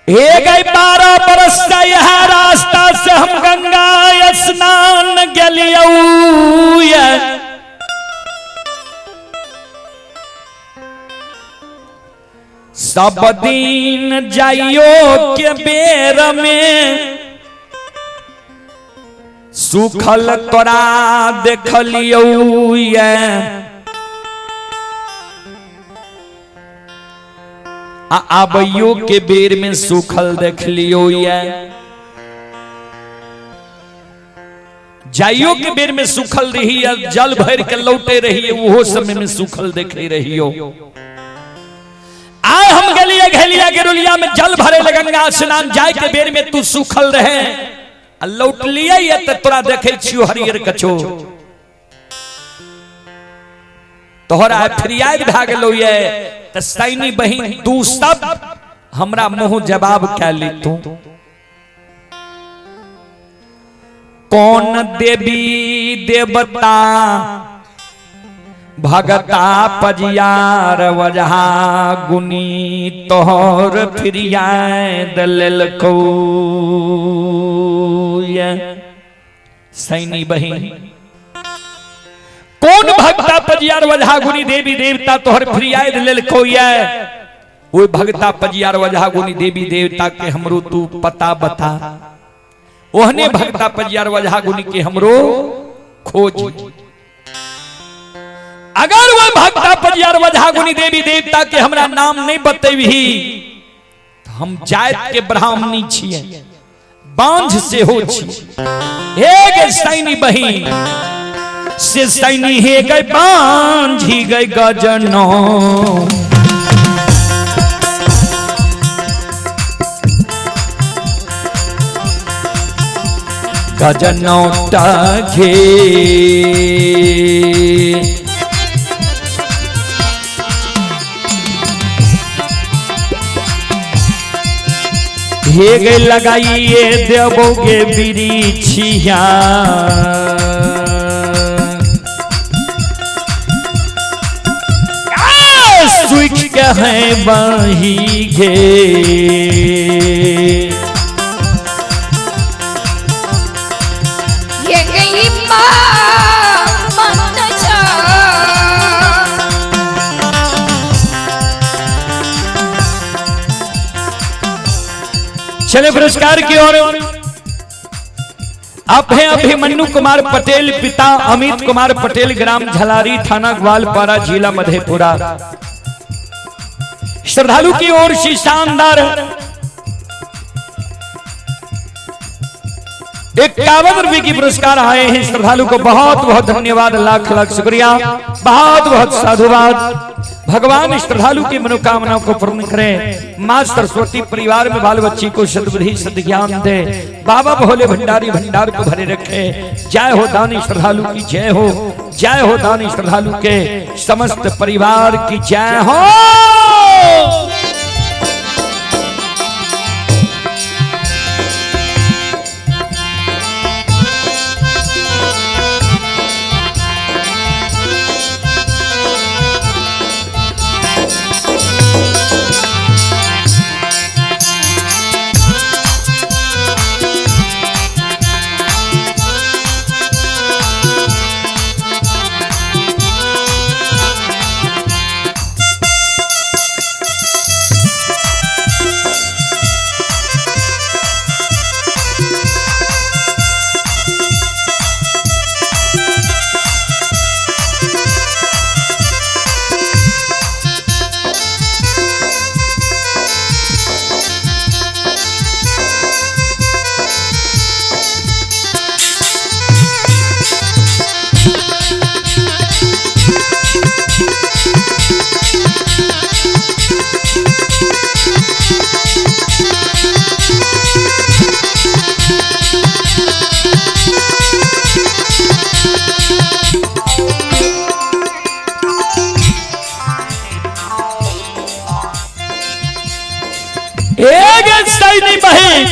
हे गई 12 बरस से यह रास्ता से हम गंगा स्नान गेलियौ। सब दिन जाइयो के बेर में सुखल तोरा देखलियौ। आ आबैयो के बेर में सुखल देख लियो, ये जाइयो के बेर में सुखल रही, जल भर के लौटे रही, वो समय में सुखल देखे रहियो। आए हम गलिए घलिया गेरुलिया में जल भरे गंगा स्नान जाए के बेर में तू सुखल रहे, आ लौटलिए ये तो तोरा देखे छियो हरियर कछो, तोहरा फरियाद भए गेलो ये। त सैनी बहिन तू सब हमरा मुंह जवाब कै ली तू कौन देवी देवता भगता पजियार वजहा गुनी तोहर फिरियाद लेलकौ। ये सैनी बहिन कौन भगता पजियार वजहा गुनी देवी देवता तोहर फिरियाद लेलकौ। ये ओइ भगता पजियार वजहा गुनी देवी देवता के हमरो तू पता बता, ओहने भगता पजियार वजहा गुनी के हमरो खोज। अगर वह भगता पजियार वजहा गुनी देवी देवता के हमरा नाम नहीं बतेबही तो हम जात के ब्राह्मणी छिए, बांझ से हो छिए। हे गे सैनी बहिन से सैनी हे गए बांझी गए गजनो गजनो टाघे हे गए लगाइए देवोगे बिरिछिया सुख के है बही घे। ये गई माँ मनसा चले पुरस्कार की ओर आप हैं अभिमन्यु कुमार पटेल, पिता अमित कुमार पटेल, ग्राम झलारी, थाना ग्वालपारा, जिला मधेपुरा। श्रद्धालु की ओर से शानदार 51 रुपए की पुरस्कार आए हैं। श्रद्धालु को बहुत बहुत धन्यवाद, लाख लाख शुक्रिया, बहुत बहुत साधुवाद। भगवान श्रद्धालु की मनोकामनाओं को पूर्ण करें। मां सरस्वती परिवार में बाल बच्ची को सद्बुद्धि सद्ज्ञान दे। बाबा भोले भंडारी भंडार को भरे रखे। जय हो दानी श्रद्धालु की जय हो, जय हो दानी श्रद्धालु के समस्त परिवार की जय हो। एक सैनी बहिन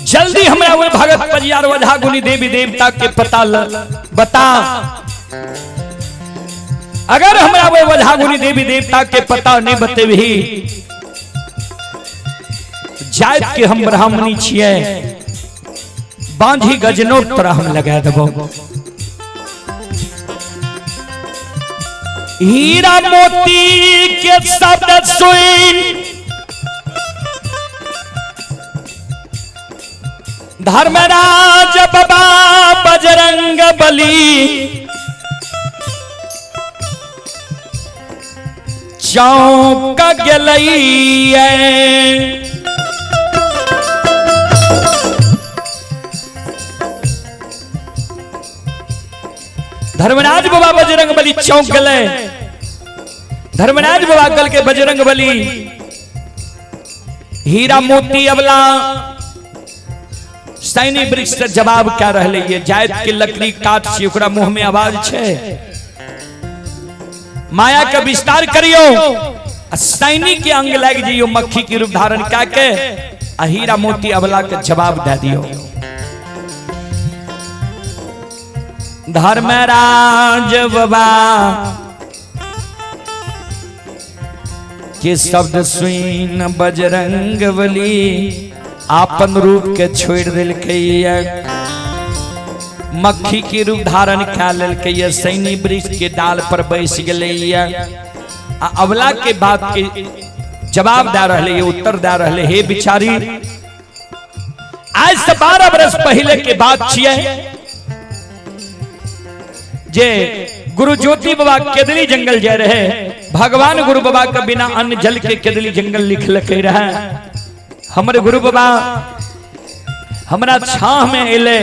जल्दी हमरा वो भगत परियार वझा गुनी देवी देवता के पता बता। अगर हमरा वो ओझा गुनी देवी देवता के पता नहीं बतेबही, जात के हम ब्राह्मणी छियै, बांधी गजनोट तोरा हम लगा देबो। हीरा मोती के शब्द सुन धर्मराज बाबा बजरंग बली चौंक गेलैये। धर्मराज बाबा बजरंग बली चौंक गेलै। धर्मराज बाबा कल के बजरंग बली हीरा मोती अबला सैनी वृक्ष से जवाब क्या रहले ये जायत के लकड़ी काट छी ओकरा मुंह में आवाज छे। माया के विस्तार करियो आ सैनी के अंग लाग जइयो मक्खी के रूप धारण का के आ हीरा मोती अबला के जवाब दे दियो। धर्मराज बाबा के शब्द सुन बजरंग बली आपन रूप के छोड़ दिलकै, मक्खी के रूप धारण कए लेलकै, सैनी वृक्ष के डाल पर बैस गेलैया आ अबला के बात के जवाब दे रहले, उत्तर दे रहले। हे बिचारी, आज से 12 बरस पहले के बात छियै जे गुरु ज्योति बाबा केदली जंगल जाए रहे। भगवान गुरु बाबा के बिना अन्न जल के केदली जंगल लिख लके रहे। हमरे गुरु बाबा हमरा छाह में एले,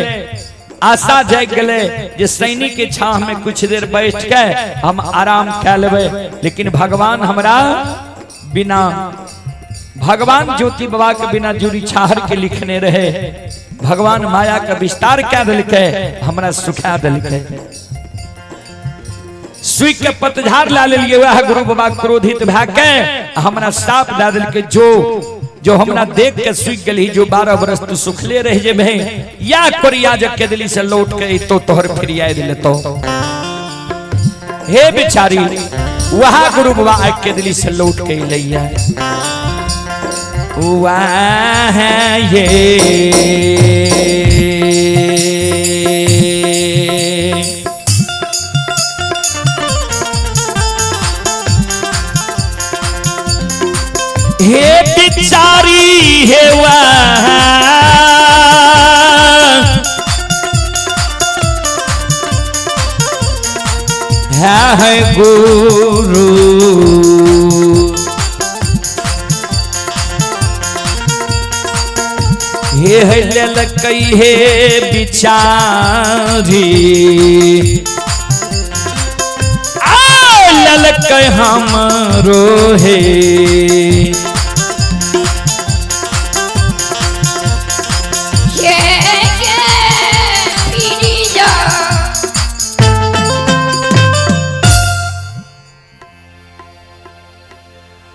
आशा जाग गले जे सैनी के छाह में कुछ देर बैठ के हम आराम कै लेबै, लेकिन भगवान हमरा बिना, भगवान ज्योति बाबा के बिना जुड़ी छाहर के लिखने रहे। भगवान माया के विस्तार कै दिलकै, हमरा सुखा दिलकै। सुई के पतझाड़ ला लेलिए, वह गुरु बाबा क्रोधित भए के हमरा साप दे दिलकै, जो जो हमरा देख के सुख गेली, जो 12 बरस तू सुखले रह जेबे, या कोरिया जे केदली से लौट के तो तोहर फिरिया दिले। तो हे बिचारी, वह गुरु बाबा आ केदली से लौट के लैया वह ये हे बिचारी, हे वह है गुरु हे है ललकई हे बिचारी आ ललकई हमरो हे।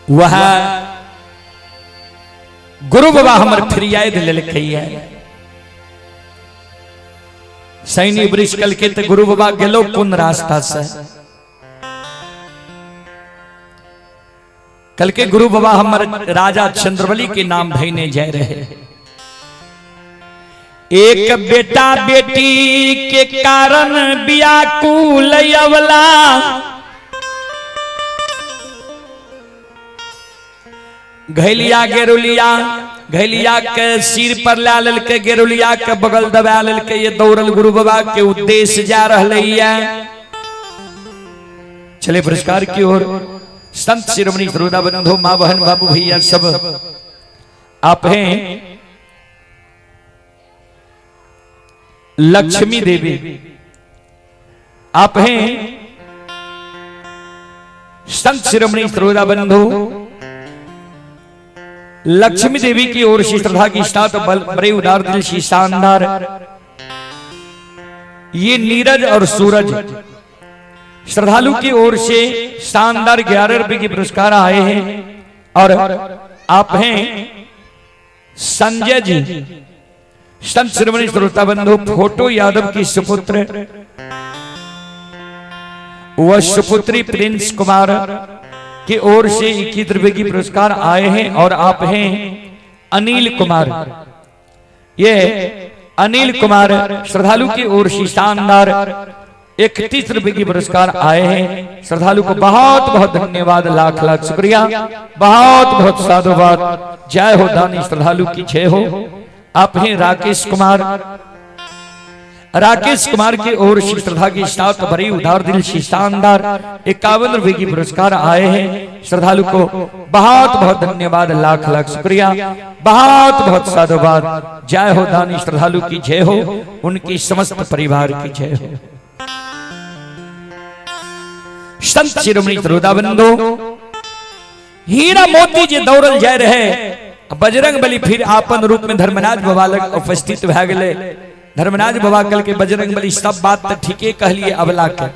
वह गुरु बाबा हमर फरियाद लेलकै। सैनी वृक्ष कल के ते गुरु बाबा गेलो कोन रास्ता से? कल के गुरु बाबा हमर राजा चंद्रबली के नाम धैने जाए रहे। एक बेटा बेटी के कारण बियाकुल अवला घैलिया गेरुलिया, घैलिया के सिर पर ला लेलकै, गेरुलिया के बगल दबा लेलकै, ये दौड़ल गुरु बाबा के उद्देश्य जा रहलै। चले पुरस्कार की ओर। संत शिरोमणि श्रोता बंधु, माँ बहन बाबू भैया सब आप हैं लक्ष्मी देवी, आप हैं संत शिरोमणि श्रोता बंधु लक्ष्मी देवी की ओर से श्रद्धा की साथ बड़े उदार दिल से शानदार ये नीरज और सूरज श्रद्धालु की ओर से शानदार 11 रुपए के पुरस्कार आए हैं। और आप हैं संजय जी, संत शिरोमणि श्रोता बंधु फोटो यादव की सुपुत्र वह सुपुत्री प्रिंस कुमार की ओर से 21 रुपए की पुरस्कार आए हैं और आप हैं अनिल कुमार। ये अनिल कुमार श्रद्धालु की ओर से शानदार 31 रुपए की पुरस्कार आए हैं। श्रद्धालु को बहुत बहुत धन्यवाद, लाख लाख शुक्रिया, बहुत बहुत साधुवाद। जय हो दानी श्रद्धालु की जय हो। आप हैं राकेश कुमार। राकेश कुमार की ओर से श्रद्धा की साथ भरी उदार दिल से शानदार 51 रुपए की पुरस्कार आए हैं। श्रद्धालु को बहुत बहुत धन्यवाद, लाख लाख शुक्रिया, बहुत बहुत साधुवाद। जय हो दानी श्रद्धालु की जय हो, उनकी समस्त परिवार की जय हो। संत शिरोमणि श्रोता बंधु, हीरा मोती जे दौड़ल जाय रहे, बजरंग बली फिर आपन रूप में धर्मराज बाबा लग उपस्थित भए गेले। धर्मराज बाबा कल के बजरंग बली सब बात तो ठीके कहलिए अबला के,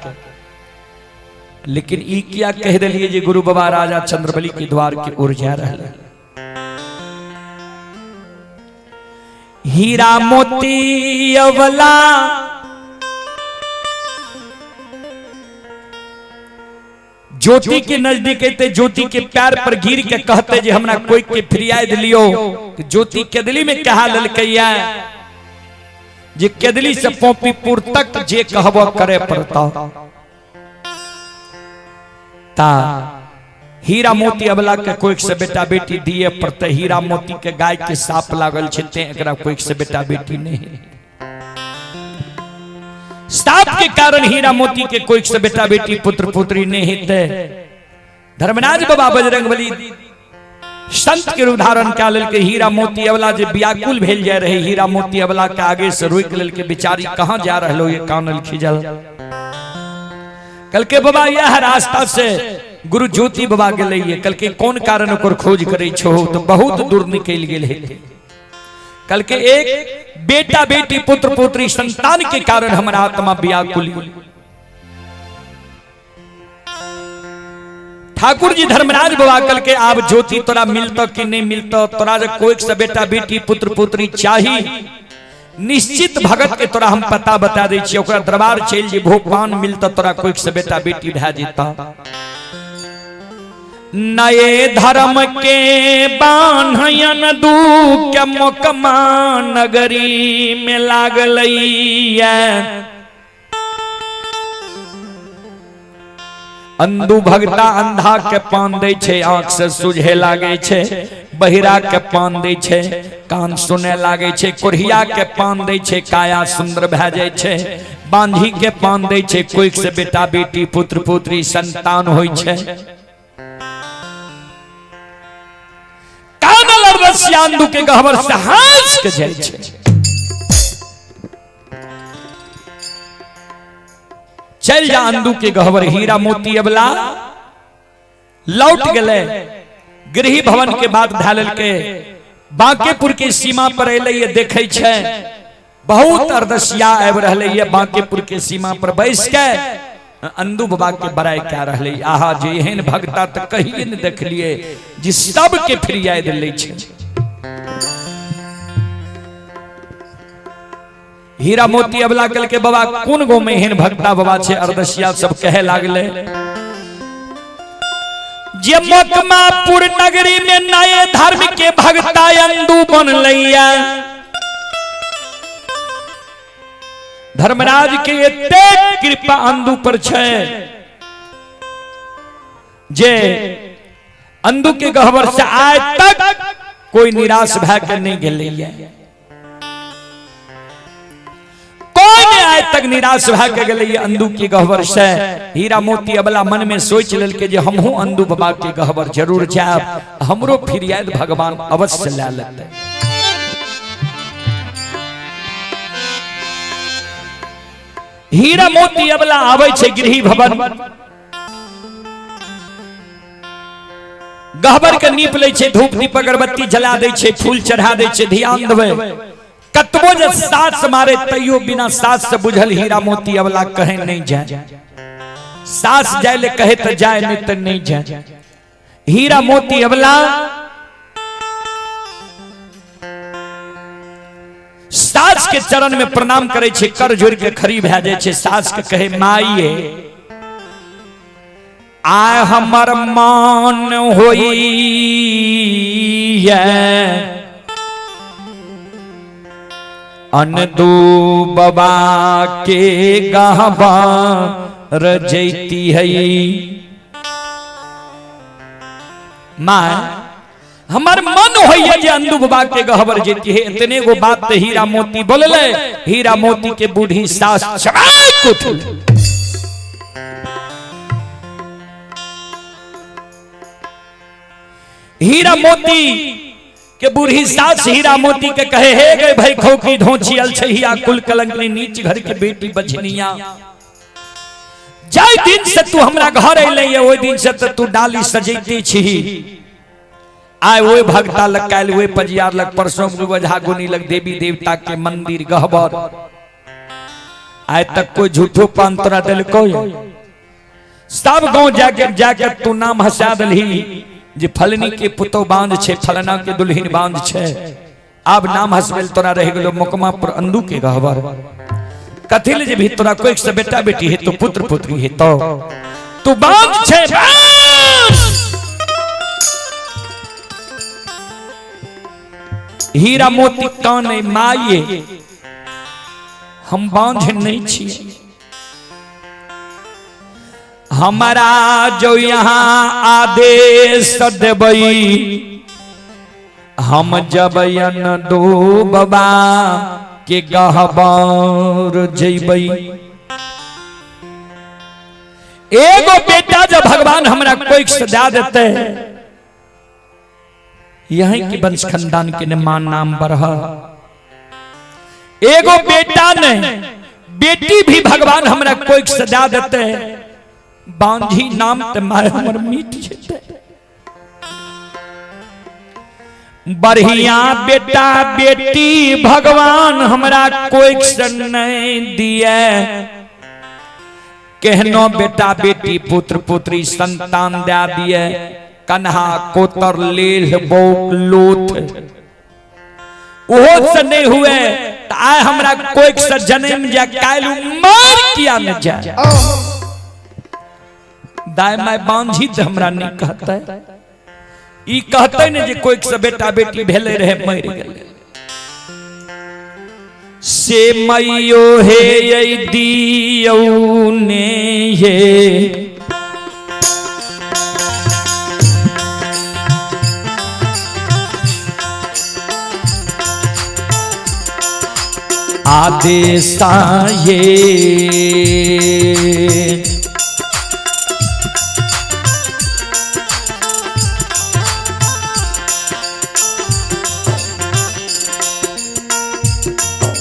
लेकिन ई किया कह दिलिए जे गुरु बाबा राजा चंद्रबली के द्वार के ओर जा रहे। हीरा मोती अबला ज्योति के नजदीक एते ज्योति के पैर पर गिर के कहते जे हमरा कोई के फरियाद लियो। ज्योति केदली में कहा ललकैया जे केदली से पोपीपुर तक जे कहबो करे पड़ता। ता हीरा मोती अबला के कोई से बेटा बेटी दिए पड़ते। हीरा मोती के गाय के साप लागल छै ते एकरा कोई से बेटा बेटी नहीं। साप के कारण हीरा मोती के कोई से बेटा बेटी पुत्र पुत्री नहीं हेते। धर्मराज बाबा बजरंगबली संत के रूप धारण कए लेलकै। हीरा मोती अबला जे व्याकुल भेल जाय रहे, हीरा मोती अबला के आगे से रोकि लेलकै। बिचारी कहाँ जा रहलो ये कानल खिजल। कल के बाबा यह रास्ता से गुरु ज्योति बाबा गेलै। कल के कोन कारण ओकर खोज करै छो, तो बहुत दूर निकलि गेल हेतै। कल के एक बेटा बेटी पुत्र पुत्री संतान के कारण हमारा आत्मा व्याकुल। ठाकुर जी धर्मराज बाबा कल के आब ज्योति तोरा मिलतो कि नहीं मिलतो, तोरा जे कोई से बेटा बेटी पुत्र पुत्री चाही, निश्चित भगत के तोरा हम पता बता दै छियै, ओकरा दरबार चलि जेबहो, पान मिलतो तोरा कोई से बेटा बेटी भए जेता। नए धर्म के बान्हयन दू के मोकमा नगरी में लागलैया। अंधु भगता अंधा के पान दै छै, आंख से सुझे लागे छै, बहिरा के पान दै छै, कान सुने लागे छै, कोढ़िया के पान दै छै, काया सुंदर भए जाइ छै, बांझी के पान दै छै, कोई से बेटा बेटी पुत्र पुत्री संतान होइ छै। कानल रसियांदु के गहबर से हंस के जाइ छै। चल जा अंदू के गहबर। हीरा मोती अबला लौट गए गृह भवन के बाद धैल के बांकेपुर के सीमा पर अलै, देखे छै बहुत अरदसिया आबि रहलै। ये बांकेपुर के सीमा पर बैस के अंदू बाबा के बड़ाई कए रहलै। आहा जे एहन भगता तऽ कहिए ने देखलिए जे सबके फिरियाद लै छै। हीरा मोती अबला कल के बाबा कोन गाँव में एहन भगता बाबा छै? अरदसिया सब कहे लागले जे मकमापुर नगरी में नए धर्म के भगता अंदू बनलैया। धर्मराज के एते कृपा अंदू पर छै जे अंदू के गहबर से आय तक कोई निराश भए के नहीं गेलैया। कोई नहीं आय तक निराश भए के गेलैया अंदू के गहबर से। हीरा मोती अबला मन में सोच लेलकै जे हमहूँ अंदू बाबा के गहबर जरूर जायब, हमरो फिरियाद भगवान अवश्य लए लेतै। हीरा मोती अबला आबै छै गृह भवन, गहबर के नीप लै छै, धूप दीप अगरबत्ती जला दै छै, फूल चढ़ा दै छै। ध्यान देबै, कतबो जे सास मारे तैयो बिना सास से बुझल हीरा मोती अबला कहे नहीं जाए। सास जाय ले कहे तो जाए, नहीं तो नहीं जाए। हीरा मोती अबला सास के चरण में प्रणाम करे छे, कर जोड़ के खड़ी भए जाय छे। सास के कहे माई आय हमर मान होई अनदू बाबा के गहबा रजैती है। माय हमर मन होइए जे अंदू बाबा के गहबर जेती है। इतने गो बात ते हीरा मोती बोलले, हीरा मोती के बूढ़ी सास चबाक उठल। हीरा मोती के बूढ़ी सास हीरा मोती के कहे, हे गए भाई खोखी ढोंची अलछहिया कुल कलंकनी नीच घर के बेटी बझनिया, जाय दिन से तू हमरा घर अइले ये ओहि दिन से तू डाली सजैते छी। आय ओहि भगता लग काल्हि ओहि पजियार लग परसों ओझा गुनी लग देवी देवता के मंदिर गहबर, आय तक कोई झूठो पान तोरा देलको? सब गांव जाके जाके तू नाम हंसा दलही जे फलनी के पुतो बांध छे, फलना के दुल्हन बांध छे। आब नाम हंसबेल तोरा रह गेलो मोकमा पर अंदू के गहबर। कथिल जे भी तोरा कोई से बेटा बेटी है तो पुत्र पुत्री है तो तू बांध छे बांध। हीरा मोती काने माये हम बांझ नहीं छिए, हमारा जो यहाँ आदेश देबई हम जबयन दो बाबा के गहबर जइबई। एगो बेटा जब भगवान हमरा कोई सजा देते यही के वंश खानदान के मान नाम बढ़। एगो बेटा नहीं बेटी भी भगवान हमरा कोई सजा देते बांझी नाम ते my हमर मीट जेते। बढ़िया बेटा बेटी भगवान हमरा कोई नहीं दिए, केहनो बेटा बेटी पुत्र पुत्री संतान दे दिए, कन्हा कोतर लेह बोक लोथ ओहो से नहीं हुए त आय हमरा कोई से जन्म जा काल्हि मर किया न जाए। दाय my बांझी त हमरा नहीं कहते, ई कहते ने जे कोई से बेटा बेटी भेले रहे मर गेले। से मैयो हे ये दियौ ने हे आदेशा ये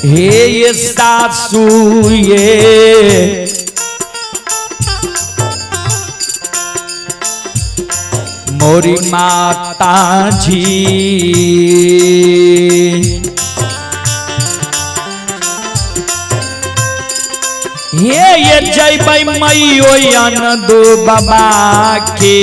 हे ये सासू ये मोरी माता जी हे ये जय बाई मई आनंद बाबा के।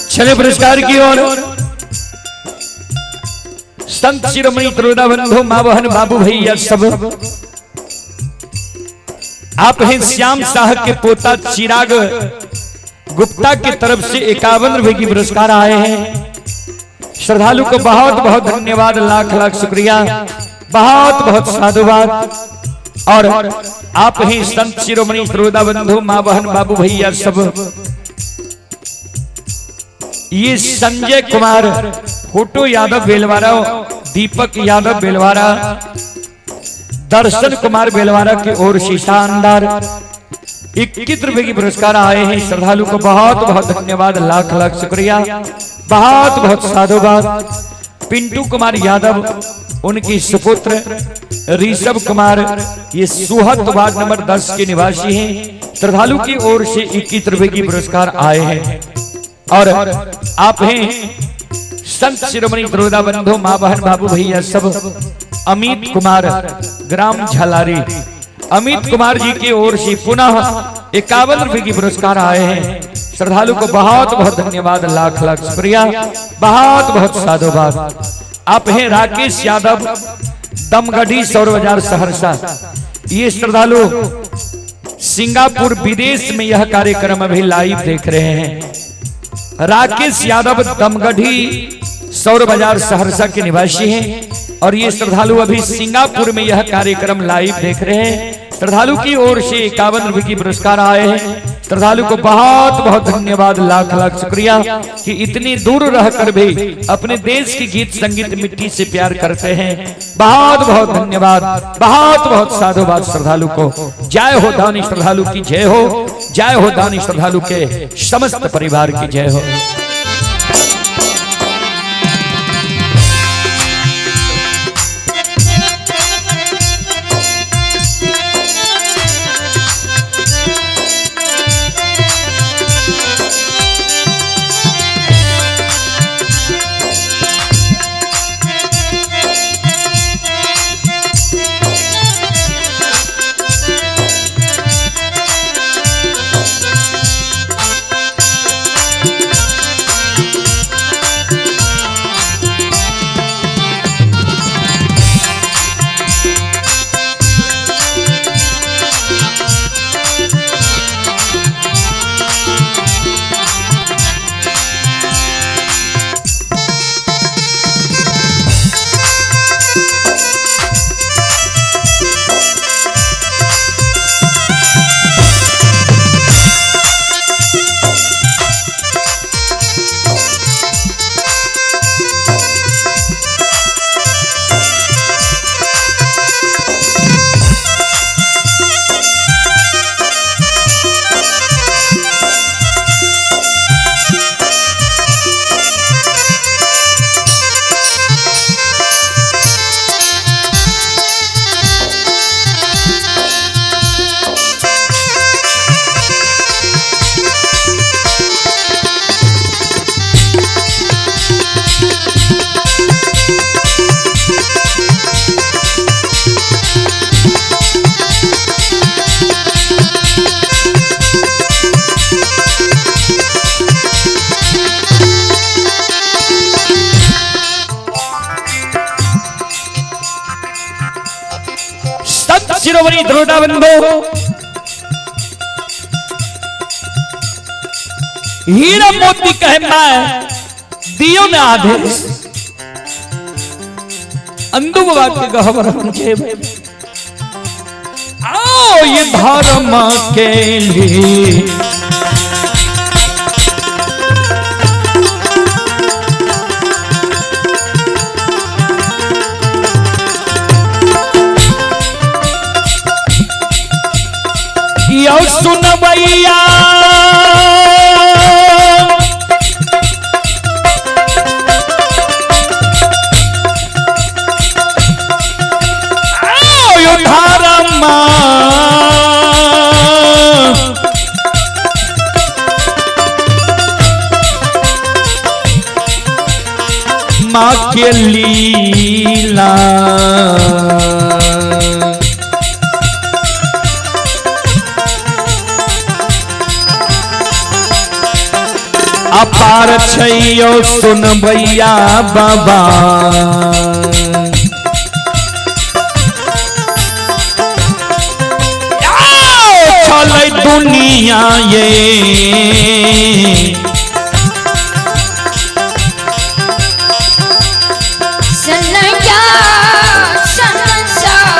चले पुरस्कार की ओर संत शिरोमणि त्रोदा बंधु माँ बहन बाबू भैया सब आप हैं। श्याम शाह के पोता चिराग गुप्ता की तरफ से 51 रुपए की पुरस्कार आए हैं। श्रद्धालु को बहुत बहुत धन्यवाद, लाख लाख शुक्रिया, बहुत बहुत साधुवाद। और आप ही संत शिरोमणि त्रोदा बंधु माँ बहन बाबू भैया सब, ये संजय कुमार फोटो यादव बेलवारा, दीपक यादव बेलवारा, दर्शन कुमार बेलवारा की ओर से शानदार 21 रुपए की पुरस्कार आए हैं। श्रद्धालु को बहुत बहुत धन्यवाद, लाख लाख शुक्रिया, बहुत बहुत साधुवाद। पिंटू कुमार यादव उनकी सुपुत्र ऋषभ कुमार, ये सुहत वार्ड नंबर 10 के निवासी हैं। श्रद्धालु की ओर से 21 रुपए की पुरस्कार आए हैं। और आप हैं संत शिरोमणि त्रोदा बंधु माँ बहन बाबू भैया सब, अमित कुमार ग्राम झलारी, अमित कुमार जी की ओर से पुनः 51 रुपए की पुरस्कार आए हैं। श्रद्धालु को बहुत बहुत धन्यवाद, लाख लाख शुक्रिया, बहुत बहुत साधुवाद। आप हैं राकेश यादव, दमगढ़ी, सौर बाजार, सहरसा। ये श्रद्धालु सिंगापुर विदेश में यह कार्यक्रम अभी लाइव देख रहे हैं। राकेश यादव दमगढ़ी, सौर बाजार, सहरसा के निवासी हैं और ये श्रद्धालु अभी सिंगापुर में यह कार्यक्रम लाइव देख रहे हैं। श्रद्धालु की ओर से 51 रुपए की पुरस्कार आए हैं। श्रद्धालु को बहुत बहुत धन्यवाद, लाख लाख शुक्रिया कि इतनी दूर रहकर भी अपने देश की गीत संगीत मिट्टी से प्यार करते हैं। बहुत बहुत धन्यवाद, बहुत बहुत साधुवाद श्रद्धालु को। जय हो दानी श्रद्धालु की जय हो, जय हो दानी श्रद्धालु के समस्त परिवार की जय हो। संत शिरोमणि द्रोणा बंधु हीरा मोती कहे मैं दियो न आदेश, अंदु बाबा के गहबर मुझे आओ ये धर्म के लिए। यो सुनवैया आओ यो धर्म माँ के लीला। अपार छैयो सुनबैया बाबा, चलै दुनिया ये सनया संसार।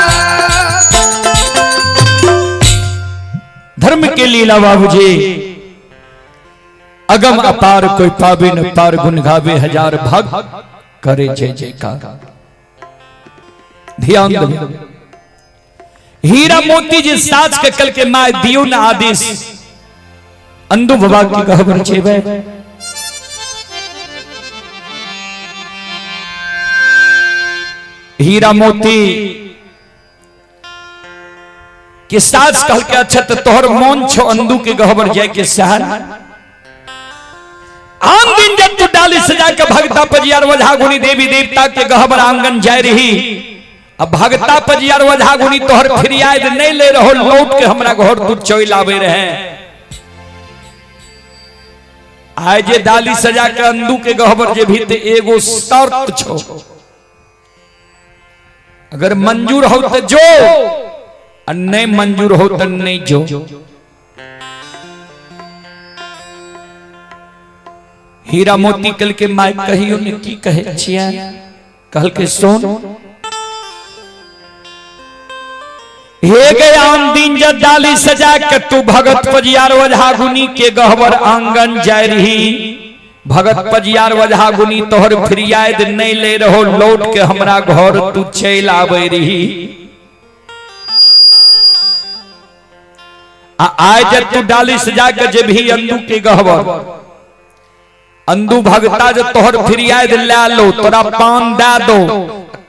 धर्म के लीला बाबूजी अगम अपार, कोई पावे न पार, गुण गावे हजार भक्त करे जय जयकार। ध्यान दो, हीरा मोती जी साज के कल के my दियो न आदेश, अंदु बाबा की गहबर छेवे। हीरा मोती के साज कह के अच्छा तो तोहर मोन छो अंदू के गहबर जाय के शहर। आम दिन जब तू डाली सजा के भगता पजियार वझा गुनी देवी देवता के गहबर आंगन जाय रही, अब भगता पजियार ओझा गुनी तोहर फिरियाद नहीं ले रहो, लौट के हमरा घर तू चल आवे रहे। आए जे डाली सजा के अंदू के गहबर जे भी ते एगो शर्त छो, अगर मंजूर हो तो जो, और नहीं मंजूर हो तो नहीं जो। हीरा मोती कल के my कहियो ने की कहे छिया, कहल के सुन हे गए आम दिन जब डाली सजा के तू भगत पजियार ओझा गुनी के गहबर आंगन जाय रही, भगत पजियार ओझा गुनी तोहर फिरियाद नहीं ले रहो, लौट के हमरा घर तू चल आवे रही। आ आए जब तू डाली सजा के जे भी अंदू के गहबर अंदू भगता जो तोहर फिरियाद ले लो, तोरा पान दे दो,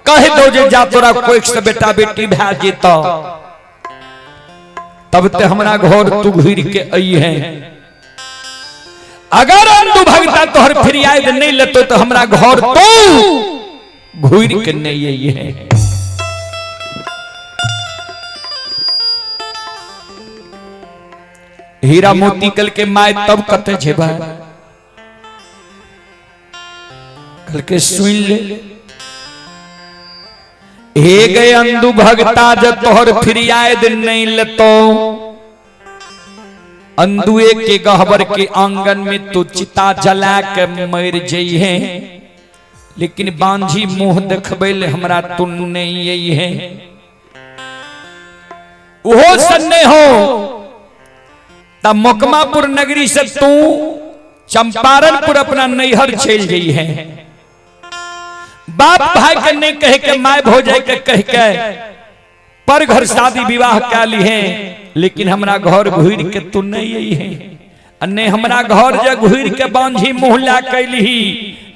कह दो जे जा तोरा कोई से बेटा बेटी भै जेता, तब ते हमरा घर तू घुर के आई है। अगर अंदू भगता तोहर फिरियाद नहीं लेतो तो हमरा घर तू घुर के नहीं आई है। हीरा मोती कल के my तब कते जेबा, कल के सुन ले हे गए अंदू भगता जब तोहर फिरियाद नहीं लेतो, अंदुए के गहबर के आंगन में तू चिता जला के मर जइहे, लेकिन बांझी मुंह देखबे ले हमरा तू नहीं आई है। ओहो सन्ने हो तब मोकमापुर नगरी से तू चंपारणपुर अपना नैहर चल जई है। बाप भाई के नहीं कहे के my भौजाई के कह के पर घर शादी विवाह कर ली है, लेकिन हमरा घर घुर के तू नहीं आई है। अन्य हमरा घर जे घुर के बांझी मुँह ला कैली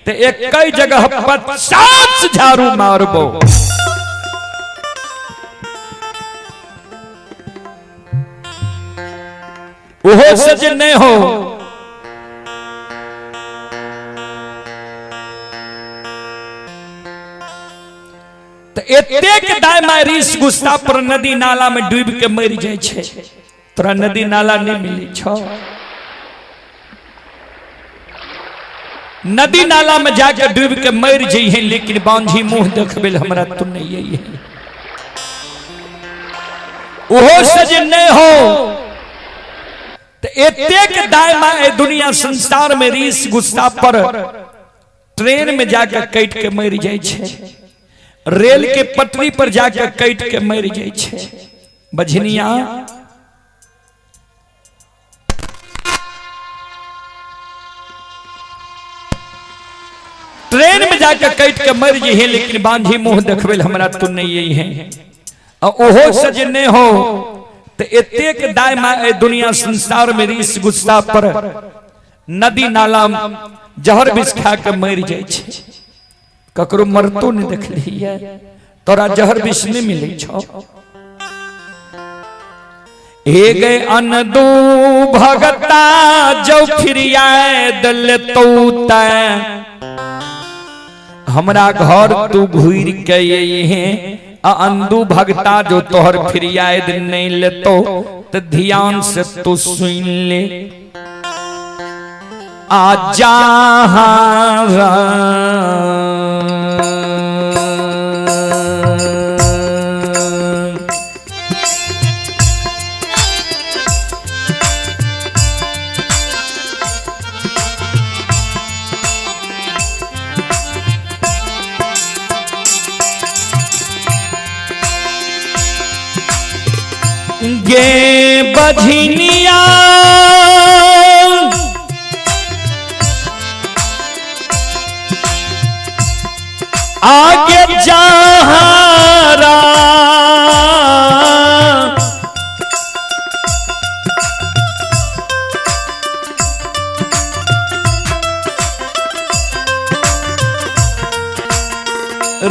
तो एक जगह 50 झाड़ू मारबो। ओहो से जे नहीं हो तो एतेक दाय my रिस गुस्सा पर नदी नाला में डूब के मर जाय छे, तोरा नदी नाला नहीं मिली छो। नदी नाला में जाके डूब के मर जाइए, लेकिन बांझी मुंह देखबे हमरा तू नहीं आई है। ओहो से जे नहीं हो तो एतेक दाय my दुनिया संसार में रिस गुस्सा पर ट्रेन में जाके कट के मर जाय छे, रेल के पटरी पर जाके कट के मर जाय छे। बझनिया ट्रेन में जाके कट के मर जाइए, लेकिन बांझी मुंह देखबे हमरा तू नहीं आई है। ओहो से जे नहीं हो तो एतेक दाय my दुनिया संसार में रिस गुस्सा पर नदी नाला जहर विष खा के मर जाय छे, ककरो मरतो नहीं देखलिए, तोरा जहर विष नहीं मिले छो। हे गए अनदू भगता जो फिरियाद लेतो हमरा घर तू घुर के आई है, अंदू भगता जो तोहर फिरियाद नहीं लेतो तो ध्यान से तू सुन ले। आ जा गे बझनिया आगे जहारा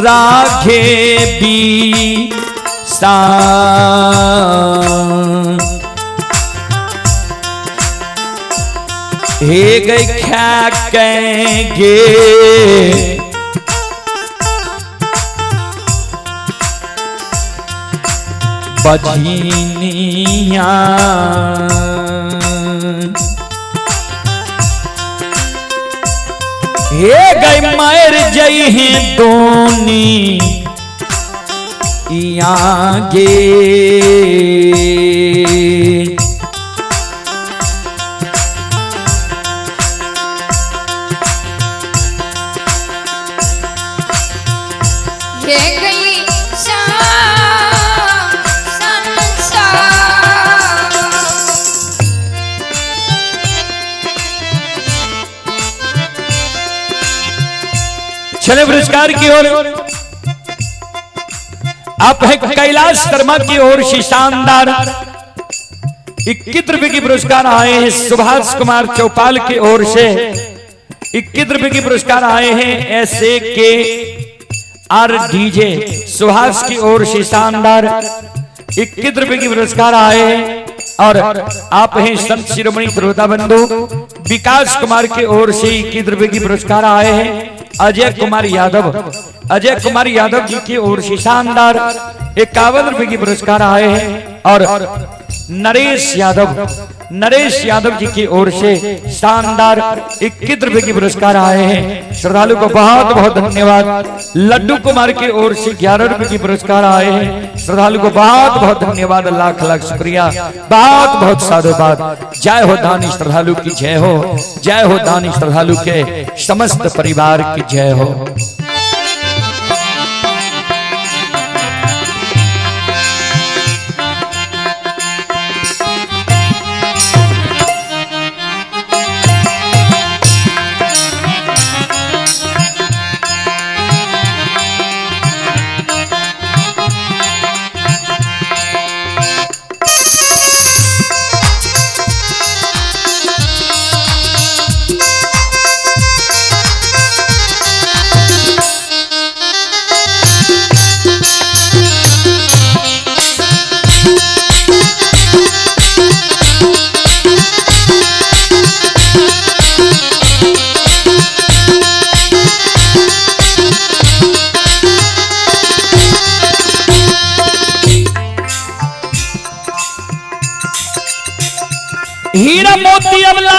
राखे बी सा हे गई खा के गे बझिनिया। हे गई मर जई है दोनी आगे। ये गई सा संसार। चले पुरस्कार की ओर। आप है कैलाश शर्मा की ओर से शानदार 21 रुपए की पुरस्कार आए हैं। सुभाष कुमार चौपाल की ओर से 21 रुपए की पुरस्कार आए हैं। S A K R D J Subhash की ओर से शानदार 21 रुपए की पुरस्कार आए हैं। और आप हैं संत शिरोमणि श्रोता बंधु विकास कुमार की ओर से 21 रुपए की पुरस्कार आए हैं। अजय कुमार यादव, अजय कुमार यादव जी की ओर से शानदार 51 रुपए की पुरस्कार आए हैं। और नरेश यादव, नरेश यादव जी की ओर से शानदार 21 रुपए की पुरस्कार आए हैं। श्रद्धालु को बहुत बहुत धन्यवाद। लड्डू कुमार की ओर से 11 रुपए की पुरस्कार आए हैं। श्रद्धालु को बहुत बहुत धन्यवाद, लाख लाख शुक्रिया, बहुत बहुत साधुवाद। जय हो दानी श्रद्धालु की जय हो, जय हो दानी श्रद्धालु के समस्त परिवार की जय हो। हीरा मोती अबला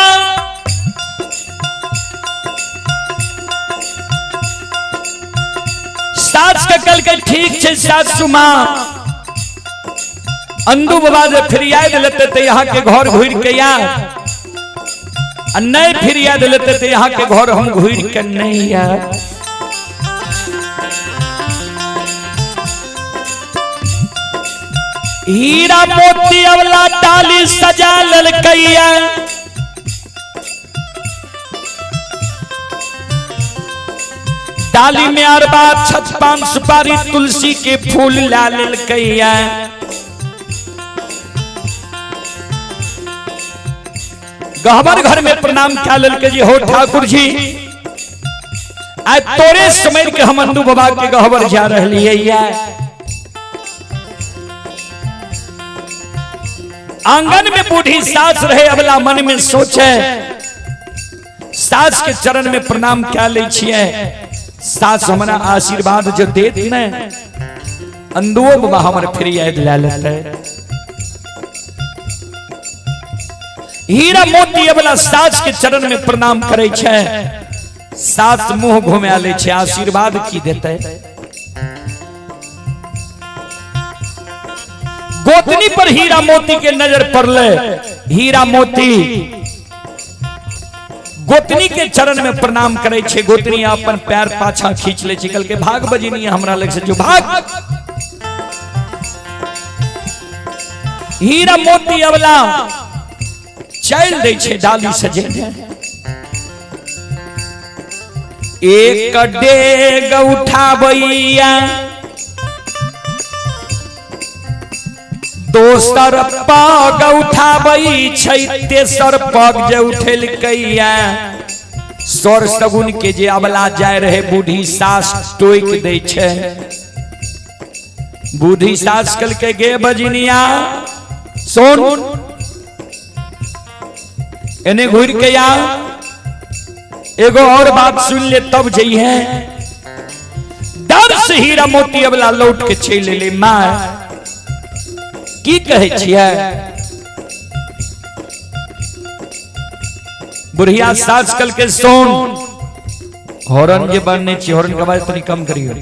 सास के कल के ठीक छे सासू माँ अंदू बाबा जे फिरियाद लेते ते यहाँ के घर घुर के या, आ नहीं फिरियाद लेते ते यहाँ के घर हम घुर के नहीं या। हीरा मोती अवला डाली सजा ललकैया, डाली में अरबा छत पान सुपारी तुलसी के फूल ला ललकैया। गहबर घर में प्रणाम क्या ललके जी हो ठाकुर जी, आज तोरे समय के हम अंदू बाबा के गहबर जा रही है। आंगन में बूढ़ी सास रहे अबला मन में सोचे, सास के चरण में प्रणाम क्या ले छिए, सास हमारा आशीर्वाद जो देत ने अंदुओ बाबा हमर फ्री आयद ला लेते। हीरा मोती अबला सास के चरण में प्रणाम करे छे, सास मुंह घुमा ले छे, आशीर्वाद की देते। गोतनी पर हीरा मोती के नजर पड़ले, हीरा मोती गोतनी के चरण में प्रणाम करे छे, गोतनी अपन पैर पाछा खींच ले छे, कल के भाग बजनी हमरा लग से जो भाग। हीरा मोती अबला चल दे छे डाली सजे, एक डेग उठाबैया दोसर पग उठाबै छै, तेसर पग जे उठेलकैया स्वर सगुन के जे अबला जाय रहे बूढ़ी सास टोक दै छै। बूढ़ी सास कहलकै गे बजनिया सुन, एने घुर के आ, एगो और बात सुन ले तब जइहे। डर से हीरा मोती अबला लौट के चल ले मां। की कहै छियै? बुढ़िया सास कल के सोन हॉर्न जे बनने छी, हॉर्न के आवाज तनी कम करियो।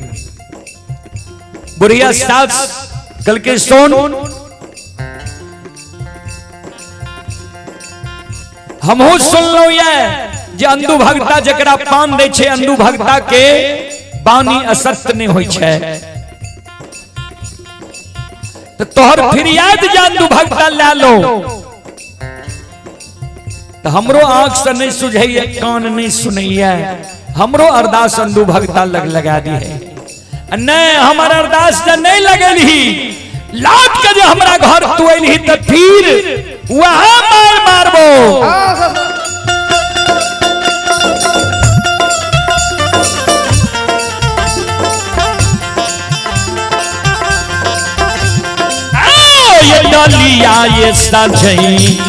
बुढ़िया सास कल के सोन, हमहू सुनलहुं ये जे अंधु भगता जकरा पान दै छै, अंधु भगता के बानी असत्य नहीं होई छै। तो तोहर फिरियाद जे अंधु भगता ला लो, तो हमरो आंख से नहीं सुझैया, कान नहीं सुनैया, हमरो अरदास अंधु भगता लग लगा दी है। नहीं हमार अरदास जे नहीं लगेलही, लाद के जे हमरा घर तू अइलही त फिर वहां मार मारबो। ये डलिया ये सजई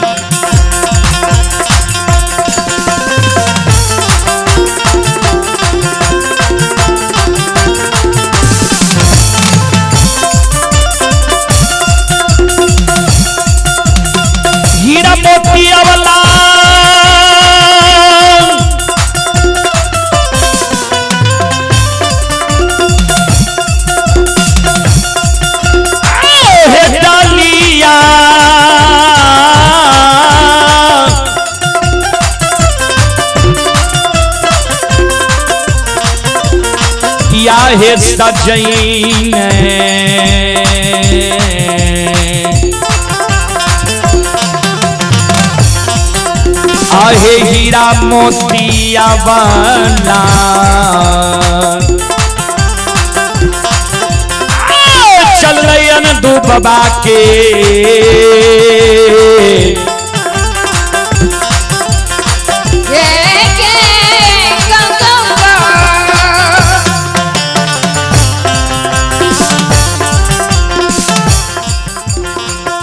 हीरा मोती अवला हे डलिया या हे सजई आहे हीरा मोतिया बना चल रही डूबा के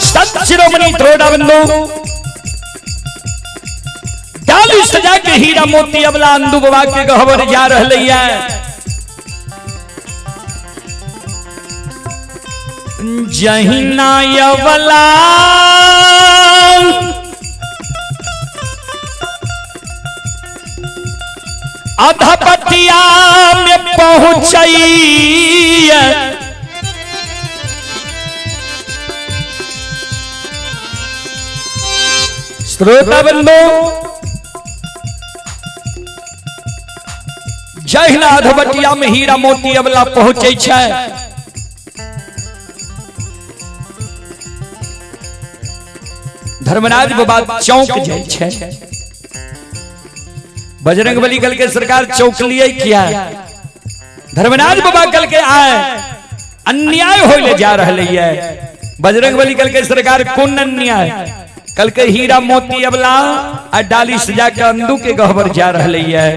संत शिरोमणि त्रोड़ा बंधु डाली सजा के हीरा मोती अबला अंदू बाबा के गहबर जा रहलै है। जहिना अबला अधपटिया में पहुंचई, श्रोता बंधु जहिना अधबटिया में हीरा मोती अबला पहुंचे छै, धर्मराज बाबा चौंक जाइ छै। बजरंग बली कल के सरकार चौंक लिए किया? धर्मराज बाबा कल के आए अन्याय होले जा रहले है। बजरंग बली कल के सरकार कोन अन्याय? कल के हीरा मोती अबला आ डाली सजा के अंदू के गहबर जा रहले है।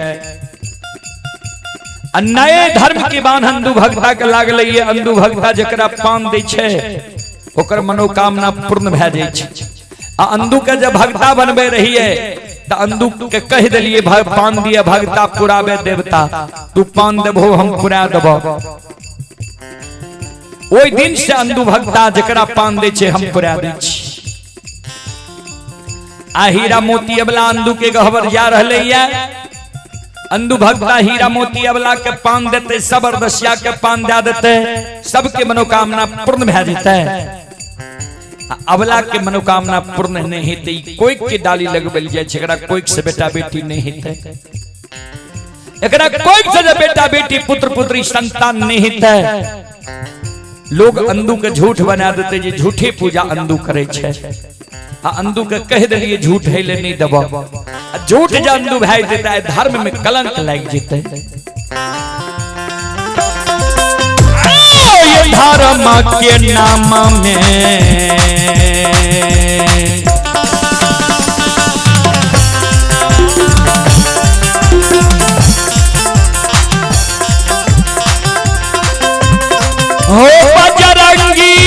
नए धर्म के बान अंधु भगता के लागल है। अंधु भगता जकरा पान दै छै ओकर मनोकामना पूर्ण भए जाइ छै। आ अंधु के जब भगता बनबे रहिए त अंधु के कह देलिए पान दिए भगता पुराबे देवता, तू पान देबो हम पुरा देबो। ओहि दिन से अंधु भगता जकरा पान दै छै हम पुरा दै छी। आ हीरा मोती अबला अंधु के गहबर जा रहले है। अंधु भगता हीरा मोती अबला के पान देते, सब अरदसिया के पान दे देते, सबके मनोकामना पूर्ण भए जेतै। अबला के मनोकामना पूर्ण नहीं हेतै, कोई के डाली लगबल जाइ छै, एकरा कोई से बेटा बेटी नहीं हेतै, एकरा कोई से जे बेटा बेटी पुत्र पुत्री संतान नहीं हेतै। लोग अंधु के झूठ बना देते जे झूठे पूजा अंधु करे छै। आ अंधु के कह देलिए झूठ है ले नहीं देबो, झूठ जे अंधु भए जेतै धर्म में कलंक लागि जेतै। ये धर्म के नाम में हो बजरंगी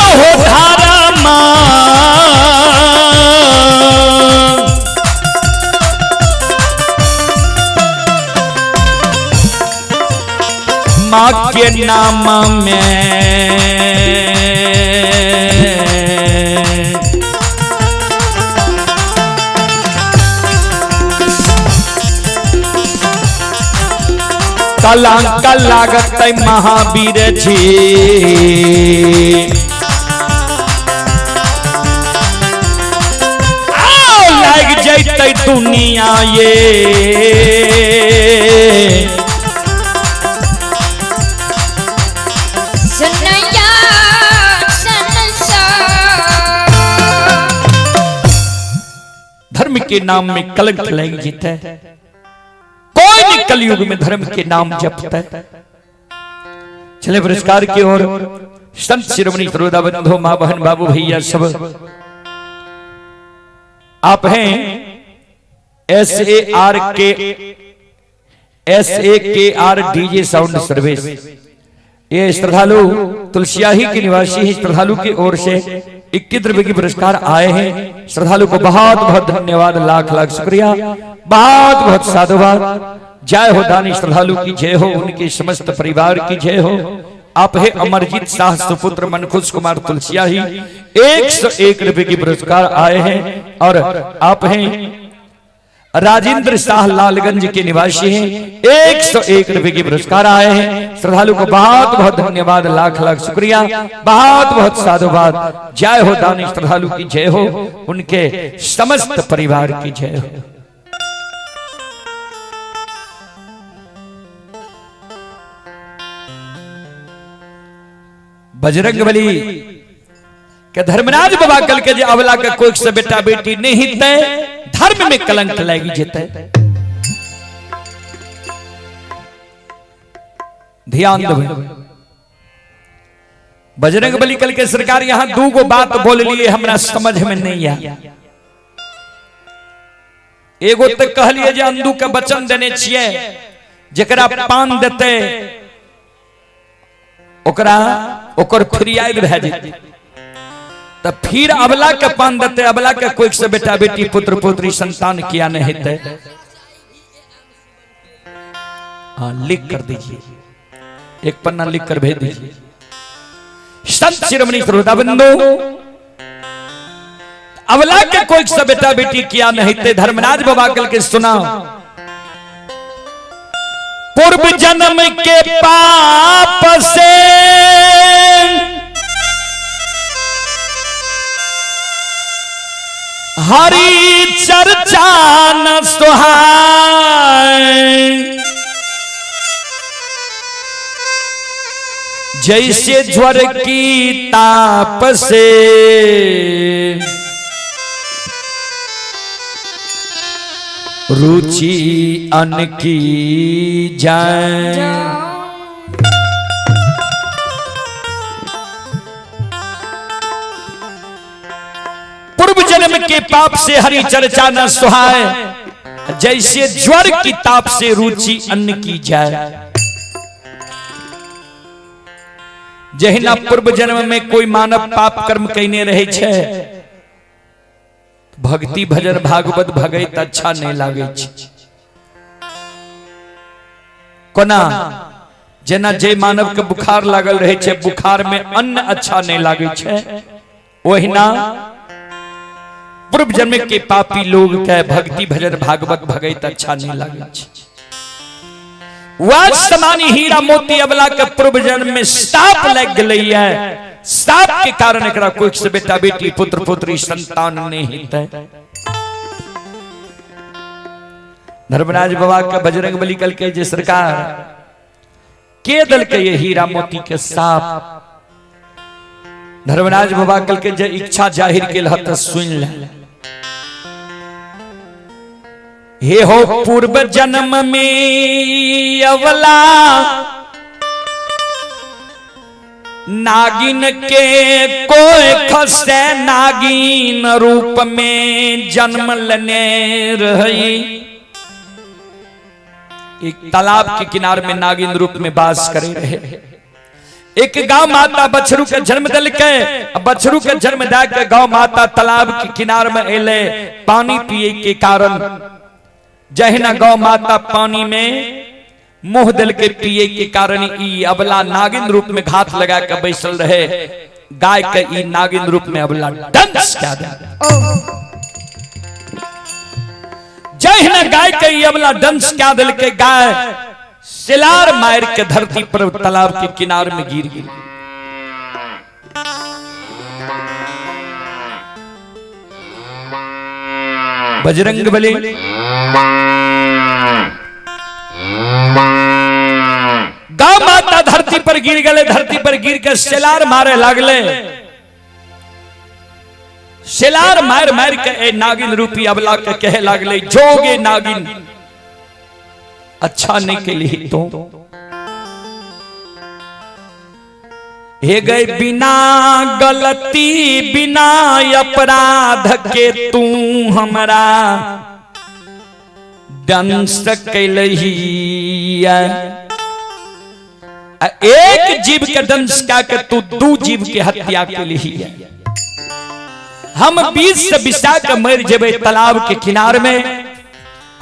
हो धर्म के नाम में कलंक लागत महावीर जी। आओ लाग जैतै दुनिया ये। सुनैया संसार। धर्म के नाम में कलंक लग जेतै। कोई नहीं कलयुग में धर्म के नाम जपता है। चले पुरस्कार की ओर। संत शिरोमणि श्रोता बंधु, माँ बहन बाबू भैया सब आप हैं SARK SAKR DJ sound service. ये श्रद्धालु तुलसियाही के निवासी हैं। श्रद्धालु की ओर से 21 रुपए की पुरस्कार आए हैं। श्रद्धालु को बहुत बहुत धन्यवाद, लाख लाख शुक्रिया, बहुत बहुत साधुवाद। जय हो दानी श्रद्धालु की जय हो, उनके समस्त परिवार की जय हो। आप है अमरजीत शाह सुपुत्र मनखुश कुमार तुलसियाही, 101 रुपए की पुरस्कार आए हैं। और आप हैं राजेंद्र शाह लालगंज के निवासी हैं, 101 रुपए के पुरस्कार आए हैं। श्रद्धालु को बहुत बहुत धन्यवाद, लाख लाख शुक्रिया, बहुत बहुत साधुवाद। जय हो दानी श्रद्धालु की जय हो, उनके समस्त परिवार की जय हो। बजरंग बली के धर्मराज बाबा कल के जे अवला के कोई से बेटा बेटी नहीं ते धर्म में कलंक लागी जेते। ध्यान देबै। बजरंग बली कल के सरकार यहां दू गो बात बोल लिए हमरा समझ में नहीं आया। एगो तो कहलिए जे अंदू के वचन देने छिए, जेकरा पान देते ओकरा ओकर फरियाद भए जेतै, त फिर अबला के पान देते, अबला के कोई से बेटा बेटी पुत्र पुत्री संतान किया नहीं हेतै। हाँ, लिख कर दीजिए, एक पन्ना लिख कर भेज दीजिए। संत शिरोमणि श्रोता बंधु, अबला के कोई से बेटा बेटी किया नहीं थे। धर्मराज बाबा कल के सुना, पूर्व जन्म के पाप से हरि चर्चा न सुहाय, जैसे ज्वर की ताप से रुचि अन्न की जाए। पूर्व जन्म के पाप से हरि चर्चा न सुहाए, जैसे ज्वर की ताप से रुचि अन्न की जाए। जहिना पूर्व जन्म में कोई मानव पाप कर्म कईने रहे छे, भक्ति भजन भागवत भगैत अच्छा नहीं लागे छे। कोना जेना जे मानव के बुखार लागल रहे छे, बुखार में अन्न अच्छा नहीं लागे छे, ओहिना पूर्व जन्म के पापी लोग के भक्ति भजन भागवत भगैत अच्छा नहीं लागे छे। वह समानी हीरा मोती अबला के पूर्व जन्म में साप लग गई है, साप के कारण एकरा कोई से बेटा बेटी पुत्र पुत्री संतान नहीं हेतै। धर्मराज बाबा के बजरंग बली कल के जे सरकार के दल के ये हीरा मोती के साप, धर्मराज बाबा कल के जे इच्छा जाहिर के लहत सुन ले। हे हो पूर्व जन्म में अवला नागिन के कोई खसे नागिन रूप में जन्म लेने रही। एक तालाब के किनारे में नागिन रूप में वास करे रहे। एक गांव माता बछरू के जन्म दिल के, बछरू के जन्म दे के गांव माता तालाब के किनार में एले पानी पिए के कारण। जहिना गौ माता पानी में मुंह दिल के पिए के कारण ई अबला नागिन रूप में घात लगा के बैसल रहे। गाय के ई नागिन रूप में अबला डंस कह दे। जहिना गाय के ई अबला डंस कह दिल के गाय सिलार मार के धरती पर तालाब के किनार में गिर गई। बजरंग बली गौ माता धरती पर गिर गए। धरती पर गिर के सेलार मारे लागले। सेलार मार मार के ए नागिन रूपी अबला के कहे लागले, जोगे नागिन अच्छा नहीं के लिए तो हे गए बिना गलती बिना अपराध के तू हमरा दंश कैलही। एक जीव के दंश का के तू दू जीव के हत्या के लिए। हम 20 से बिसा के मर जेबे तालाब के किनार में।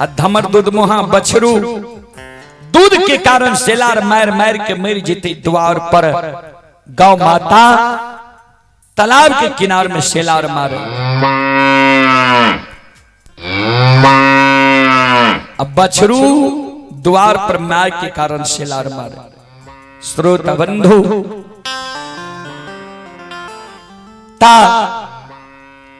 आ धमर दूध मुहा बछरू दूध के कारण सेलार मार मार के मर जेते द्वार पर। गौ माता तालाब के किनार में सेलार मारे। अब बछरू द्वार पर मार के कारण सेलार मारे। श्रोता बंधु ता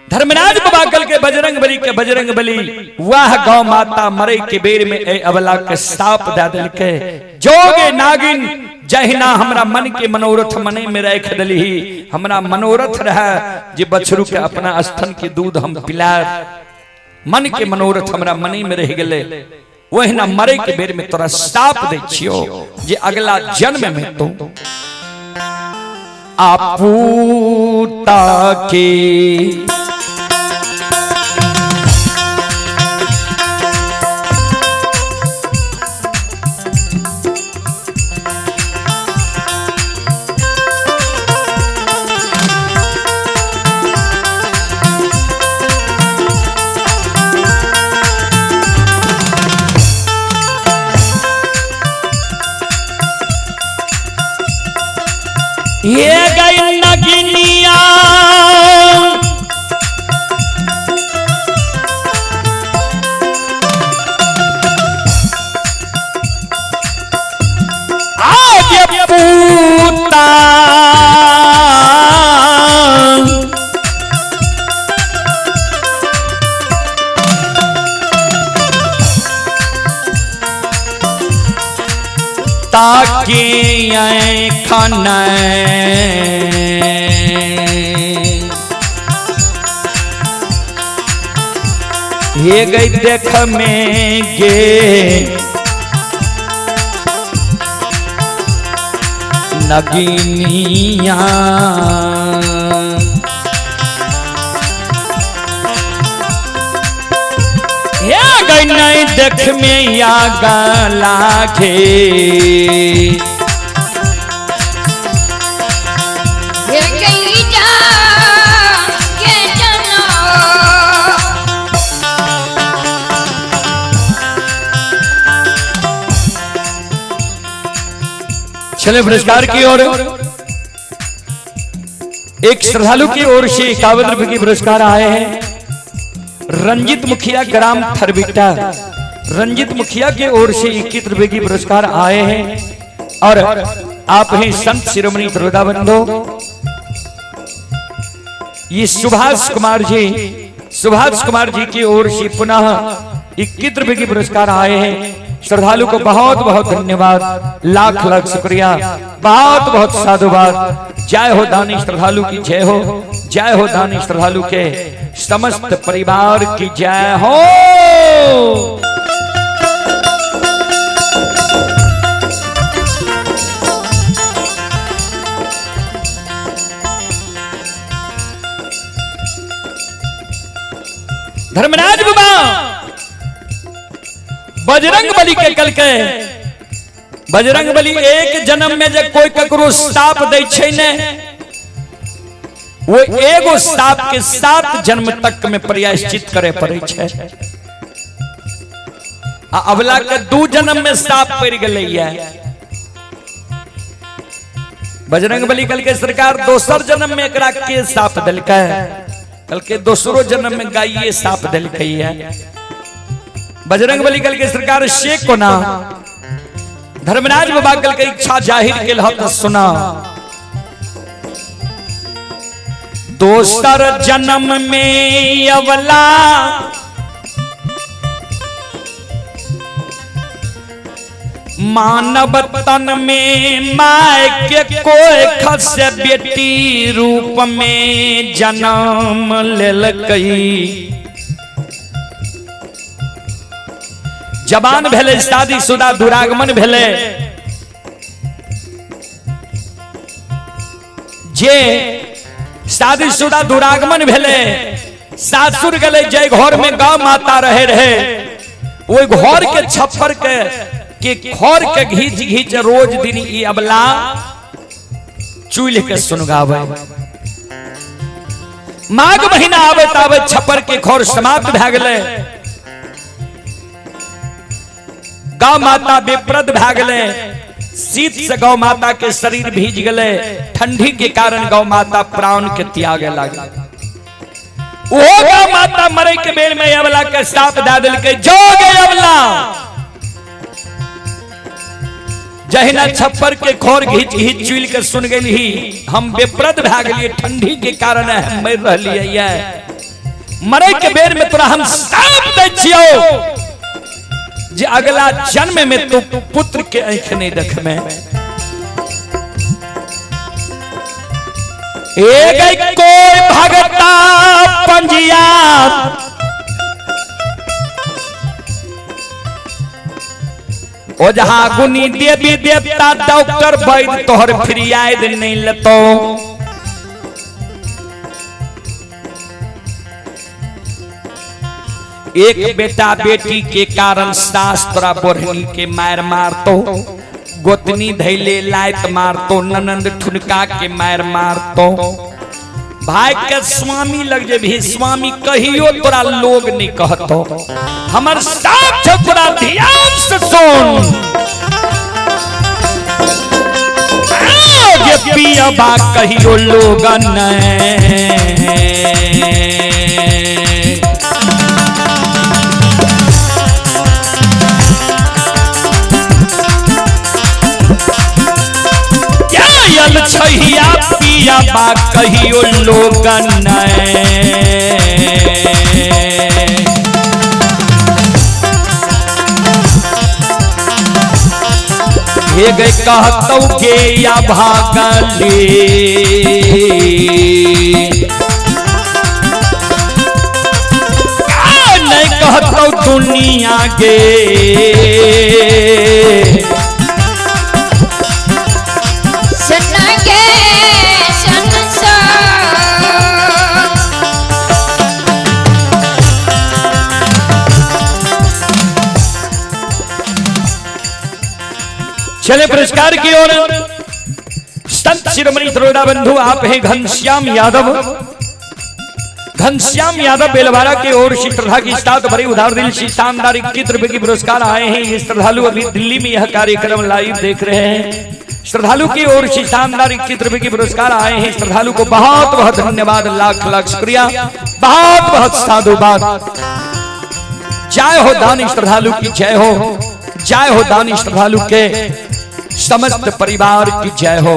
धर्मराज बाबा कल के बजरंग बली के बजरंग बली वाह गौ माता मरे के बेर में ए अबला के साप दे दिल के, जोगे नागिन जहिना हमरा मन के मनोरथ मने में रख दली। हमरा मनोरथ रहे जे बछरू के अपना स्तन के दूध हम पिलाए। मन के मनोरथ हमरा मने में रह गेले, वहिना मरे के बेर में तोरा साप दे छियो जे अगला जन्म में तू आपूता के ये गई नगिनिया आज पूता ताकि खाना ये गई देख में गे नगीनिया। ये गई नहीं देख में या गला घे ये गई जा के जनो। चले पुरस्कार की ओर। एक श्रद्धालु की ओर से 51 रुपए की पुरस्कार आए हैं। रंजित मुखिया ग्राम थरबिट्टा, रंजित मुखिया के ओर से 21 रुपए की पुरस्कार आए हैं। और आप हैं संत शिरोमणि श्रोता बंधु, ये सुभाष कुमार जी, सुभाष कुमार जी की ओर से पुनः 21 रुपए की पुरस्कार आए हैं। श्रद्धालु को बहुत बहुत धन्यवाद, लाख लाख शुक्रिया, बहुत बहुत साधुवाद। जय हो दानी श्रद्धालु की जय हो, जय हो दानी श्रद्धालु के समस्त परिवार की जय हो। धर्मराज बाबा बजरंग बली के कल के बजरंग बली एक जन्म में जब कोई ककरो साप दै छै ने, वो एगो साप के 7 जन्म तक में प्रायश्चित करे पड़े छै। आ अबला के 2 जन्म में साप पड़ गेलैया। बजरंग बली कल के सरकार दोसर जन्म में एकरा के साप देलकै? कल के दोसरो जन्म में गाइये साप देलकै है। बजरंग बली कल के सरकार से कोना? धर्मराज बाबा कल के इच्छा जाहिर के त सुना, दोसर जन्म में अवला मानव तन में my के कोई खस बेटी रूप में जन्म लेलकै। जवान भेले, शादीशुदा दुरागमन भेले, जे शादीशुदा दुरागमन भेले, सासुर गेले, जे घर में गौ माता रहे रहे ओहि घर के छप्पर के खर के घीच घीच रोज दिन ई अबला चूल्ह के सुनगावे। माघ महीना आबे आबे छप्पर के खर समाप्त भए गेलै, गौ माता विप्रद भए गेलै, शीत से गौ माता के शरीर भीज गेलै, ठंडी के कारण गौ माता प्राण के त्यागे लागल। ओ गौ माता मरे के बेर में अबला के साप दए देलकै, जो गे अबला। जहिना छप्पर के खोर घीच घीच चुल के सुन गेली, हम बेप्रद भए गेलियै, ठंडी के कारण हम मरि रहलियै, मरे के बेर में तोरा हम साप दै छियौ जे अगला जन्म में तू पुत्र के आंख नहीं देखमे। ए गई कोई भगता पंजिया ओझा गुनी देवी देवता डॉक्टर वैद्य तोहर फरियाद नहीं लेतो। एक बेटा बेटी के कारण सास तोरा बोढ़नी के मार मारतो, गोतनी धैले लात मारतो, ननंद ठुनका के मार मारतो, भाई के स्वामी लग जे भी स्वामी कहियो तोरा लोग नहीं कहतो। हमर साथ तोरा ध्यान से सुन, ये पियबा कहियो लोग नहीं। छैया पियबा कहियो लोग नहीं। हे गए कहतौ के या भागली नहीं कहतौ दुनिया गे। चले पुरस्कार की ओर। संत शिरोमणि त्रोड़ा बंधु आप हैं घनश्याम यादव, घनश्याम यादव बेलवाड़ा के ओर से श्रद्धा की साथ भरी उधार दिल से शानदार 21 रुपए की पुरस्कार आए हैं। ये श्रद्धालु अभी दिल्ली में यह कार्यक्रम लाइव देख रहे हैं। श्रद्धालु की ओर से शानदार 21 रुपए की पुरस्कार आए हैं। श्रद्धालु को बहुत बहुत धन्यवाद, लाख लाख शुक्रिया, बहुत बहुत साधुवाद। जय हो दानी श्रद्धालु की जय हो, जय हो दानी श्रद्धालु के समस्त परिवार की जय हो।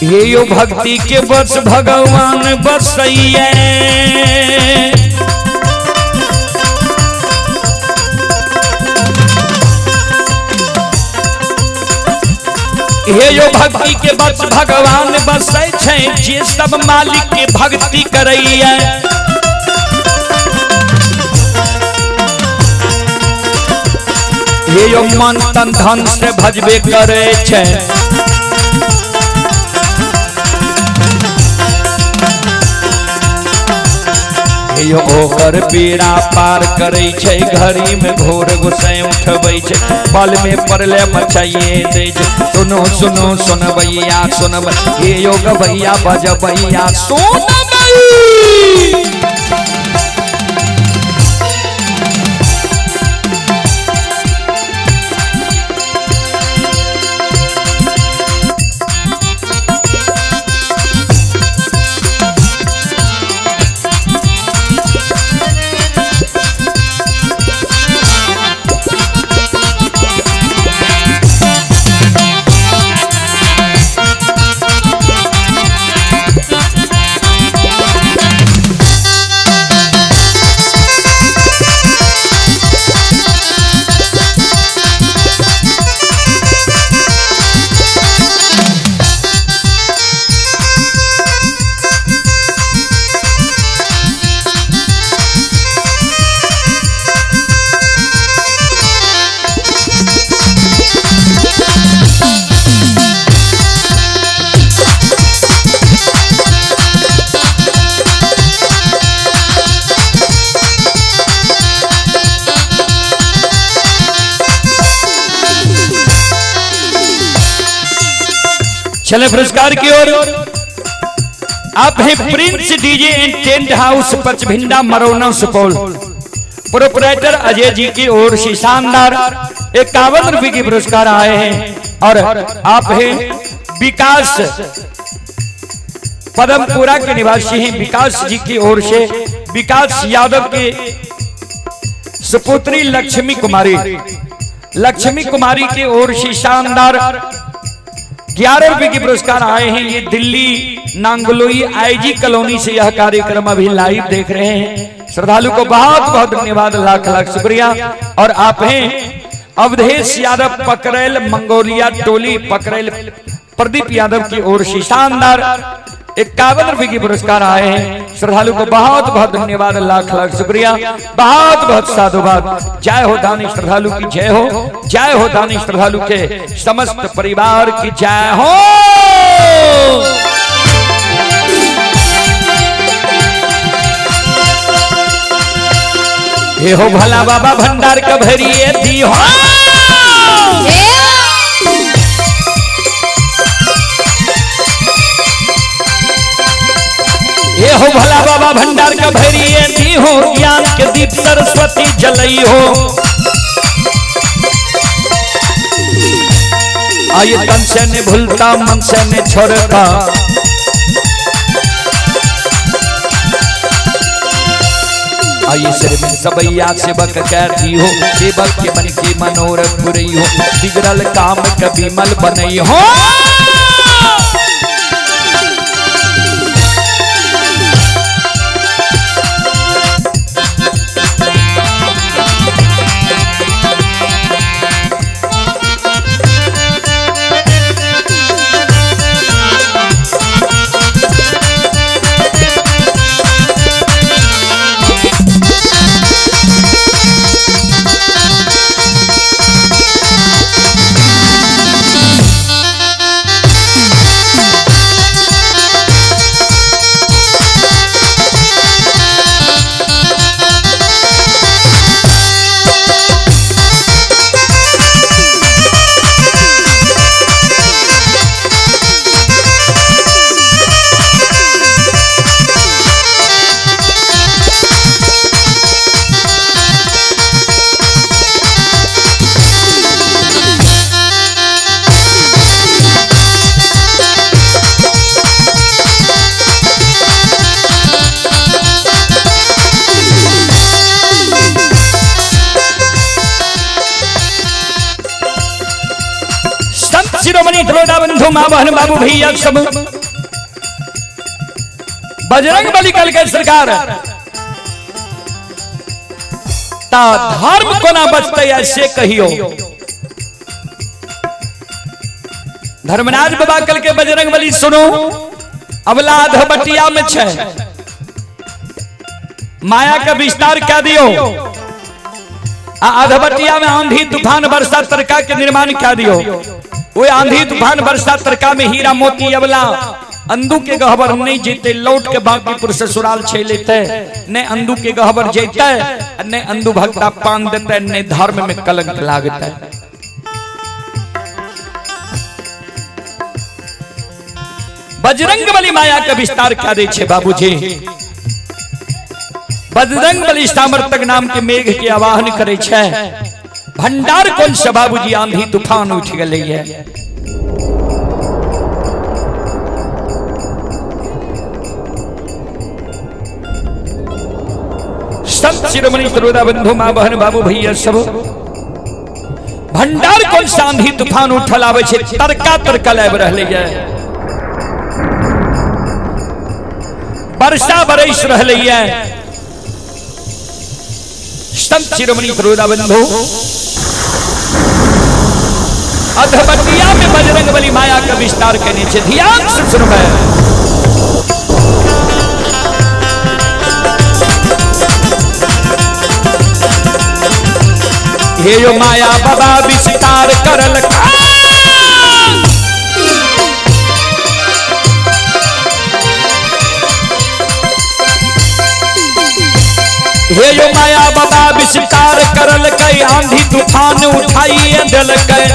ये यो भक्ति के बस भगवान बसैये, हे यो भक्ति के बस भगवान बसै छै, जे सब मालिक के भक्ति करैये। हे यो मन तन धन से भजबे करे छै, हे यो ओकर पीड़ा पार करे छै, घड़ी में घोर गुस्से उठबै छै, पल में परले मचाइए दै छै। सुनो सुनो सुनबैया सुनब, हे यो गबैया बजबैया सुनबै। चले पुरस्कार की ओर। आप हैं Prince DJ and tent house Pachbhinda Marauna Supaul, proprietor Ajay ji की ओर से शानदार 51 रुपए के पुरस्कार आए हैं। और आप हैं विकास पदमपुरा के निवासी हैं, विकास जी की ओर से विकास यादव के सुपुत्री लक्ष्मी कुमारी, लक्ष्मी कुमारी की ओर से शानदार 11 रुपए के पुरस्कार आए हैं। ये दिल्ली नांगलोई आईजी कॉलोनी से यह कार्यक्रम अभी लाइव देख रहे हैं। श्रद्धालु को बहुत बहुत धन्यवाद, लाख लाख शुक्रिया। और आप हैं अवधेश यादव पकरेल मंगोलिया टोली पकरेल प्रदीप यादव की ओर से शानदार 51 रुपए के पुरस्कार आए हैं। श्रद्धालु को बहुत बहुत धन्यवाद, लाख लाख शुक्रिया, बहुत बहुत साधुवाद। जय हो दानी श्रद्धालु की जय हो, जय हो दानी श्रद्धालु के समस्त परिवार की जय हो। हे हो भला बाबा भंडार का भरिए दी हो। ये हो भला बाबा भंडार का भरिए दी हो, ज्ञान के दीप सरस्वती जलई हो। आये तन से ने भूलता मन से ने छोड़ता, आये सिर में सबैया सेवक कहती हो, सेवक के मन के मनोरथ पुरई हो, बिगड़ल काम कभी मल बनई हो। शिरोमणि त्रोदा बंधु मां बहन बाबू भैया सब बजरंग बली कल के सरकार ता धर्म कोना बचते ऐसे कहियो। धर्मराज बाबा कल के बजरंग बली सुनो, अबला अधबटिया में छे माया का विस्तार क्या दियो, अधबटिया में आंधी तूफान बरसात तरका के निर्माण क्या दियो। वो आंधी तूफान बरसात तरका में हीरा मोती अबला अंदू के गहबर नहीं जीते, लौट के बांकीपुर ससुराल छे लेते, ने अंदू के गहबर जेते, ने अंदू भक्ता पान देते, ने धर्म में कलंक लागते। बजरंग बली माया का विस्तार क्या दे छे बाबूजी। बजरंग बली सामर्थक नाम के मेघ के आवाहन करे छै। भंडार कौन से बाबूजी आंधी तूफान उठ गए है। संत शिरोमणि श्रोता बंधु माँ बहन बाबू भैया सब, भंडार कौन सा आंधी तूफान उठल आवे छै, तरका तरका लाबि रहले है, वर्षा बरस रहले है। संत शिरोमणि श्रोता बंधु, अधबटिया में बजरंग बली माया का विस्तार करने छे। ध्यान से सुनबै। हे यो माया बाबा विस्तार करल हे यो माया बाबा विस्तार करल कई आंधी तूफान उठाइए दिलकै।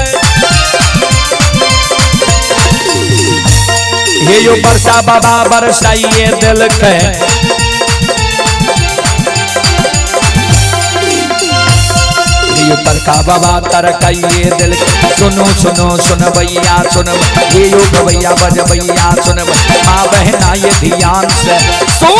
हे यो वर्षा बाबा बरसाइए दिलकै। यो तरका बाबा तरकाइए दिल। सुनो सुनो सुन भैया सुन, हे यो गवैया बजबैया सुन, माँ बहना ये ध्यान से सुन।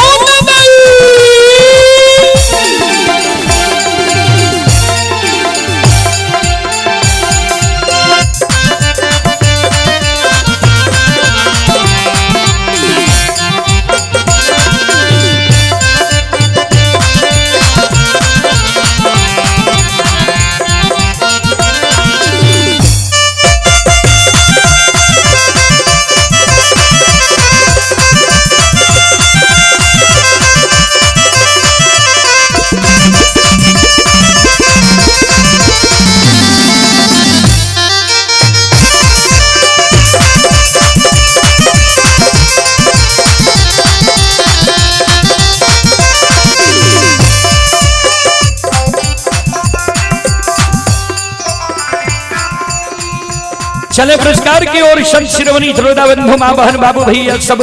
चले पुरस्कार की ओर संत शिरोमणि श्रोता बंधु माँ बहन बाबू भैया सब,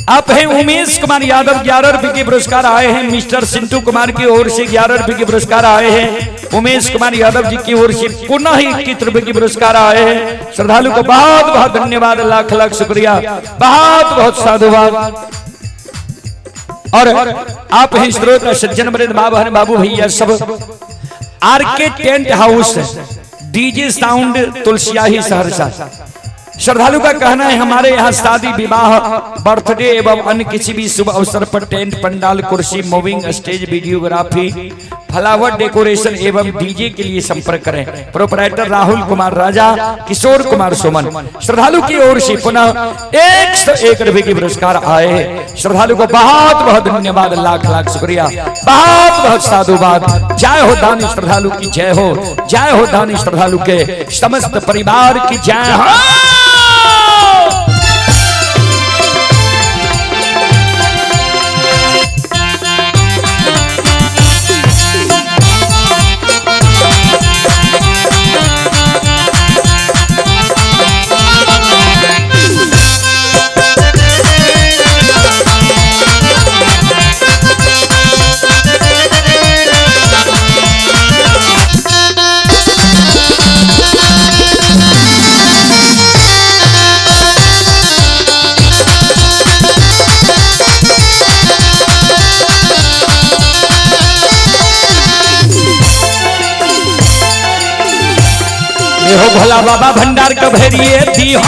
आप हैं उमेश कुमार यादव 11 रुपए के पुरस्कार आए हैं। मिस्टर सिंटू कुमार की ओर से 11 रुपए के पुरस्कार आए हैं। उमेश कुमार यादव जी की ओर से पुनः 21 रुपए के पुरस्कार आए हैं। श्रद्धालु को बहुत बहुत धन्यवाद, लाख लाख शुक्रिया, बहुत बहुत साधुवाद। और आप हैं श्रोता सज्जन वृंद माँ बहन बाबू भैया सब, R K tent house DJ sound Tulsiyahi Saharsa. श्रद्धालु का कहना है हमारे यहाँ शादी विवाह बर्थडे एवं अन्य किसी भी शुभ अवसर पर टेंट पंडाल कुर्सी moving stage videography flower decoration एवं डीजे के लिए संपर्क करें। प्रोपराइटर राहुल कुमार राजा, किशोर कुमार सुमन। श्रद्धालु की ओर से पुनः 101 रुपए के पुरस्कार आए हैं। श्रद्धालु को बहुत बहुत धन्यवाद, लाख लाख शुक्रिया, बहुत बहुत साधुवाद। जय हो दानी श्रद्धालु की जय हो, जय हो दानी श्रद्धालु के समस्त परिवार की जय हो। हो भोला बाबा भंडार का भैरिए दी हो।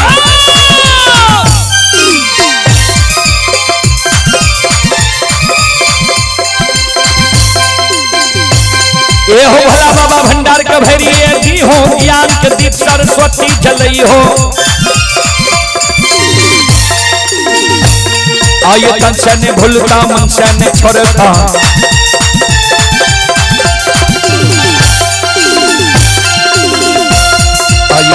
ए हो भोला बाबा भंडार का भैरिए दी हो, ज्ञान के दीप सरस्वती जलई हो। आये तन से ने भूलता मन से ने छोड़ता,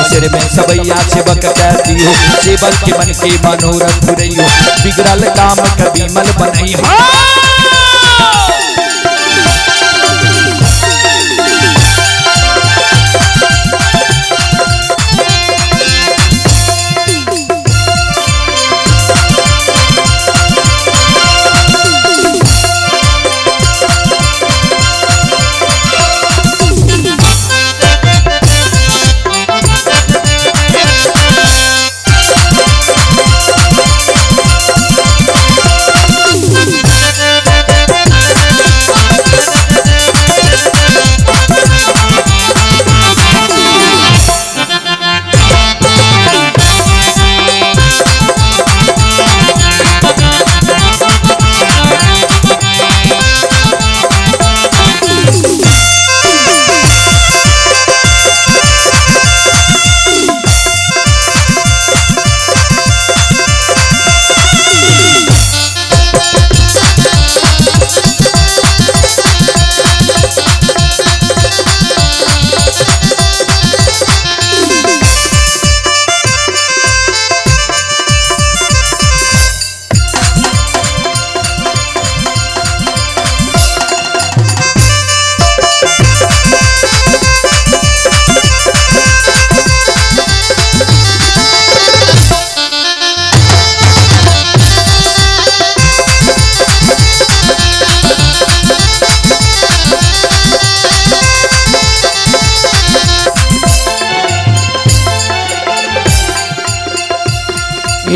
सिर में सबैया सेवक कहती हो, सेवक के मन के मनोरथ पुरई हो, बिगड़ल काम कभी मल बनई हो।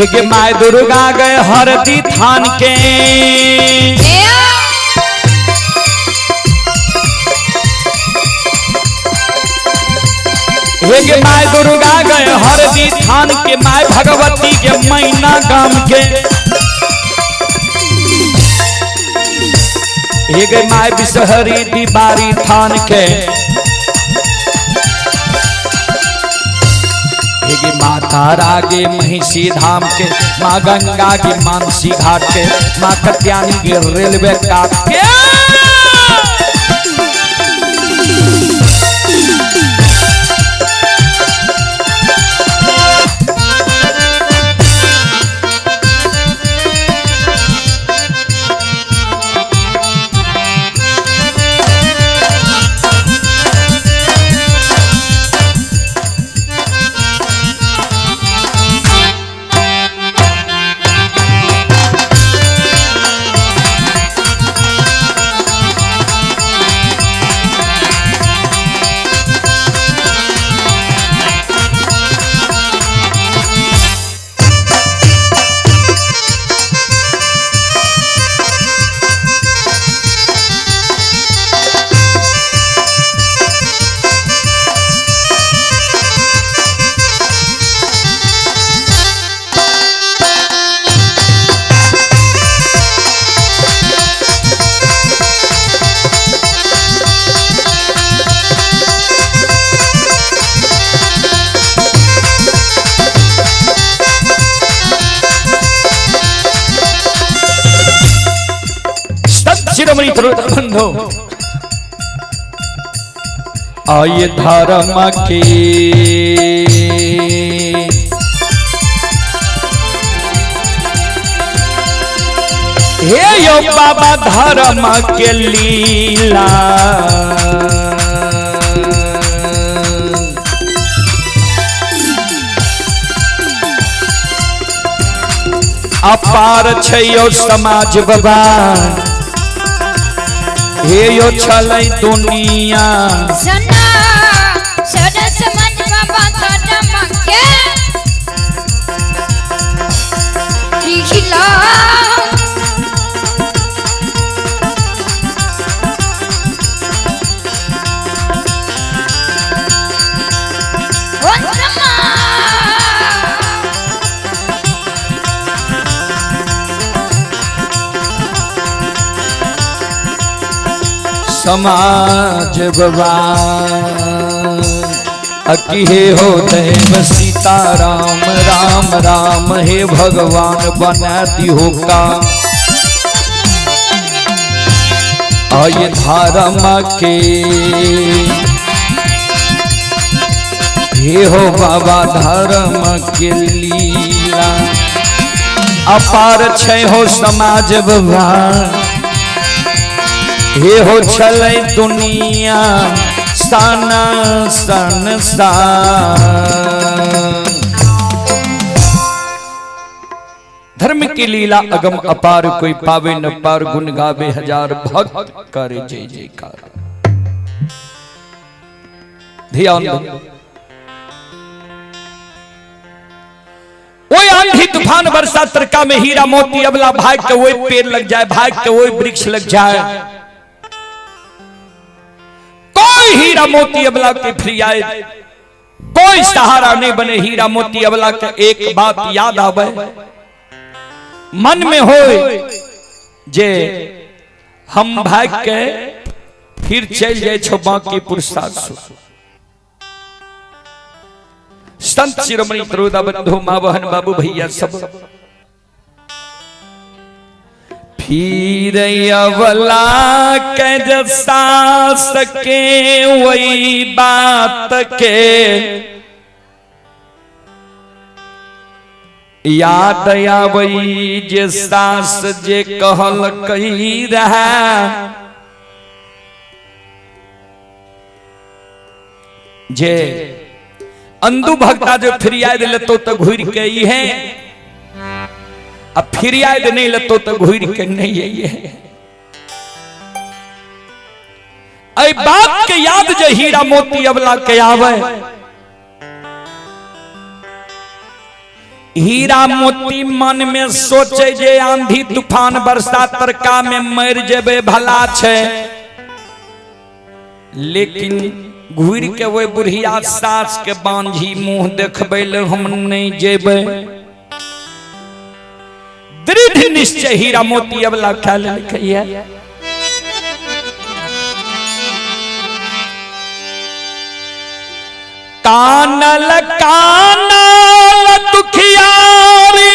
एक my Durga गए हरदी थान के। एक my Durga गए हरदी थान के, my Bhagwati के मैना गाम के। एक my Bishahari दीवारी थान के। एक माता रागे महिषी धाम के, माँ गंगा के मानसी घाट के, माँ कत्यानी के रेलवे काट के। शिरोमणि बंधु आये धर्म के हे यो बाबा धर्म के लीला। अपार छै यो समाज बाबा, हे यो छलै दुनिया। सना सरस मन बाबा धर्म के लीला। समाज बाबा अकी हे हो देव सीता राम राम राम हे भगवान बना दिहो का। आये धर्म के हे हो बाबा धर्म के लीला। अपार छै हो समाज बाबा, हे हो छलै दुनिया साना संसार। धर्म की लीला अगम अपार, कोई पावे न पार, गुण गावे हजार भक्त करे जय जयकार। ध्यान दो, ओए आंधी तूफान बरसात तरका में हीरा मोती अबला भाग के वही पेड़ लग जाए, भाग के वही वृक्ष लग जाए, कोई हीरा मोती अबला के फिर आए, कोई सहारा नहीं बने हीरा मोती अबला के। एक बात याद आवे मन में हो जे हम भाग के फिर चल जाए छो बांकीपुर सासु। संत शिरोमणि त्रोदा बंधु माँ बहन बाबू भैया सब फिर अवला के सास के वही बात के याद आवई जे सास जे कहल कही रहा। जे अंधु भक्ता जो फिरियाद लेतो तो घूर के ही है, अब फिरियाद नहीं लेतो तो घूर के नहीं आई है। अई बात के याद जो हीरा मोती अबला के आवे, हीरा मोती मन में सोचे जे आंधी तूफान बरसात तरका में मर जेबे भला छे, लेकिन घूर के वही बुढ़िया सास के बांझी मुंह देखबे ले हम नहीं जेबे। दृढ़ निश्चय हीरा मोती अबला खा लेलकै। कानल कानल दुखियारी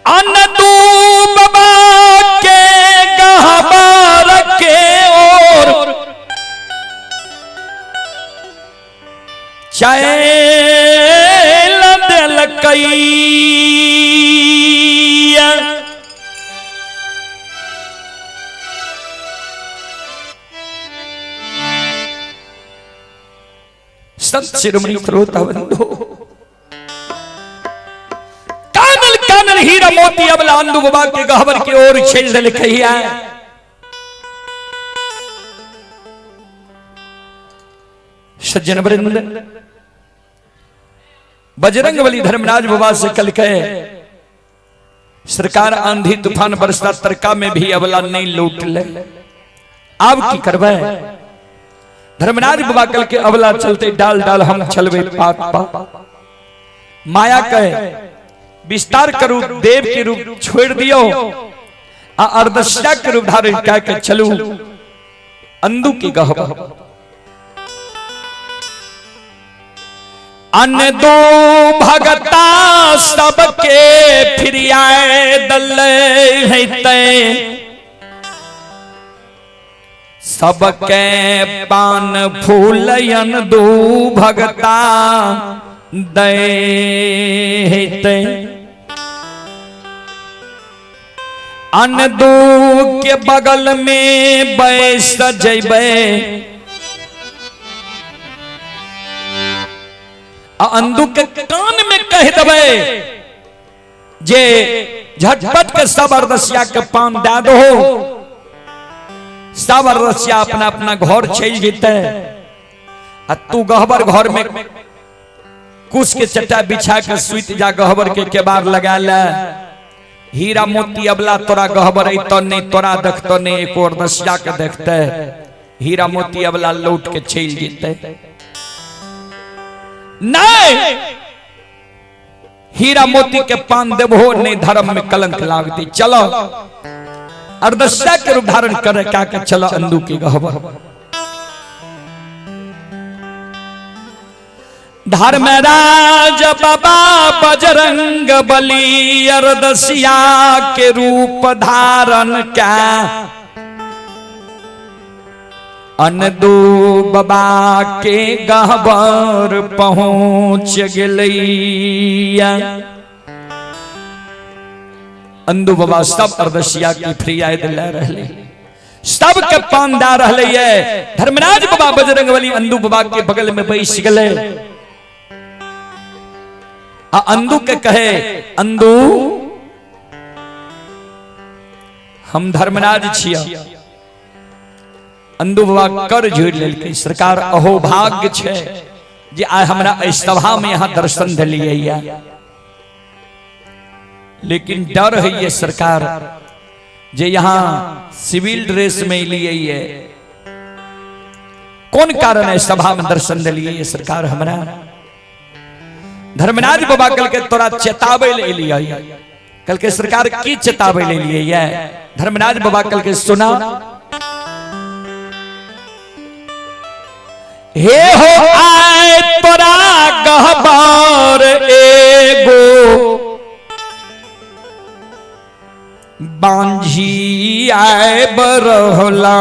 अन दू बाबा के गहबर के ओर चैल देलकै। संत शिरोमणि श्रोता बंधु, कानल कानल हीरा मोती अबला अंदू बाबा के गहबर के ओर छेल देलकै। सज्जन वृंद, बजरंग बली धर्मराज बाबा से कल कहे, सरकार आंधी तूफान बरसात तरका में भी अबला नहीं लौट ले, अब की करबै? धर्मराज बाबा कल के अबला चलते डाल डाल हम चलबे पात पा। माया कहे विस्तार करू, देव के रूप छोड़ दियो आ अर्दस्या के रूप धारण कह के चलू अंदू की गहबर। अन दो भगता सबके फिर आए दल है, सबके पान फूल अन दो भगता दे। अन दो के बगल में बैस जैबे, अंदू के कान में कह देबै जे झटपट के सब अरदसिया के पान दे दो, सब अरदसिया अपना अपना घर चल जेते आ तू गहबर घर में कुश के चट्टा बिछा के सुत जा, गहबर के केबार लगा ले। हीरा मोती अबला तोरा गहबर अतो नहीं, तोरा देखतो नहीं, एक और दसिया के देखते हीरा मोती अबला लौट के चल जेते। नहीं हीरा मोती के पान देबो नहीं, धर्म में कलंक लागती। चलो अर्दस्या के रूप धारण करे क्या के चलो अंदू की गहबर। धर्मराज बाबा बजरंग बली अर्दसिया के रूप धारण क्या अनदू बाबा के गहबर पहुंच गेलैया। अंदू बाबा सब अर्दसिया की फरियाद ले रहले, सबके पान दा रहले है। धर्मराज बाबा बजरंग बली अंदू बाबा के बगल में बैस गले आ अंदू के कहे, अंदू हम धर्मराज छिया। अंदू बाबा कर जोड़ लेलकै, सरकार अहो भाग्य छे जे आइ हमरा एहि सभा में यहाँ दर्शन दिलियै, लेकिन डर है ये सरकार जे यहाँ सिविल ड्रेस में लिए, कौन कारण है सभा में दर्शन दिलियै सरकार हमरा? धर्मराज बाबा कल के तोरा चेतावे ले लिया। कल के सरकार की चेतावे ले लिए? धर्मराज बाबा कल के सुना, हे हो आए तोरा गहबर एगो बांझी आए बरहला।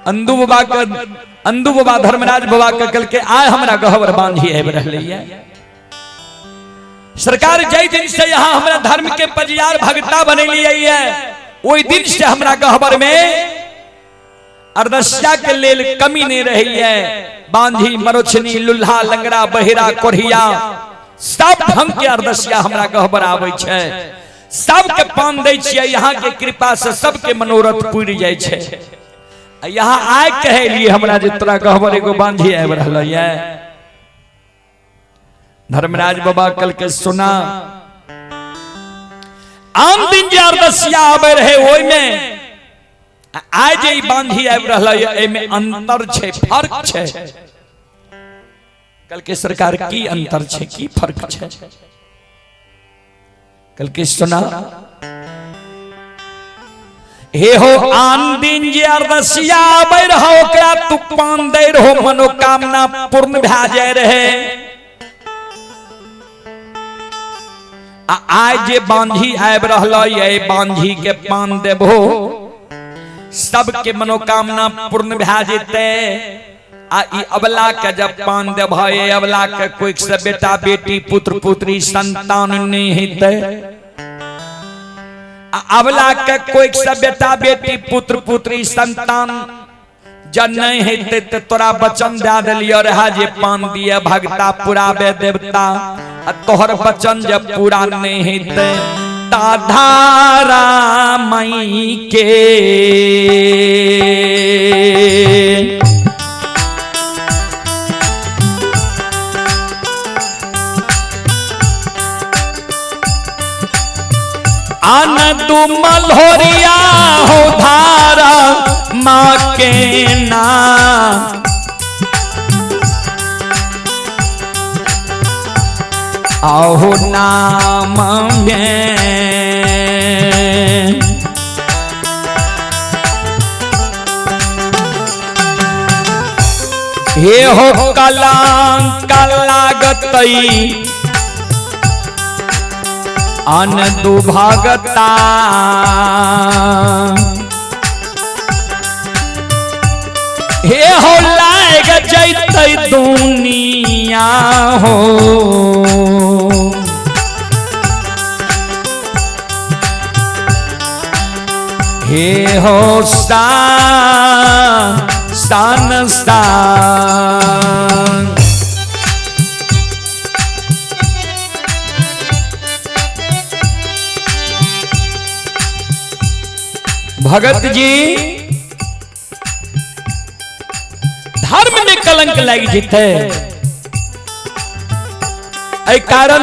अंदू बाबा के, अंदू बाबा धर्मराज बाबा के कल के आए हमरा गहबर बांझी आबि रहलै। सरकार जय दिन से यहाँ हमरा धर्म के पजियार भगता बनेलियै है, ओहि दिन से हमरा गहबर में अर्दस्या के लेल कमी नहीं रही है। बांझी मरोछनी लुल्हा लंगड़ा बहिरा कोढ़िया सब ढंग के अर्दस्या हमरा गहबर आबै छै। सबके पान दै छियै, यहाँ के कृपा से सबके मनोरथ पूरि जाइ छै। यहाँ आइ कहे लिए हमरा जे तोरा गहबर एगो बांझी आबि रहल ये। धर्मराज बाबा कल के सुना, आन दिन जे अरदसिया आबे रहे ओहिमे आइ जे ई बांझी आबि रहल ये एहिमे अंतर छै, फर्क छै। कल के सरकार की अंतर छै, की फर्क छै? कल के सुना, हे हो आन दिन जे अरदसिया आबै रहो ओकरा तू पान दै रहो, मनोकामना पूर्ण भए जाय रहे। आ आइ जे बांझी आबि रहल ये बांझी के पान देबो, सबके मनोकामना पूर्ण भए जेतै। आ ई अबला के जब पान देबह, ये अबला के कोई से बेटा बेटी पुत्र पुत्री संतान नहीं हेतै। आ अबला के कोई से बेटा बेटी पुत्र पुत्री संतान जब नहीं हेतै त तोरा वचन दे देलियो रहा जे पान दिए भगता पुराबे देवता, आ तोहर वचन जब पूरा नहीं हेतै ता धारा मई के आन दू मल्होरिया हो धारा माँ के ना। आहो नाम में हे हो कलंक लागतई अन दुभगता, हे हो लाग जैतै दुनिया हो। हे हो सान सान सान। भगत जी धर्म में कलंक लागि जेतै, एहि कारण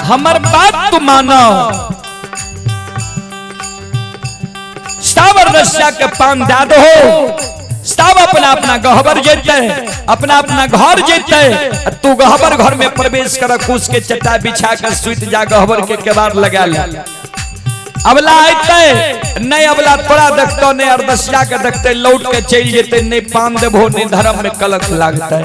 हमर बात तू मानो। सब अरदसिया के पान दे दहो, सब अपना अपना गहबर जेतै, अपना अपना घर जेतै। तू गहबर घर में प्रवेश कर, कुश के चट्टा बिछा कर सुति जा, गहबर के केबाड़ लगा ले। अबला अयतै नहीं, अबला तोरा देखतो नहीं, अरदसिया के देखते लौट के चलि जेतै, नहीं पान देबो नहीं धर्म में कलंक लागतै।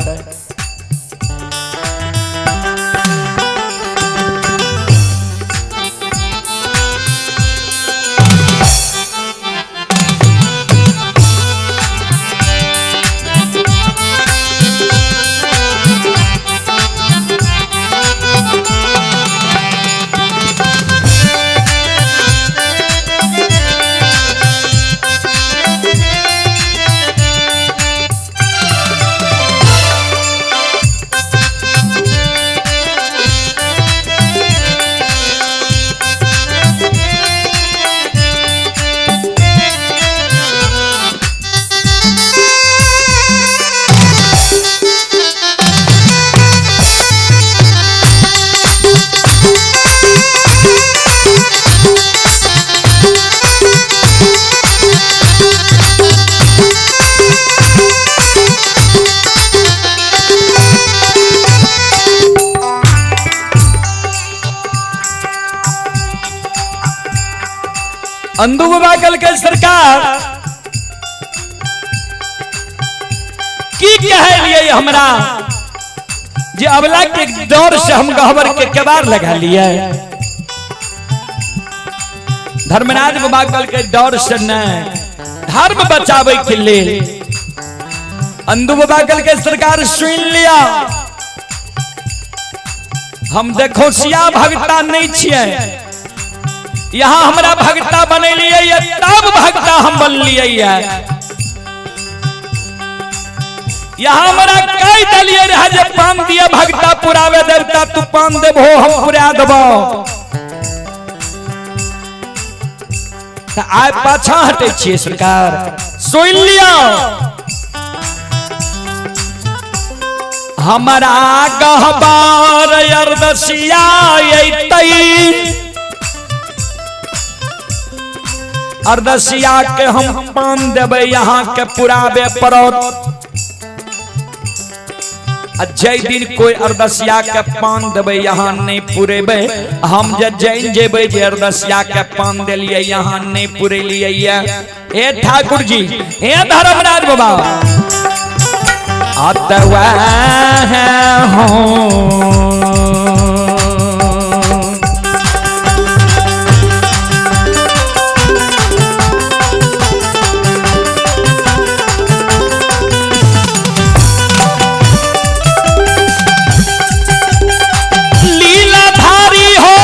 अंदू बाबा कल के सरकार की कहे लिए हमरा जे अबला के डर से हम गहबर के केबाड़ लगा लिए। धर्मराज बाबा कल के डर से नहीं, धर्म बचावे के लिए। अंदू बाबा कल के सरकार सुन लिया, हम देखो सिया भगता नहीं छिए, यहाँ हमरा भगता बनेलिए तब भगता हम बनलिए। यहाँ हमरा कह दिलिए रहे जे पान दिया भगता पुरावे देवता, तू पान देबो हम पुरा देबो। तऽ आइ पाछा हटै छियै सरकार। सुनि लियौ, हमरा गहबर अरदसिया अयतै, अरदसिया के हम पान देबै, यहाँ के पुराबे पड़त। आ जै दिन कोई अरदसिया के पान देबै यहाँ नहीं पुरेबै, हम जे जैन जेबै जे अरदसिया के पान देलियै यहाँ नहीं पुरेलियै। हे ठाकुर जी, हे धर्मराज बाबा, अतवा हो लीलाधारी हो,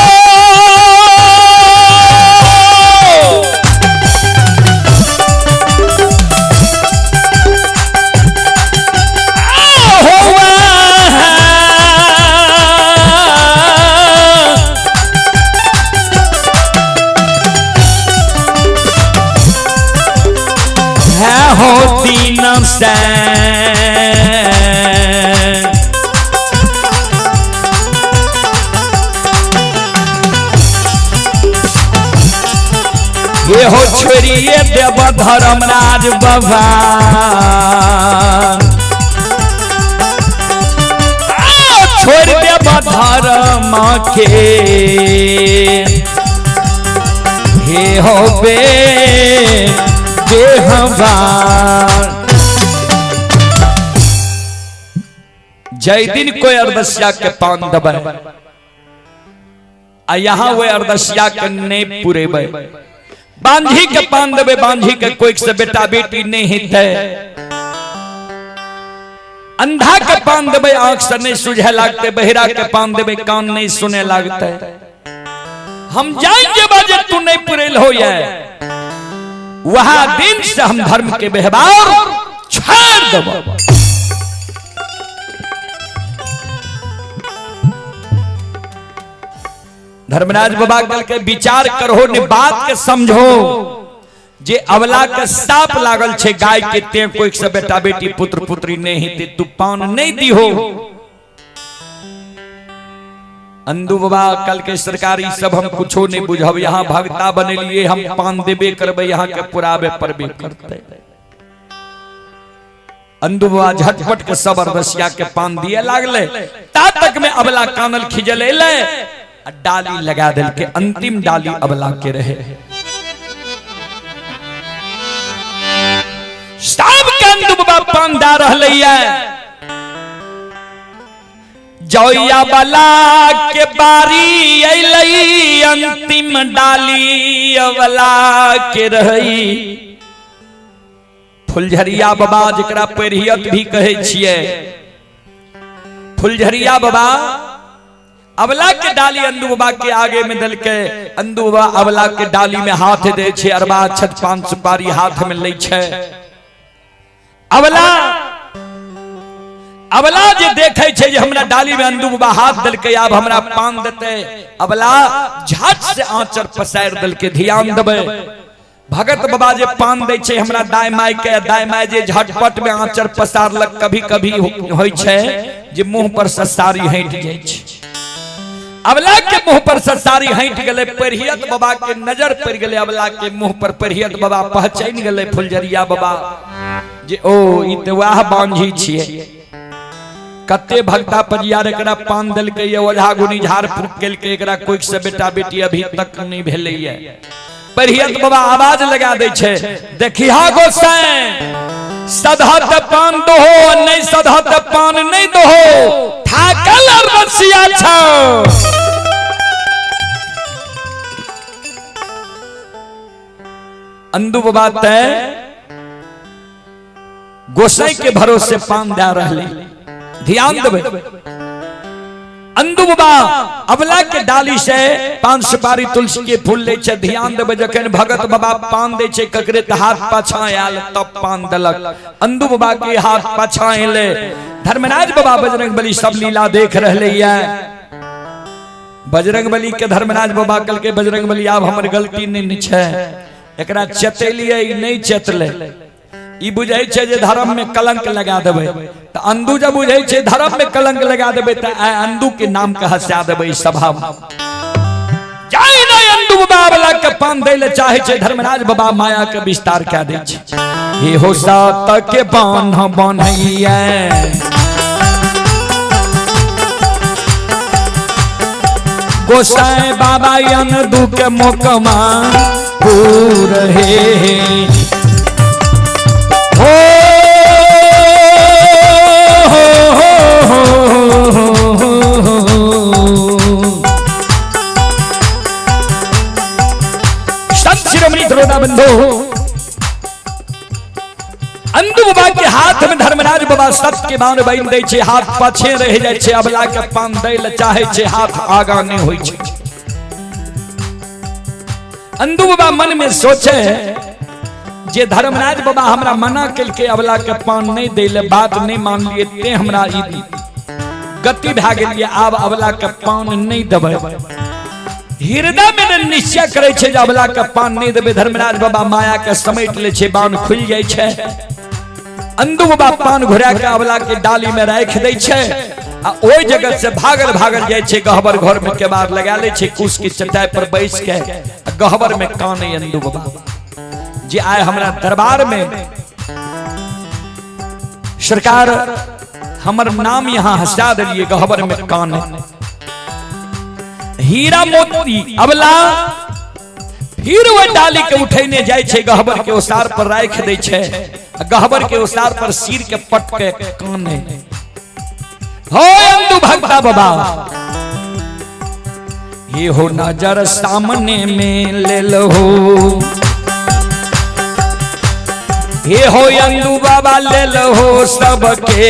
हो दीन से ये हो छोड़िए देव धर्मराज बाबा, छोड़ देव धर्म के, हे हो बे देहवान। जय दिन कोई अरदसिया के पान दबे आ यहाँ वे अरदसिया के नहीं पुरेबे, बांझी के पान देबे, बांझी के कोई से बेटा बेटी नहीं हेतै, अंधा के पान देबे आंख से नहीं सुझे लागते, बहिरा के पान देबे कान नहीं सुने लागते। हम जान जेबा जे तू नहीं पुरेल हो ये, वहां दिन से हम धर्म के व्यवहार छोड़ देब। धर्मराज बाबा कल के विचार करहो ने बात के समझो, जे अवला के साप लागल छे गाय के, ते कोई से बेटा बेटी पुत्र पुत्री नहीं हेते, तू पान नहीं दीहो। अंदू बाबा कल के सरकारी सब हम कुछो नहीं बुझब, यहाँ भगता बनेलिए हम पान देबे करबे, यहाँ के पुराबे परबे करते। अंदू बाबा झटपट के सब अरदसिया के पान दिए लागले, ता तक में अबला कानल खिजल एले आ डाली लगा दिल के, अंतिम डाली अबला के रहे। सब के अंदू बाबा पान दा रहले है। जइया वाला के बारी अइलै, अंतिम डाली अबला के रही। फुलझरिया बाबा जकरा पेरियत भी कहै छियै, फुलझरिया बाबा अबला के डाली अंदू बाबा के आगे में दलके, अंदू बाबा अबला के डाली में हाथ दे छे, अरबा छत पान सुपारी हाथ में लै छे। अबला अबला जे देखे छे जे हमरा डाली में अंदू बाबा हाथ दलके, आब हमरा पान देते, अबला झट से आंचर पसार दलके। ध्यान देबै, भगत बाबा जे पान दै छे हमरा दाय my के, दाय my जे झटपट में आंचर पसारलक, कभी कभी होइ छे जे मुंह पर से साड़ी हटि जाइ छे। अबला के मुंह पर से साड़ी हटि गेलै, पेरियत बाबा के नजर पड़ि गेलै अबला के मुंह पर, पेरियत बाबा पहचानि गेलै फुलझरिया बाबा जे ओ ई तऽ वएह बांझी छियै। कते भक्ता पजियार एकरा पान देलकै ये, ओझा गुनी झाड़ फूक केलकै, एकरा कोई से बेटा बेटी अभी तक नहीं भेलै ये। पेरियत बाबा आवाज लगा दै छे, देखिहा गोसाई सदहत पान दहो, नहीं सदहत पान नहीं दहो, थाकल अरदसिया छौ। अंदू बाबा ते गोसाई के भरोसे पान दे रहले। ध्यान देबै, अंदू बाबा अबला के डाली से पान सुपारी तुलसी के फूल लै छे। ध्यान देबै, जखन भगत बाबा पान दै छे ककरे तऽ हाथ पाछा आयल तब पान देलक। अंदू बाबा के हाथ पाछा एलै। धर्मराज बाबा बजरंग बली सब लीला देख रहले ये। बजरंग बली के धर्मराज बाबा कल के बजरंग बली आब हमर गलती नहीं छे, एकरा चेतेलियै नहि चेतलै। ई बुझै छै जे धर्म में कलंक लगा देबै, तऽ अंदू जब बुझै छै धर्म में कलंक लगा देबै तऽ आइ अंदू के नाम के हंसा देबै सभा में। जाय नहि अंदू बाबा वाला के पान दै ले चाहे छै, धर्मराज बाबा माया के विस्तार कए दै छै। हे हो सात के बान्ह बान्हैया, गोसाई बाबा अंदू के मोकमा पूर हे हो हो हो हो हो। संत शिरोमणि श्रोता बंधु, अंदू बाबा के हाथ में धर्मराज बाबा सत के बाण बांधि दै छै, हाथ पाछे रहि जाइ छै, अबला के पान दै ले चाहे छै, हाथ आगा नहि होइ छै। अंदू बाबा मन में सोचे जे धर्मराज बाबा हमरा मना केलकै अबला के पान नहीं दै ले, बात नहीं मानलिए ते हमरा ई गति भए गेलिए, आब अबला के पान नहीं देबै। हृदय में ने निश्चय करे छै जे अबला के पान नहीं देबै। धर्मराज बाबा माया के समेट ले छै, बाण खुलि जाइ छै। अंदू बाबा पान घुरा के अबला के डाली में राखि दै छै आ ओहि जगह से भागल भागल जाइ छै, गहबर घर में केबाड़ लगा लै छै, कुश के चटाई पर बैस के गहबर में काने अंदू बाबा जे आए हमरा दरबार में सरकार हमर नाम यहाँ हंसा दिलिए, गहबर में काने हीरा मोती अबला फिर वह डाली के उठेने जाइ छै, गहबर के ओसार पर राखि दै छै, गहबर के ओसार पर सिर के पट के काने हो अंदू भक्ता बाबा। ये हो नजर सामने में ले लो, हे हो अंदू बाबा ले लो सबके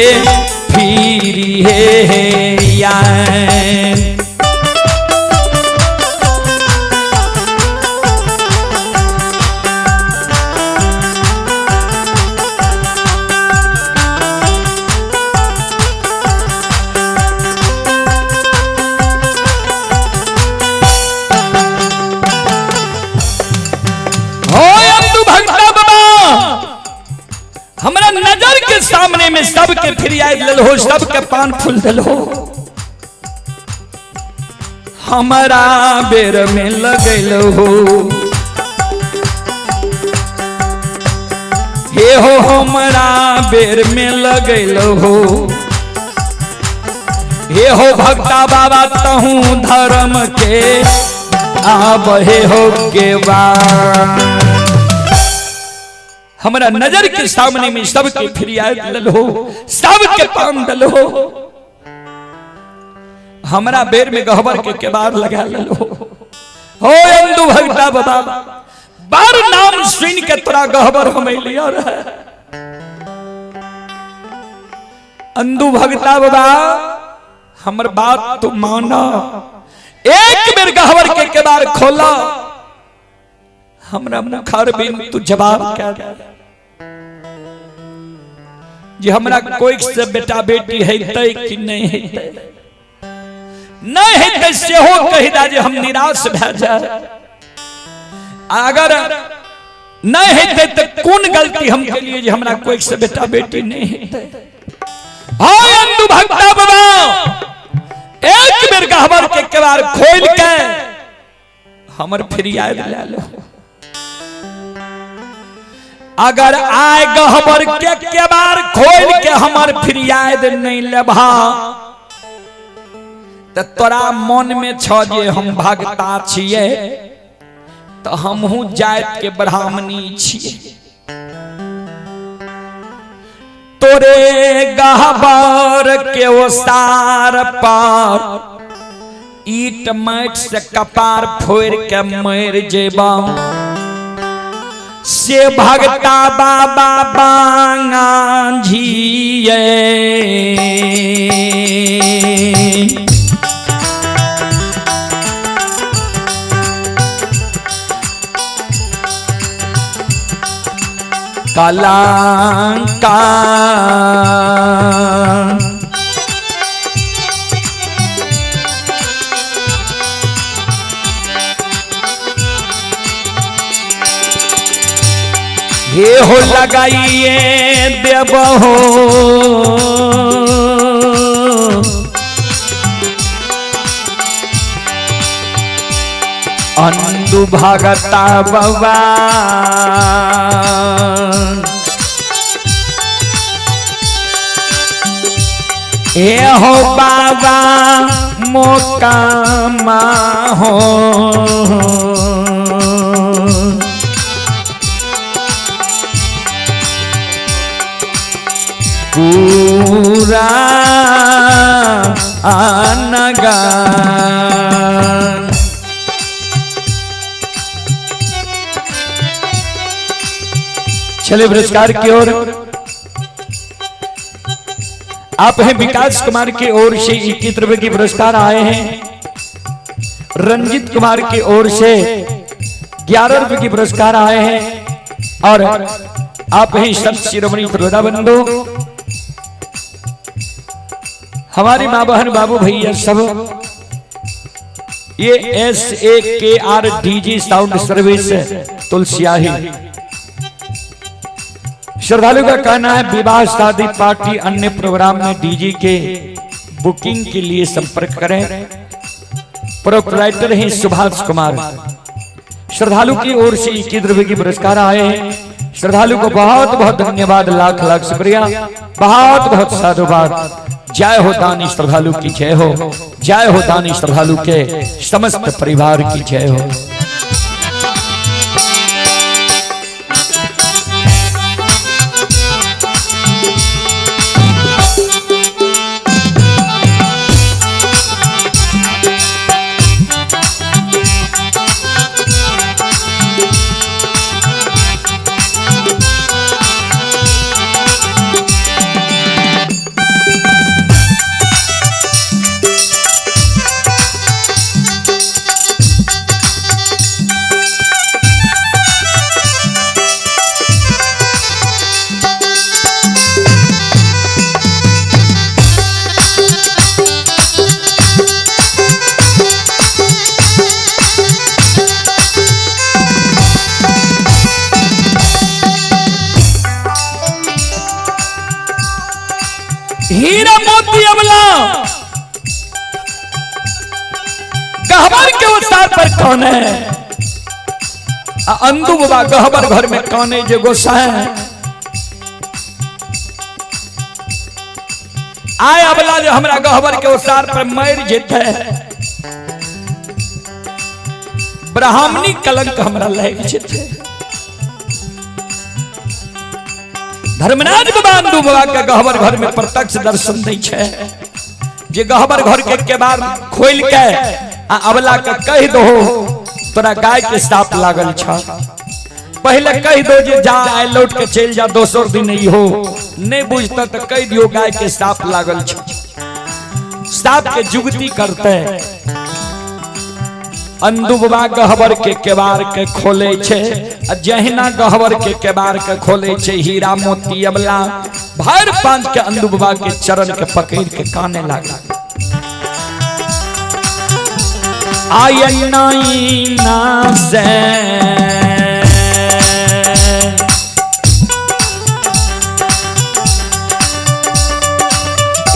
फिरी हे या। हमरा नजर के सामने में सबके फिरियाद लेल हो, सबके पान फूल दिल हो, हमारा बेर में लगल हो, हे हो हमारा बेर में लगल हो, हे हो भक्ता बाबा तहूँ धर्म के आब हे हो के बा। हमरा नजर के सामने में सबके फिरियाद लेल हो, सबके पान दिल हो, हमरा बेर में गहबर के केबाड़ लगा लेल हो। हो अंदू भक्ता बाबा बार नाम सुन के तोरा गहबर हम लिया रहे। अंदू भक्ता बाबा हमर बात तू माना, एक बेर गहबर के केबाड़ खोला, हमरा मुखार बिन तू जवाब क्या दे जे हमरा कोई से बेटा बेटी हेतै कि नहीं हेतै, नहीं हेतै सेहो कहि दा जे हम निराश भए जाए। अगर नहीं हेतै तऽ कोन गलती हम केलिए जे हमरा कोई से बेटा बेटी नहीं हेतै। हाय अंदू भक्ता बाबा एक बेर गहबर के केबाड़ खोल के हमर फिरियाद ले लो। अगर आए गहबर के केबाड़ खोल के हमर फिरियाद नहीं लेबा त तोरा मन में छ जे हम भगता छियै त हमहू जात के ब्राह्मणी छियै, तोरे गहबर के ओसार पर ईट माटि से कपार फोड़ के मरि जेबा से भगता बाबा बांगा झिये। कलंका हे हो लगाइए देबहो अंदु भगता बबा। ए हो बाबा मोकामा हो पूरा नगर। चले पुरस्कार की ओर आप हैं। विकास कुमार की ओर से 21 रुपए की पुरस्कार आए हैं। रंजित कुमार की ओर से 11 रुपए की पुरस्कार आए हैं। और आप हैं संत शिरोमणि त्रोदा बंधु, हमारी माँ बहन बाबू भैया सब, ये SAKR DJ sound service Tulsiyahi. श्रद्धालु का कहना है विवाह शादी पार्टी अन्य प्रोग्राम में डीजे के बुकिंग के लिए संपर्क करें। प्रोपराइटर हैं सुभाष कुमार। श्रद्धालु की ओर से 21 रुपए की पुरस्कार आए हैं। श्रद्धालु को बहुत बहुत धन्यवाद, लाख लाख शुक्रिया, बहुत बहुत साधुवाद। जय हो दानी श्रद्धालु की जय हो, जय हो दानी श्रद्धालु के समस्त परिवार की जय हो। हीरा मोती अमला गहबर के उतार पर कौन है? अंदू बाबा गहबर घर में कौन है जो गोसा है? आय अबला जो हमरा गहबर के उतार पर मर जेते, ब्राह्मणी कलंक हमरा लग जेते। धर्मराज बाबा अंदू बाबा के गहबर घर में प्रत्यक्ष दर्शन दै छै। जे गहबर घर के केबार खोल के आ अबला के कह दो तोरा गाय के साप लागल छ, पहले कह दो जे जा आए लौट के चल जा, दोसर दिन नहीं हो, नहीं बुझता तो कह दियो गाय के साप लागल छ। साप के जुगती करते अंदू बाबा गहबर के केबार के खोले छे, आ जहिना गहबर के केबार के खोले छे हीरा मोती अबला भर पांच के अंदू बाबा के चरण के पकड़ के काने लागा। आय नाई ना से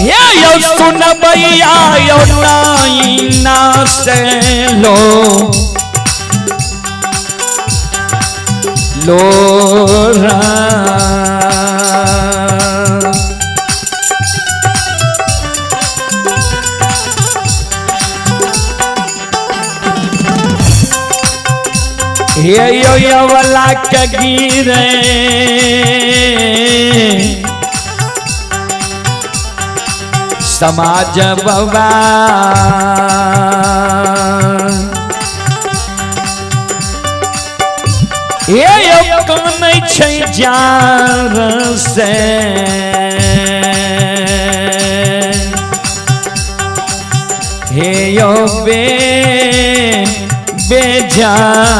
ये यो सुन भैया यो नाई ना से लो लोरा। हे यो यवला के गिरे समाज बबा, हे यो कानै छै जार से, हे यो बे बेजान।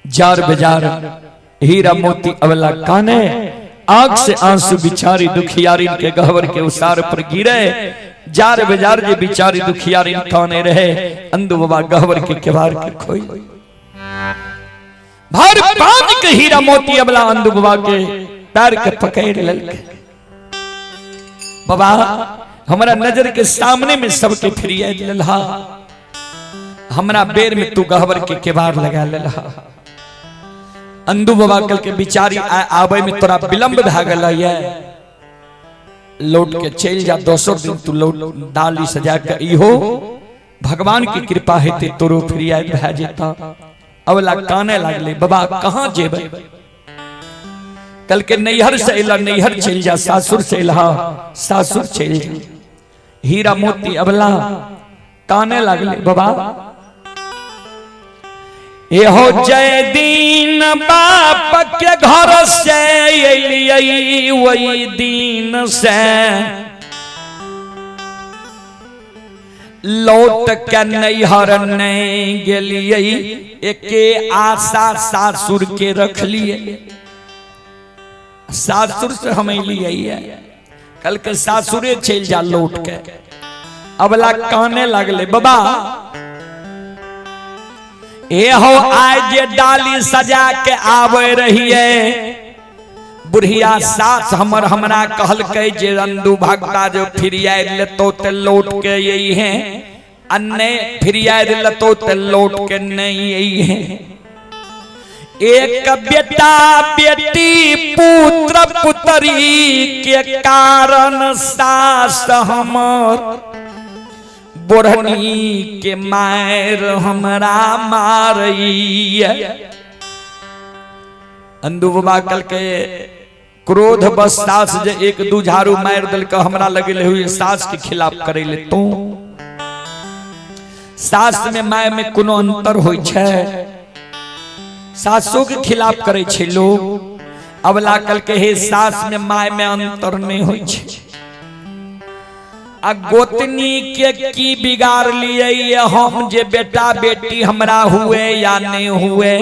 जार बेजार हीरा मोती अवला काने, आंख से आंसू बिचारी दुखियारी के गहवर के उसार पर गिरे। जार बेजार जे बिचारी दुखियारी काने रहे, अंधु बाबा गहवर के केवार के खोई। भर पाँच के हीरा मोती अबला अंदू बाबा के पैर के पकड़ लेलकै। बाबा, हमरा नजर के सामने में सबके फिरिया लेलहा, हमरा बेर में तू गहबर के केबार लगा लेलहा। अंदू बाबा कल के बिचारी आवे में तोरा विलंब भा गेल ये, लौट के चल जा, दोसर दिन तू लौट डाली सजा के इहो भगवान की कृपा हेते तोरो फिरिया भा जेता। अबला काने लागले, बाबा कहाँ जेबै? कल के नैहर से अला नैहर चल जा, सासुर से अला सासुर चल जा। हीरा मोती अबला काने लागले, बाबा एहो जय दिन बाप के घर से एलियै वही दिन से लौट के नैहर नहीं गेलियै, एके आशा सासुर के रखलियै, सासुर से हम एलियै, कल के सासुरे चल जा लौट के। अबला काने लागले, बाबा ए हो आय जे डाली सजा के आवे रहिए, बुढ़िया सास हमर हमरा कहलकै जे अंदू भगता जो फिरिया लेतो ते लौट के यही है, अन्य फिरिया लेतो ते लौट के नहीं यही है। एक बेटा बेटी पुत्र पुत्री के कारण सास हमर बोढ़नी के मार हमरा मारैया। अंदू बाबा कल के क्रोध बस सास जे एक दू झाड़ू मार दिल हमरा लगे हुए सास के खिलाफ करे ले, तू सास में my में कोनो अंतर होइ छै? सासो के खिलाफ करे छै लोग। अबला कल के हे सास में my में अंतर नहीं होइ छै। आ गोतनी के की बिगाड़ लिए हम जे बेटा बेटी हमरा हुए या नहीं हुए,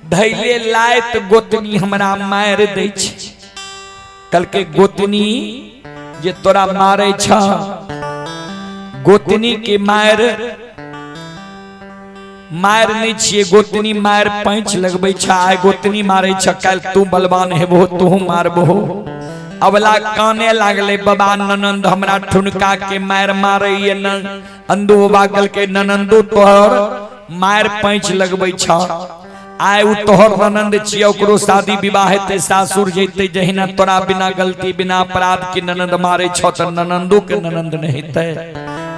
धैले लायत गोतनी हमरा मार दै छै। कल के गोतनी जे तोरा मारे छ, गोतनी के मार मार नहीं छिए, गोतनी मार पैंच लगबै छ। आइ गोतनी मारे छ, काल्हि तू बलवान हेबो तू मारबो। अबला काने लागले, बाबा ननंद हमरा ठुनका के मार मारैये न। अंदू बाबा कहलकै ननंदू तोहर मार पैंच लगबै छ, आइ उ तोहर ननंद छियै, ओकरो शादी विवाह हेतै, सासुर जैतै, जहिना तोरा बिना गलती बिना अपराध के ननंद मारे छ त ननंदो के ननंद नहीं हेतै,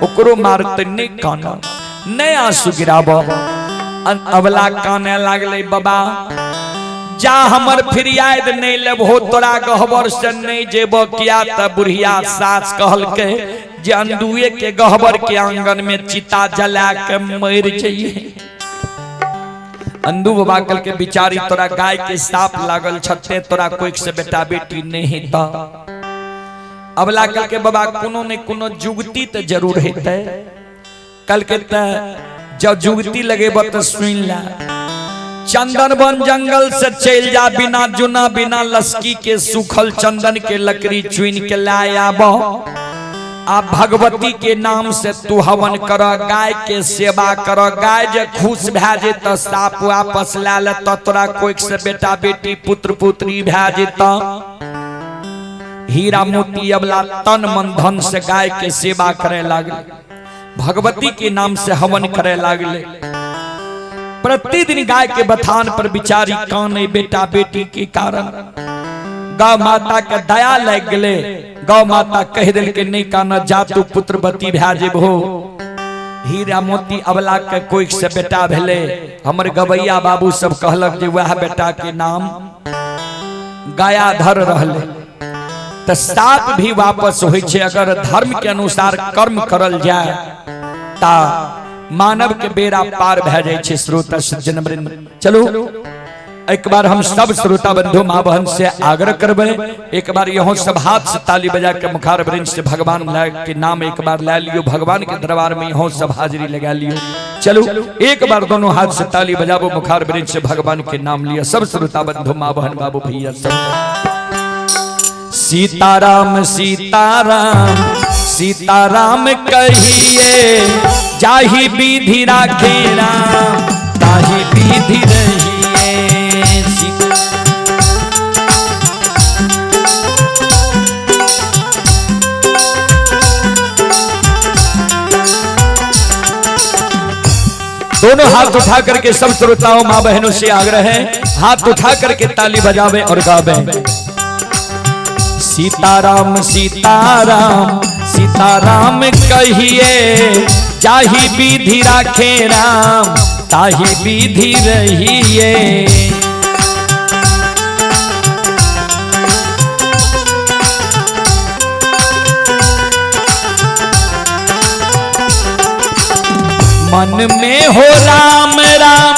ओकरो मारतै। नहीं कान नहीं आंसू गिराब। अबला काने लागले, बाबा जा हमर फिरियाद नहीं लेबहो तोरा गहबर से नहीं जेबो, किया त बुढ़िया सास कहलकै जे अंदुए के गहबर के आंगन में चिता जला के मर जाइए। अंदू बाबा कल के बिचारी तोरा गाय के साप लागल छते तोरा कोई से बेटा बेटी नहीं हेता। अबला कल के बाबा कोनो ने कोनो जुगती त जरूर हेतै। कल के त जब जुगती लगेब त सुन ला, चंदन वन जंगल से चल जा, बिना जुना बिना लस्की के सूखल चंदन के लकड़ी चुन के लाए आब, आ भगवती के नाम से तू हवन कर, गाय के सेवा कर, गाय जे खुश भए जेत साप वापस ला ले त तोरा कोई से बेटा बेटी पुत्र पुत्री भए जेत। हीरा मोती अबला तन मन धन से गाय के सेवा करे लागले, भगवती के नाम से हवन करे लागले। प्रतिदिन गाय के बथान पर बिचारी काने बेटा बेटी के कारण। गौ माता के दया लग गले, गौ माता कह दिल के नहीं काना जा तू पुत्रवती भए जेबहो। हीरा मोती अबला के कोई से बेटा भेले, हमर गवैया बाबू सब कहलक जे वह बेटा के नाम गयाधर रहले। त साप भी वापस होइ छै अगर धर्म के अनुसार कर्म करल जाए ता मानव के बेड़ा पार भए जाइ छै। श्रोता सज्जन वृंद, चलू एक बार हम सब श्रोता बंधु माँ बहन से आग्रह करबै, एक बार यहाँ सब हाथ से ताली बजा के मुखार वृंद से भगवान के नाम एक बार ला लियो, भगवान के दरबार में यहाँ सब हाजिरी लगा लियो। चलो एक बार दोनों हाथ से ताली बजाबो, मुखार वृंद से भगवान के नाम लिया सब श्रोता बंधु माँ बहन बाबू भैया सब। सीताराम सीताराम सीताराम कहिए, जाहि विधि राखे राम ताहि विधि रहिए। दोनों हाथ उठा करके सब श्रोताओं माँ बहनों से आग्रह है, हाथ उठा करके ताली बजावे और गावे। सीताराम सीताराम सीताराम कहिए, जाहि विधि राखे राम ताहि विधि रहिए। मन में हो राम राम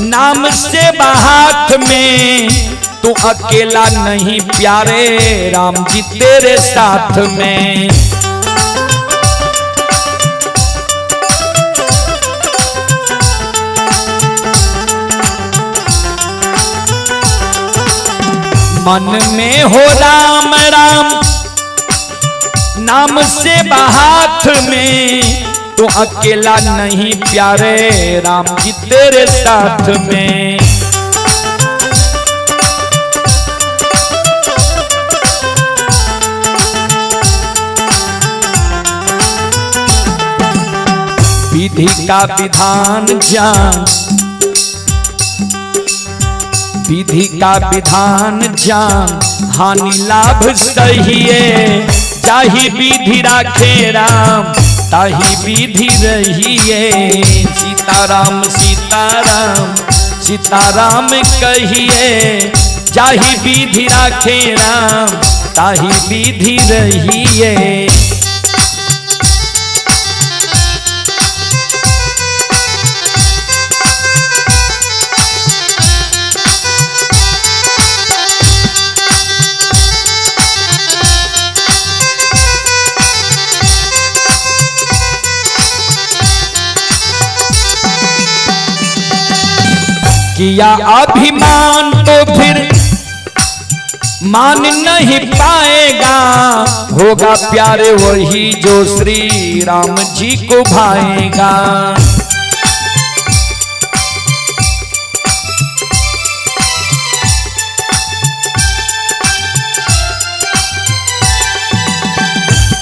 नाम से हाथ में, तू अकेला नहीं प्यारे राम जी तेरे साथ में। मन में हो राम राम नाम से हाथ में, तू अकेला नहीं प्यारे राम जी तेरे साथ में। विधि का विधान जान, विधि का विधान जान, हानि लाभ सहिए, जाहि विधि राखे राम ताहि विधि रहिए। सीताराम सीताराम सीताराम कहिए, जाहि विधि राखे राम ताहि विधि रहिए। किया अभिमान तो फिर मान नहीं पाएगा, होगा प्यारे वही जो श्री राम जी को भाएगा।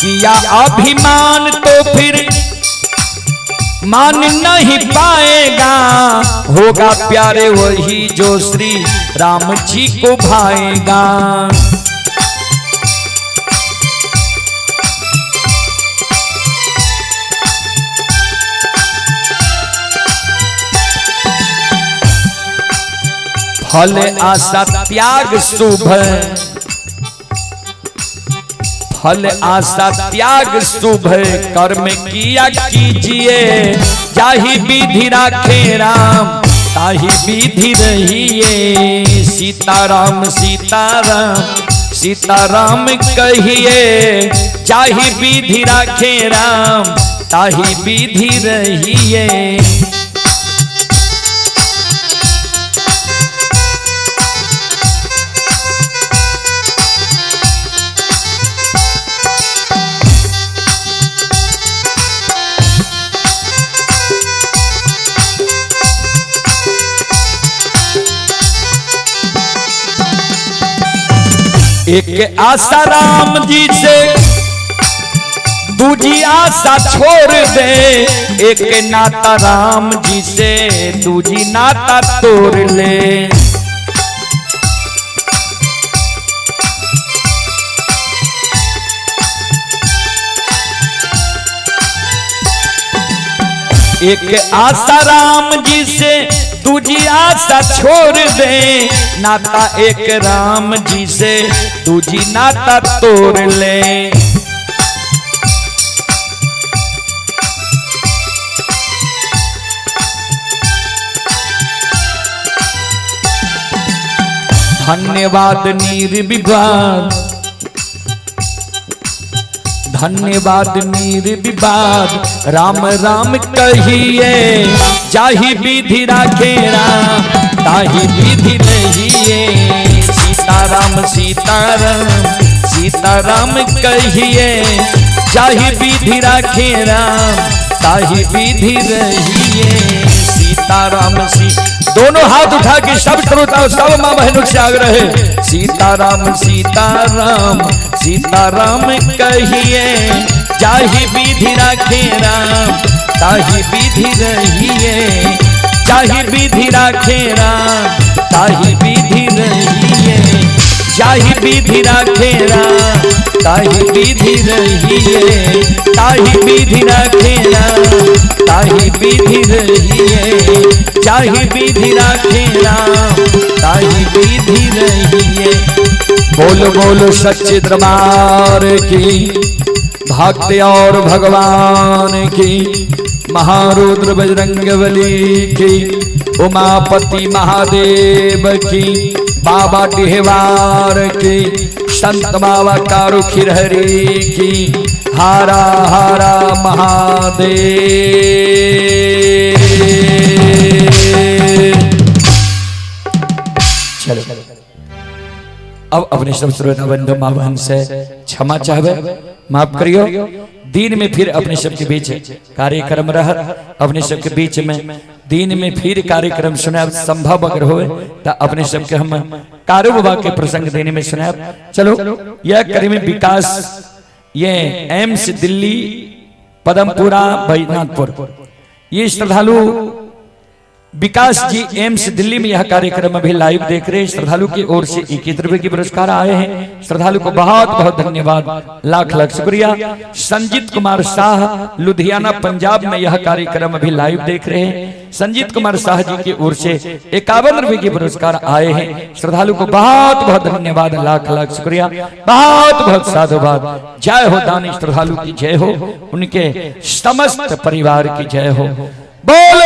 किया अभिमान तो फिर मान नहीं पाएगा, होगा प्यारे वही जो श्री राम जी को भाएगा। फल आशा त्याग शुभ, फल आशा त्याग शुभ कर्म किया कीजिए, जाहि विधि राखे राम ताहि विधि रहिए। सीताराम सीताराम सीताराम कहिए, जाहि विधि राखे राम ताहि विधि रहिए। एक आशा राम जी से दूजी आशा छोड़ दे, एक नाता राम जी से दूजी नाता तोड़ ले। एक आशा राम जी से दूजी आशा छोड़ दे, नाता एक राम जी से दूजी नाता तोड़ ले। धन्यवाद निर्विवाद, धन्यवाद निर्विवाद राम राम कहिए, जाहि विधि राखे राम ताहि विधि रहिए। सीताराम सीताराम सीताराम कहिए, जाहि विधि राखे राम ताहि विधि रहिए। सीताराम सी, दोनों हाथ उठा के सब श्रोता सब माँ बहनों से आग्रह है। सीताराम सीताराम सीताराम कहिए, जाहि विधि राखे राम ताही विधि रहिए, जाहि विधि राखे राम ताही विधि रहिए, जाहि विधि राखे राम ताही विधि रहिए, ताही विधि राखे राम ताही विधि रहिए, जाहि विधि राखे राम ताही विधि रहिए। बोल बोल सच्चे दरबार की, भक्त और भगवान की, महारुद्र बजरंगबली की, उमापति महादेव की, बाबा डिहवार की, संत बाबा कारू खिरहरी की, हारा हारा महादेव। चलो अब अपने सब श्रोता बंधु माँ बहन से क्षमा चाहवे, माफ करियो। दिन में फिर अपने सबके बीच कार्यक्रम रह, अपने सबके बीच में दिन में फिर कार्यक्रम सुनाब संभव अगर होवे तो अपने सबके हम कारू बाबा के प्रसंग देने में सुनाब। चलो यह करीम विकास, ये एम्स दिल्ली पदमपुरा बैजनाथपुर, ये श्रद्धालु विकास जी एम्स दिल्ली में यह कार्यक्रम अभी लाइव देख रहे हैं। श्रद्धालु की ओर से 21 रुपए के पुरस्कार आए हैं। श्रद्धालु को बहुत बहुत धन्यवाद, लाख लाख शुक्रिया। संजीत कुमार शाह लुधियाना पंजाब में यह कार्यक्रम अभी लाइव देख रहे हैं। संजीत कुमार शाह जी की ओर से 51 रुपए के पुरस्कार आए हैं। श्रद्धालु को बहुत बहुत धन्यवाद, लाख लाख शुक्रिया, बहुत बहुत साधुवाद। जय हो दानी श्रद्धालु की जय हो, उनके समस्त परिवार की जय हो। बोल।